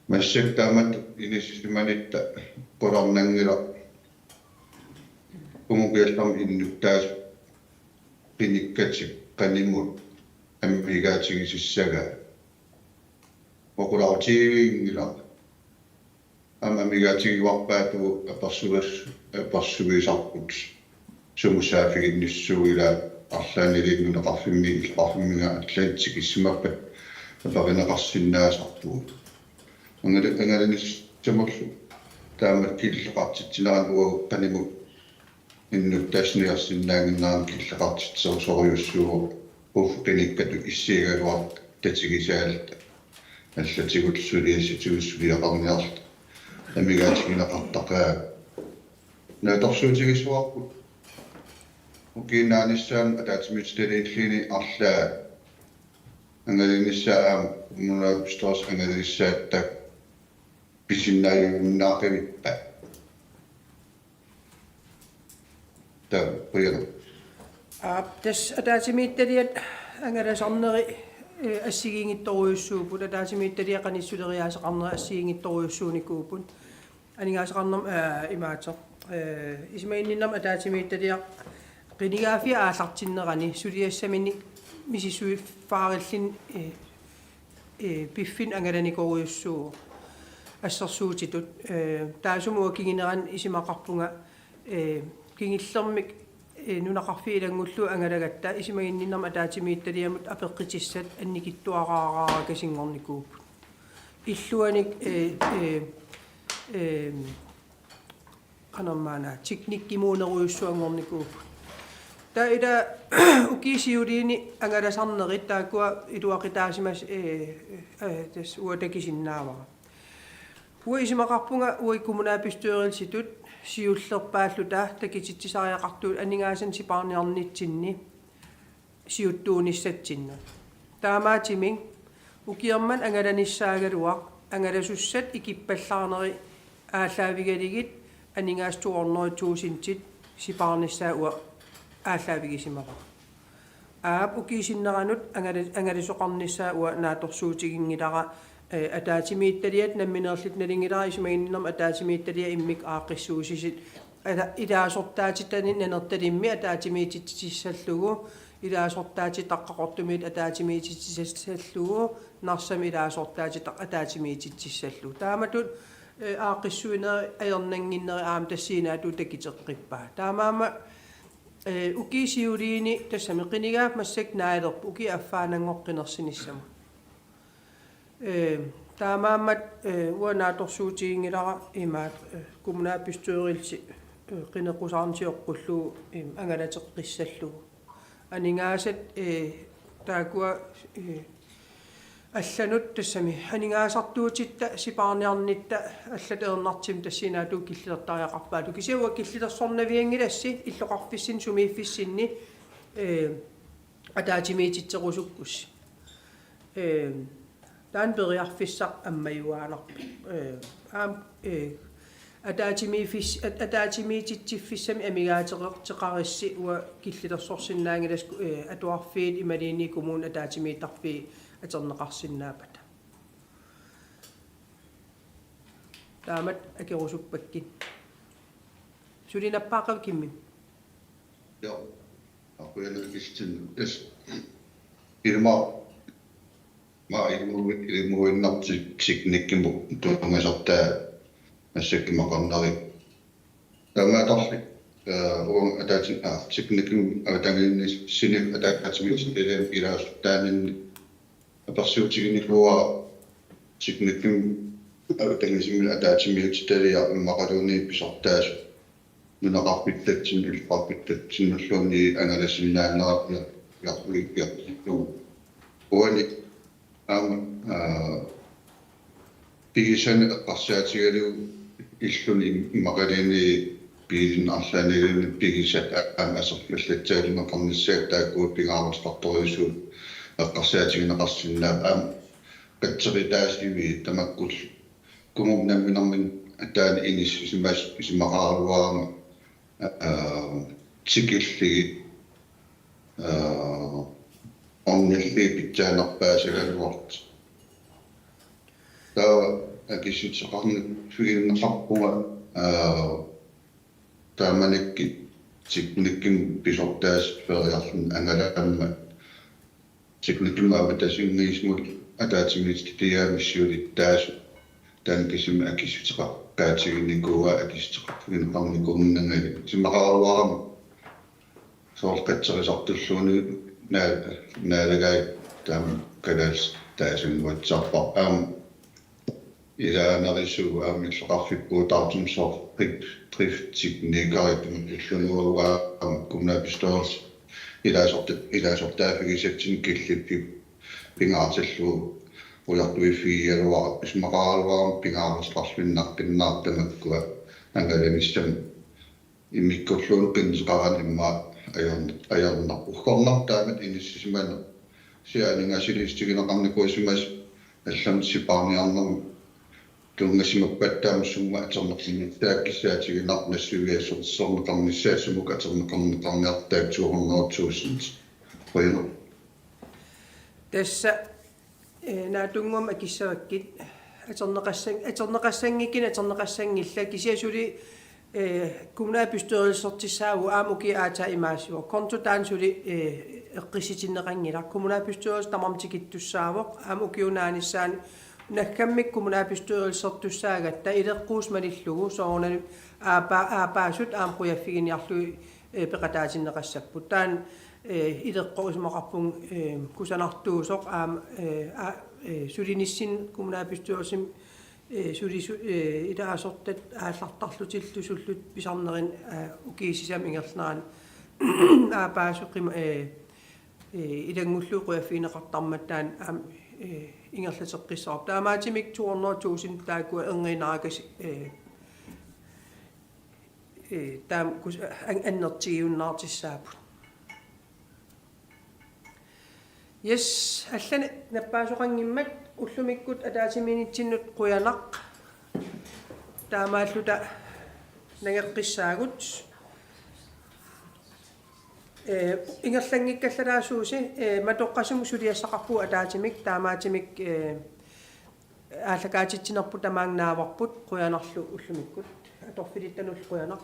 Massakkut taamatut inissisimanitta qularnanngilaq Kommunip innuttaasut qinikkatik qanimut amigaatigisussagaat. Oqulaarutiginngilara. Aamma amigaatigiuarpaatigut apersugas-, apersuisarput sumut saaffiginnissuugut, ila arlaanniluunniit nunaqarfimmi illoqarfimminnga allat tikissimappat aperineqarsinnaasarpugut. Angala-, angalanissamullu taamatut killeqartitsinerani uagut qanimut innuttaasut niarsinnaannginnerani killeqartitsersorujussuuvoq, uffa qinikkatut issiagaluartut tatigisaalluta allatigullu suliassatigut suliaqarniarluta amigaatigineqartaqaat. Naatsorsuutigisoqarpugut ukiup naanissaanut ataatsimiititaliilluunniit arlaat angalanissaa aamma kommunalbestyrelsip angalanissaata pisinnaajunnaaqqippaa. Taava, qujanaq. Aap, tassa ataatsimiititaliat angalasarneri, eh, assigiinngitsorujussuupput, ataatsimiititaliat qanitsuleriaaseqarneri assigiinngitsorujussuunikuupput. Aningaasaqarnermut, eh, imaattoq. Eh, isumaginninnermut ataatsimiititaliaq qinigaaffia aallartinnerani suliassaminik misissuiffaarilluni, eh, eh, piffinni angalanikorujussuuvoq assersuutitut. Eh, taassuma uanga kingunerani isumaqarpunga, eh, kingullermik, eh, nunaqarfiit ilanngullugu angalagatta isumaginninnermut ataatsimiititaliamut apeqqutissat annikitsuaraaraarakkit sinngornikuupput. Illuanik, eh, eh, eh, qanormaana teknikkimuunerujussuanngornikuupput. Taava ila ukiup siuliini angalasarnerit taakkua iluaqutaasimasut, eh, eh, tassa uanga takusinnaavara. Uanga isumaqarpunga uagut kommunalbestyrelsitut siullerpaalluta takutitsisariaqartugut aningaasanik sipaarniarnitsinni siuttuunissatsinnut. Taamaattumik ukioq manna angalanissaagaluaq angalasussat ikippallaarneri aallaavigalugit aningaasat to hundrede tusindit sipaarnissaat uanga aallaavigisimavara. Aap, ukiup sinneranut angala-, angalasoqarnissaa uanga naatsorsuutiginngilara, eh, ataatsimiititaliat nammineerluta nalunngilara, isumaginninnermut ataatsimiititaliat immikkut aaqqissuussisut. Ila-, ilaasortaatitani Nanortalimmi ataatsimiititsissallugu, ilaasortaatitaq Qaqortumiit ataatsimiititsissallugu, Narsami ilaasortaatitaq ataatsimiititsissallugu. Taamatut, eh, aaqqissuinerit ajornannginnerit aamma tassa siunaatut takuteqqippaat. Taamaammat, eh, ukiup siuliini tassami qinigaaffik massakkut naalerpoq, ukiup affaannanngorpat qinersinissamut. Eh, taamaammat, eh, uanga naatsorsuutiginngilara imaattoq, eh, kommunalbestyrelsi, eh, qineqqusaarneq sioqqullugu, eh, angalateqqissallugu. Aningaasat, eh, taakkua, eh, allanut tassami aningaasartuutitta sipaarniarnitta allatut ajornartumik tassa siunaatut killilertariaqarpaat. Kisianni uanga killilersornavianngilassi illoqarfissinni sumiiffissinni, eh, ataatsimiititserusukkussi. Eh, taanna periarfissaq ammajuaannarpoq. Eh, aamma, eh, ataatsimiiffis-, at-, ataatsimiititsiffissamik amigaateqarissi uanga killilersorsinnaanngilassi, eh, atuarfiit imaluunniit kommunip ataatsimiittarfiit atorneqarsinnaappata. Taamatut akerusuppakkit. Suli nappaaqqavikkimmi? Joo. Akujanakistin. Yes. Ilma, ma ilmu, ilmuinnartik teknikkimut tunngasartaa massakkut imaqarneri. Taamaattarli, eh, uanga ataatsi-, ah, teknikkimut avatangiisinni ataatsimiititaliami ilaasortaaninni apersuutiginikuuara teknikkimut avatangiisinni ataatsimiititaliaq immaqaluunniit pisortaasoq nunaqarfittatsinnut, illoqarfittatsinnulluunniit angalasinnaanerat iar-, iar-, iar-, uani aamma, aa, pigisanik eqqarsaatigalugu illuni im-, immaqaluunniit pigisanik arlaanniluunniit pigisat aamma aserfallatsaalineqarnissaat taakku pingaaruteqartorujussuit eqqarsaatigineqarsinnaapput aamma qatseqataasiviit tamakkullu kommunip namminermini ataani inissisimas-, isumaqaraluarama, aa, tikillugit, aa, ornillugit pitsaanerpaasagaluartut. Taava akissuteqarnikuuinnarpunga, aa, taamanikkut teknikkimik pisortaasut feriarluni angalammat teknikkimik amatasinngitsumut ataatsimiititaliami siulittaasut taanna kisimi akissuteqaqaatiginikuuaa akissuteqarfigineqarnikuunnangali isumaqaraluarama soorlu qatserisartulluunniit naa-, naalagaat taama kalaallisut taasannguatsiarpara aamma ilaanerusut aamma illoqarfikkuutaartumik soorlu driftiknikarit illunuugaa aamma kommunalbestyrelsi ilaasorta-, ilaasortaaffigisatsinnut killiffik pingaartillugu ujartuiffigigaluarput isumaqaraluarama pingaaruteqarluinnaqqinnaartut tamakkua angalanissamut immikkulluunniit qinnuteqarani immaqa ajorn-, ajornarpoq. Uggornarpoq taamatut inissisimaneq. Kisianni aningaasaliissutigineqarnikuusimasut allamut sipaarniarnermut tunngasimappat taama sumut atorneqarnissaa kissaatiginarpoq nassuiaasorsorneqarnissaa sumut atorneqarneqarniartaa to hundrede tusind. Qujanaq. Tassa, eh, naatsunnguamik akissavakkit atorneqassan-, atorneqassanngikkit atorneqassanngillat kisianni suli, eh, kommunalbestyrelsertissaagut aamma ukiup aatsaat imaassaaq. Konto taanna suli, eh, eqqissitinneqanngilaq. Kommunalbestyrelse tamarmik tikittussaavoq aamma ukiup naanissaani naggammik kommunalbestyrelsertussaagatta ileqquusut malillugu soorunami aapa-, aapaasut aamma qujaffiginiarlugit, eh, peqataatinneqassapput. Taanna, eh, ileqqoq isumaqarpunga, eh, kusanartuusoq aamma, eh, a-, eh, sulinissinni kommunalbestyrelsimi, eh, sulisu-, eh, ilaasortat aallartarlutillu sullut pisarnerini, eh, ukiut sisamat ingerlaneranni aapaasut qima-, eh, eh, ilanngullugu qujaffigineqartarmata taanna aamma, eh, ingerlateqqissavarput. Taamaattumik to hundrede tusind taakkua erniinnaarakasik, eh, eh, taama kus-, an-, annertuunnaartussaapput. Yes, allanik nappaasoqanngimmat ullumikkut ataatsimiinnitsinnut qujanaq. Taamaalluta nangeqqissaagut. Eh, ingerlanngikkallalaassuusi, eh, matoqqasumik suliassaqarpugut ataatsimik, taamaattumik, eh, aallakaatitsinerput tamaanga naavarput, qujanarlu ullumikkut. Atorfilittanullu qujanaq.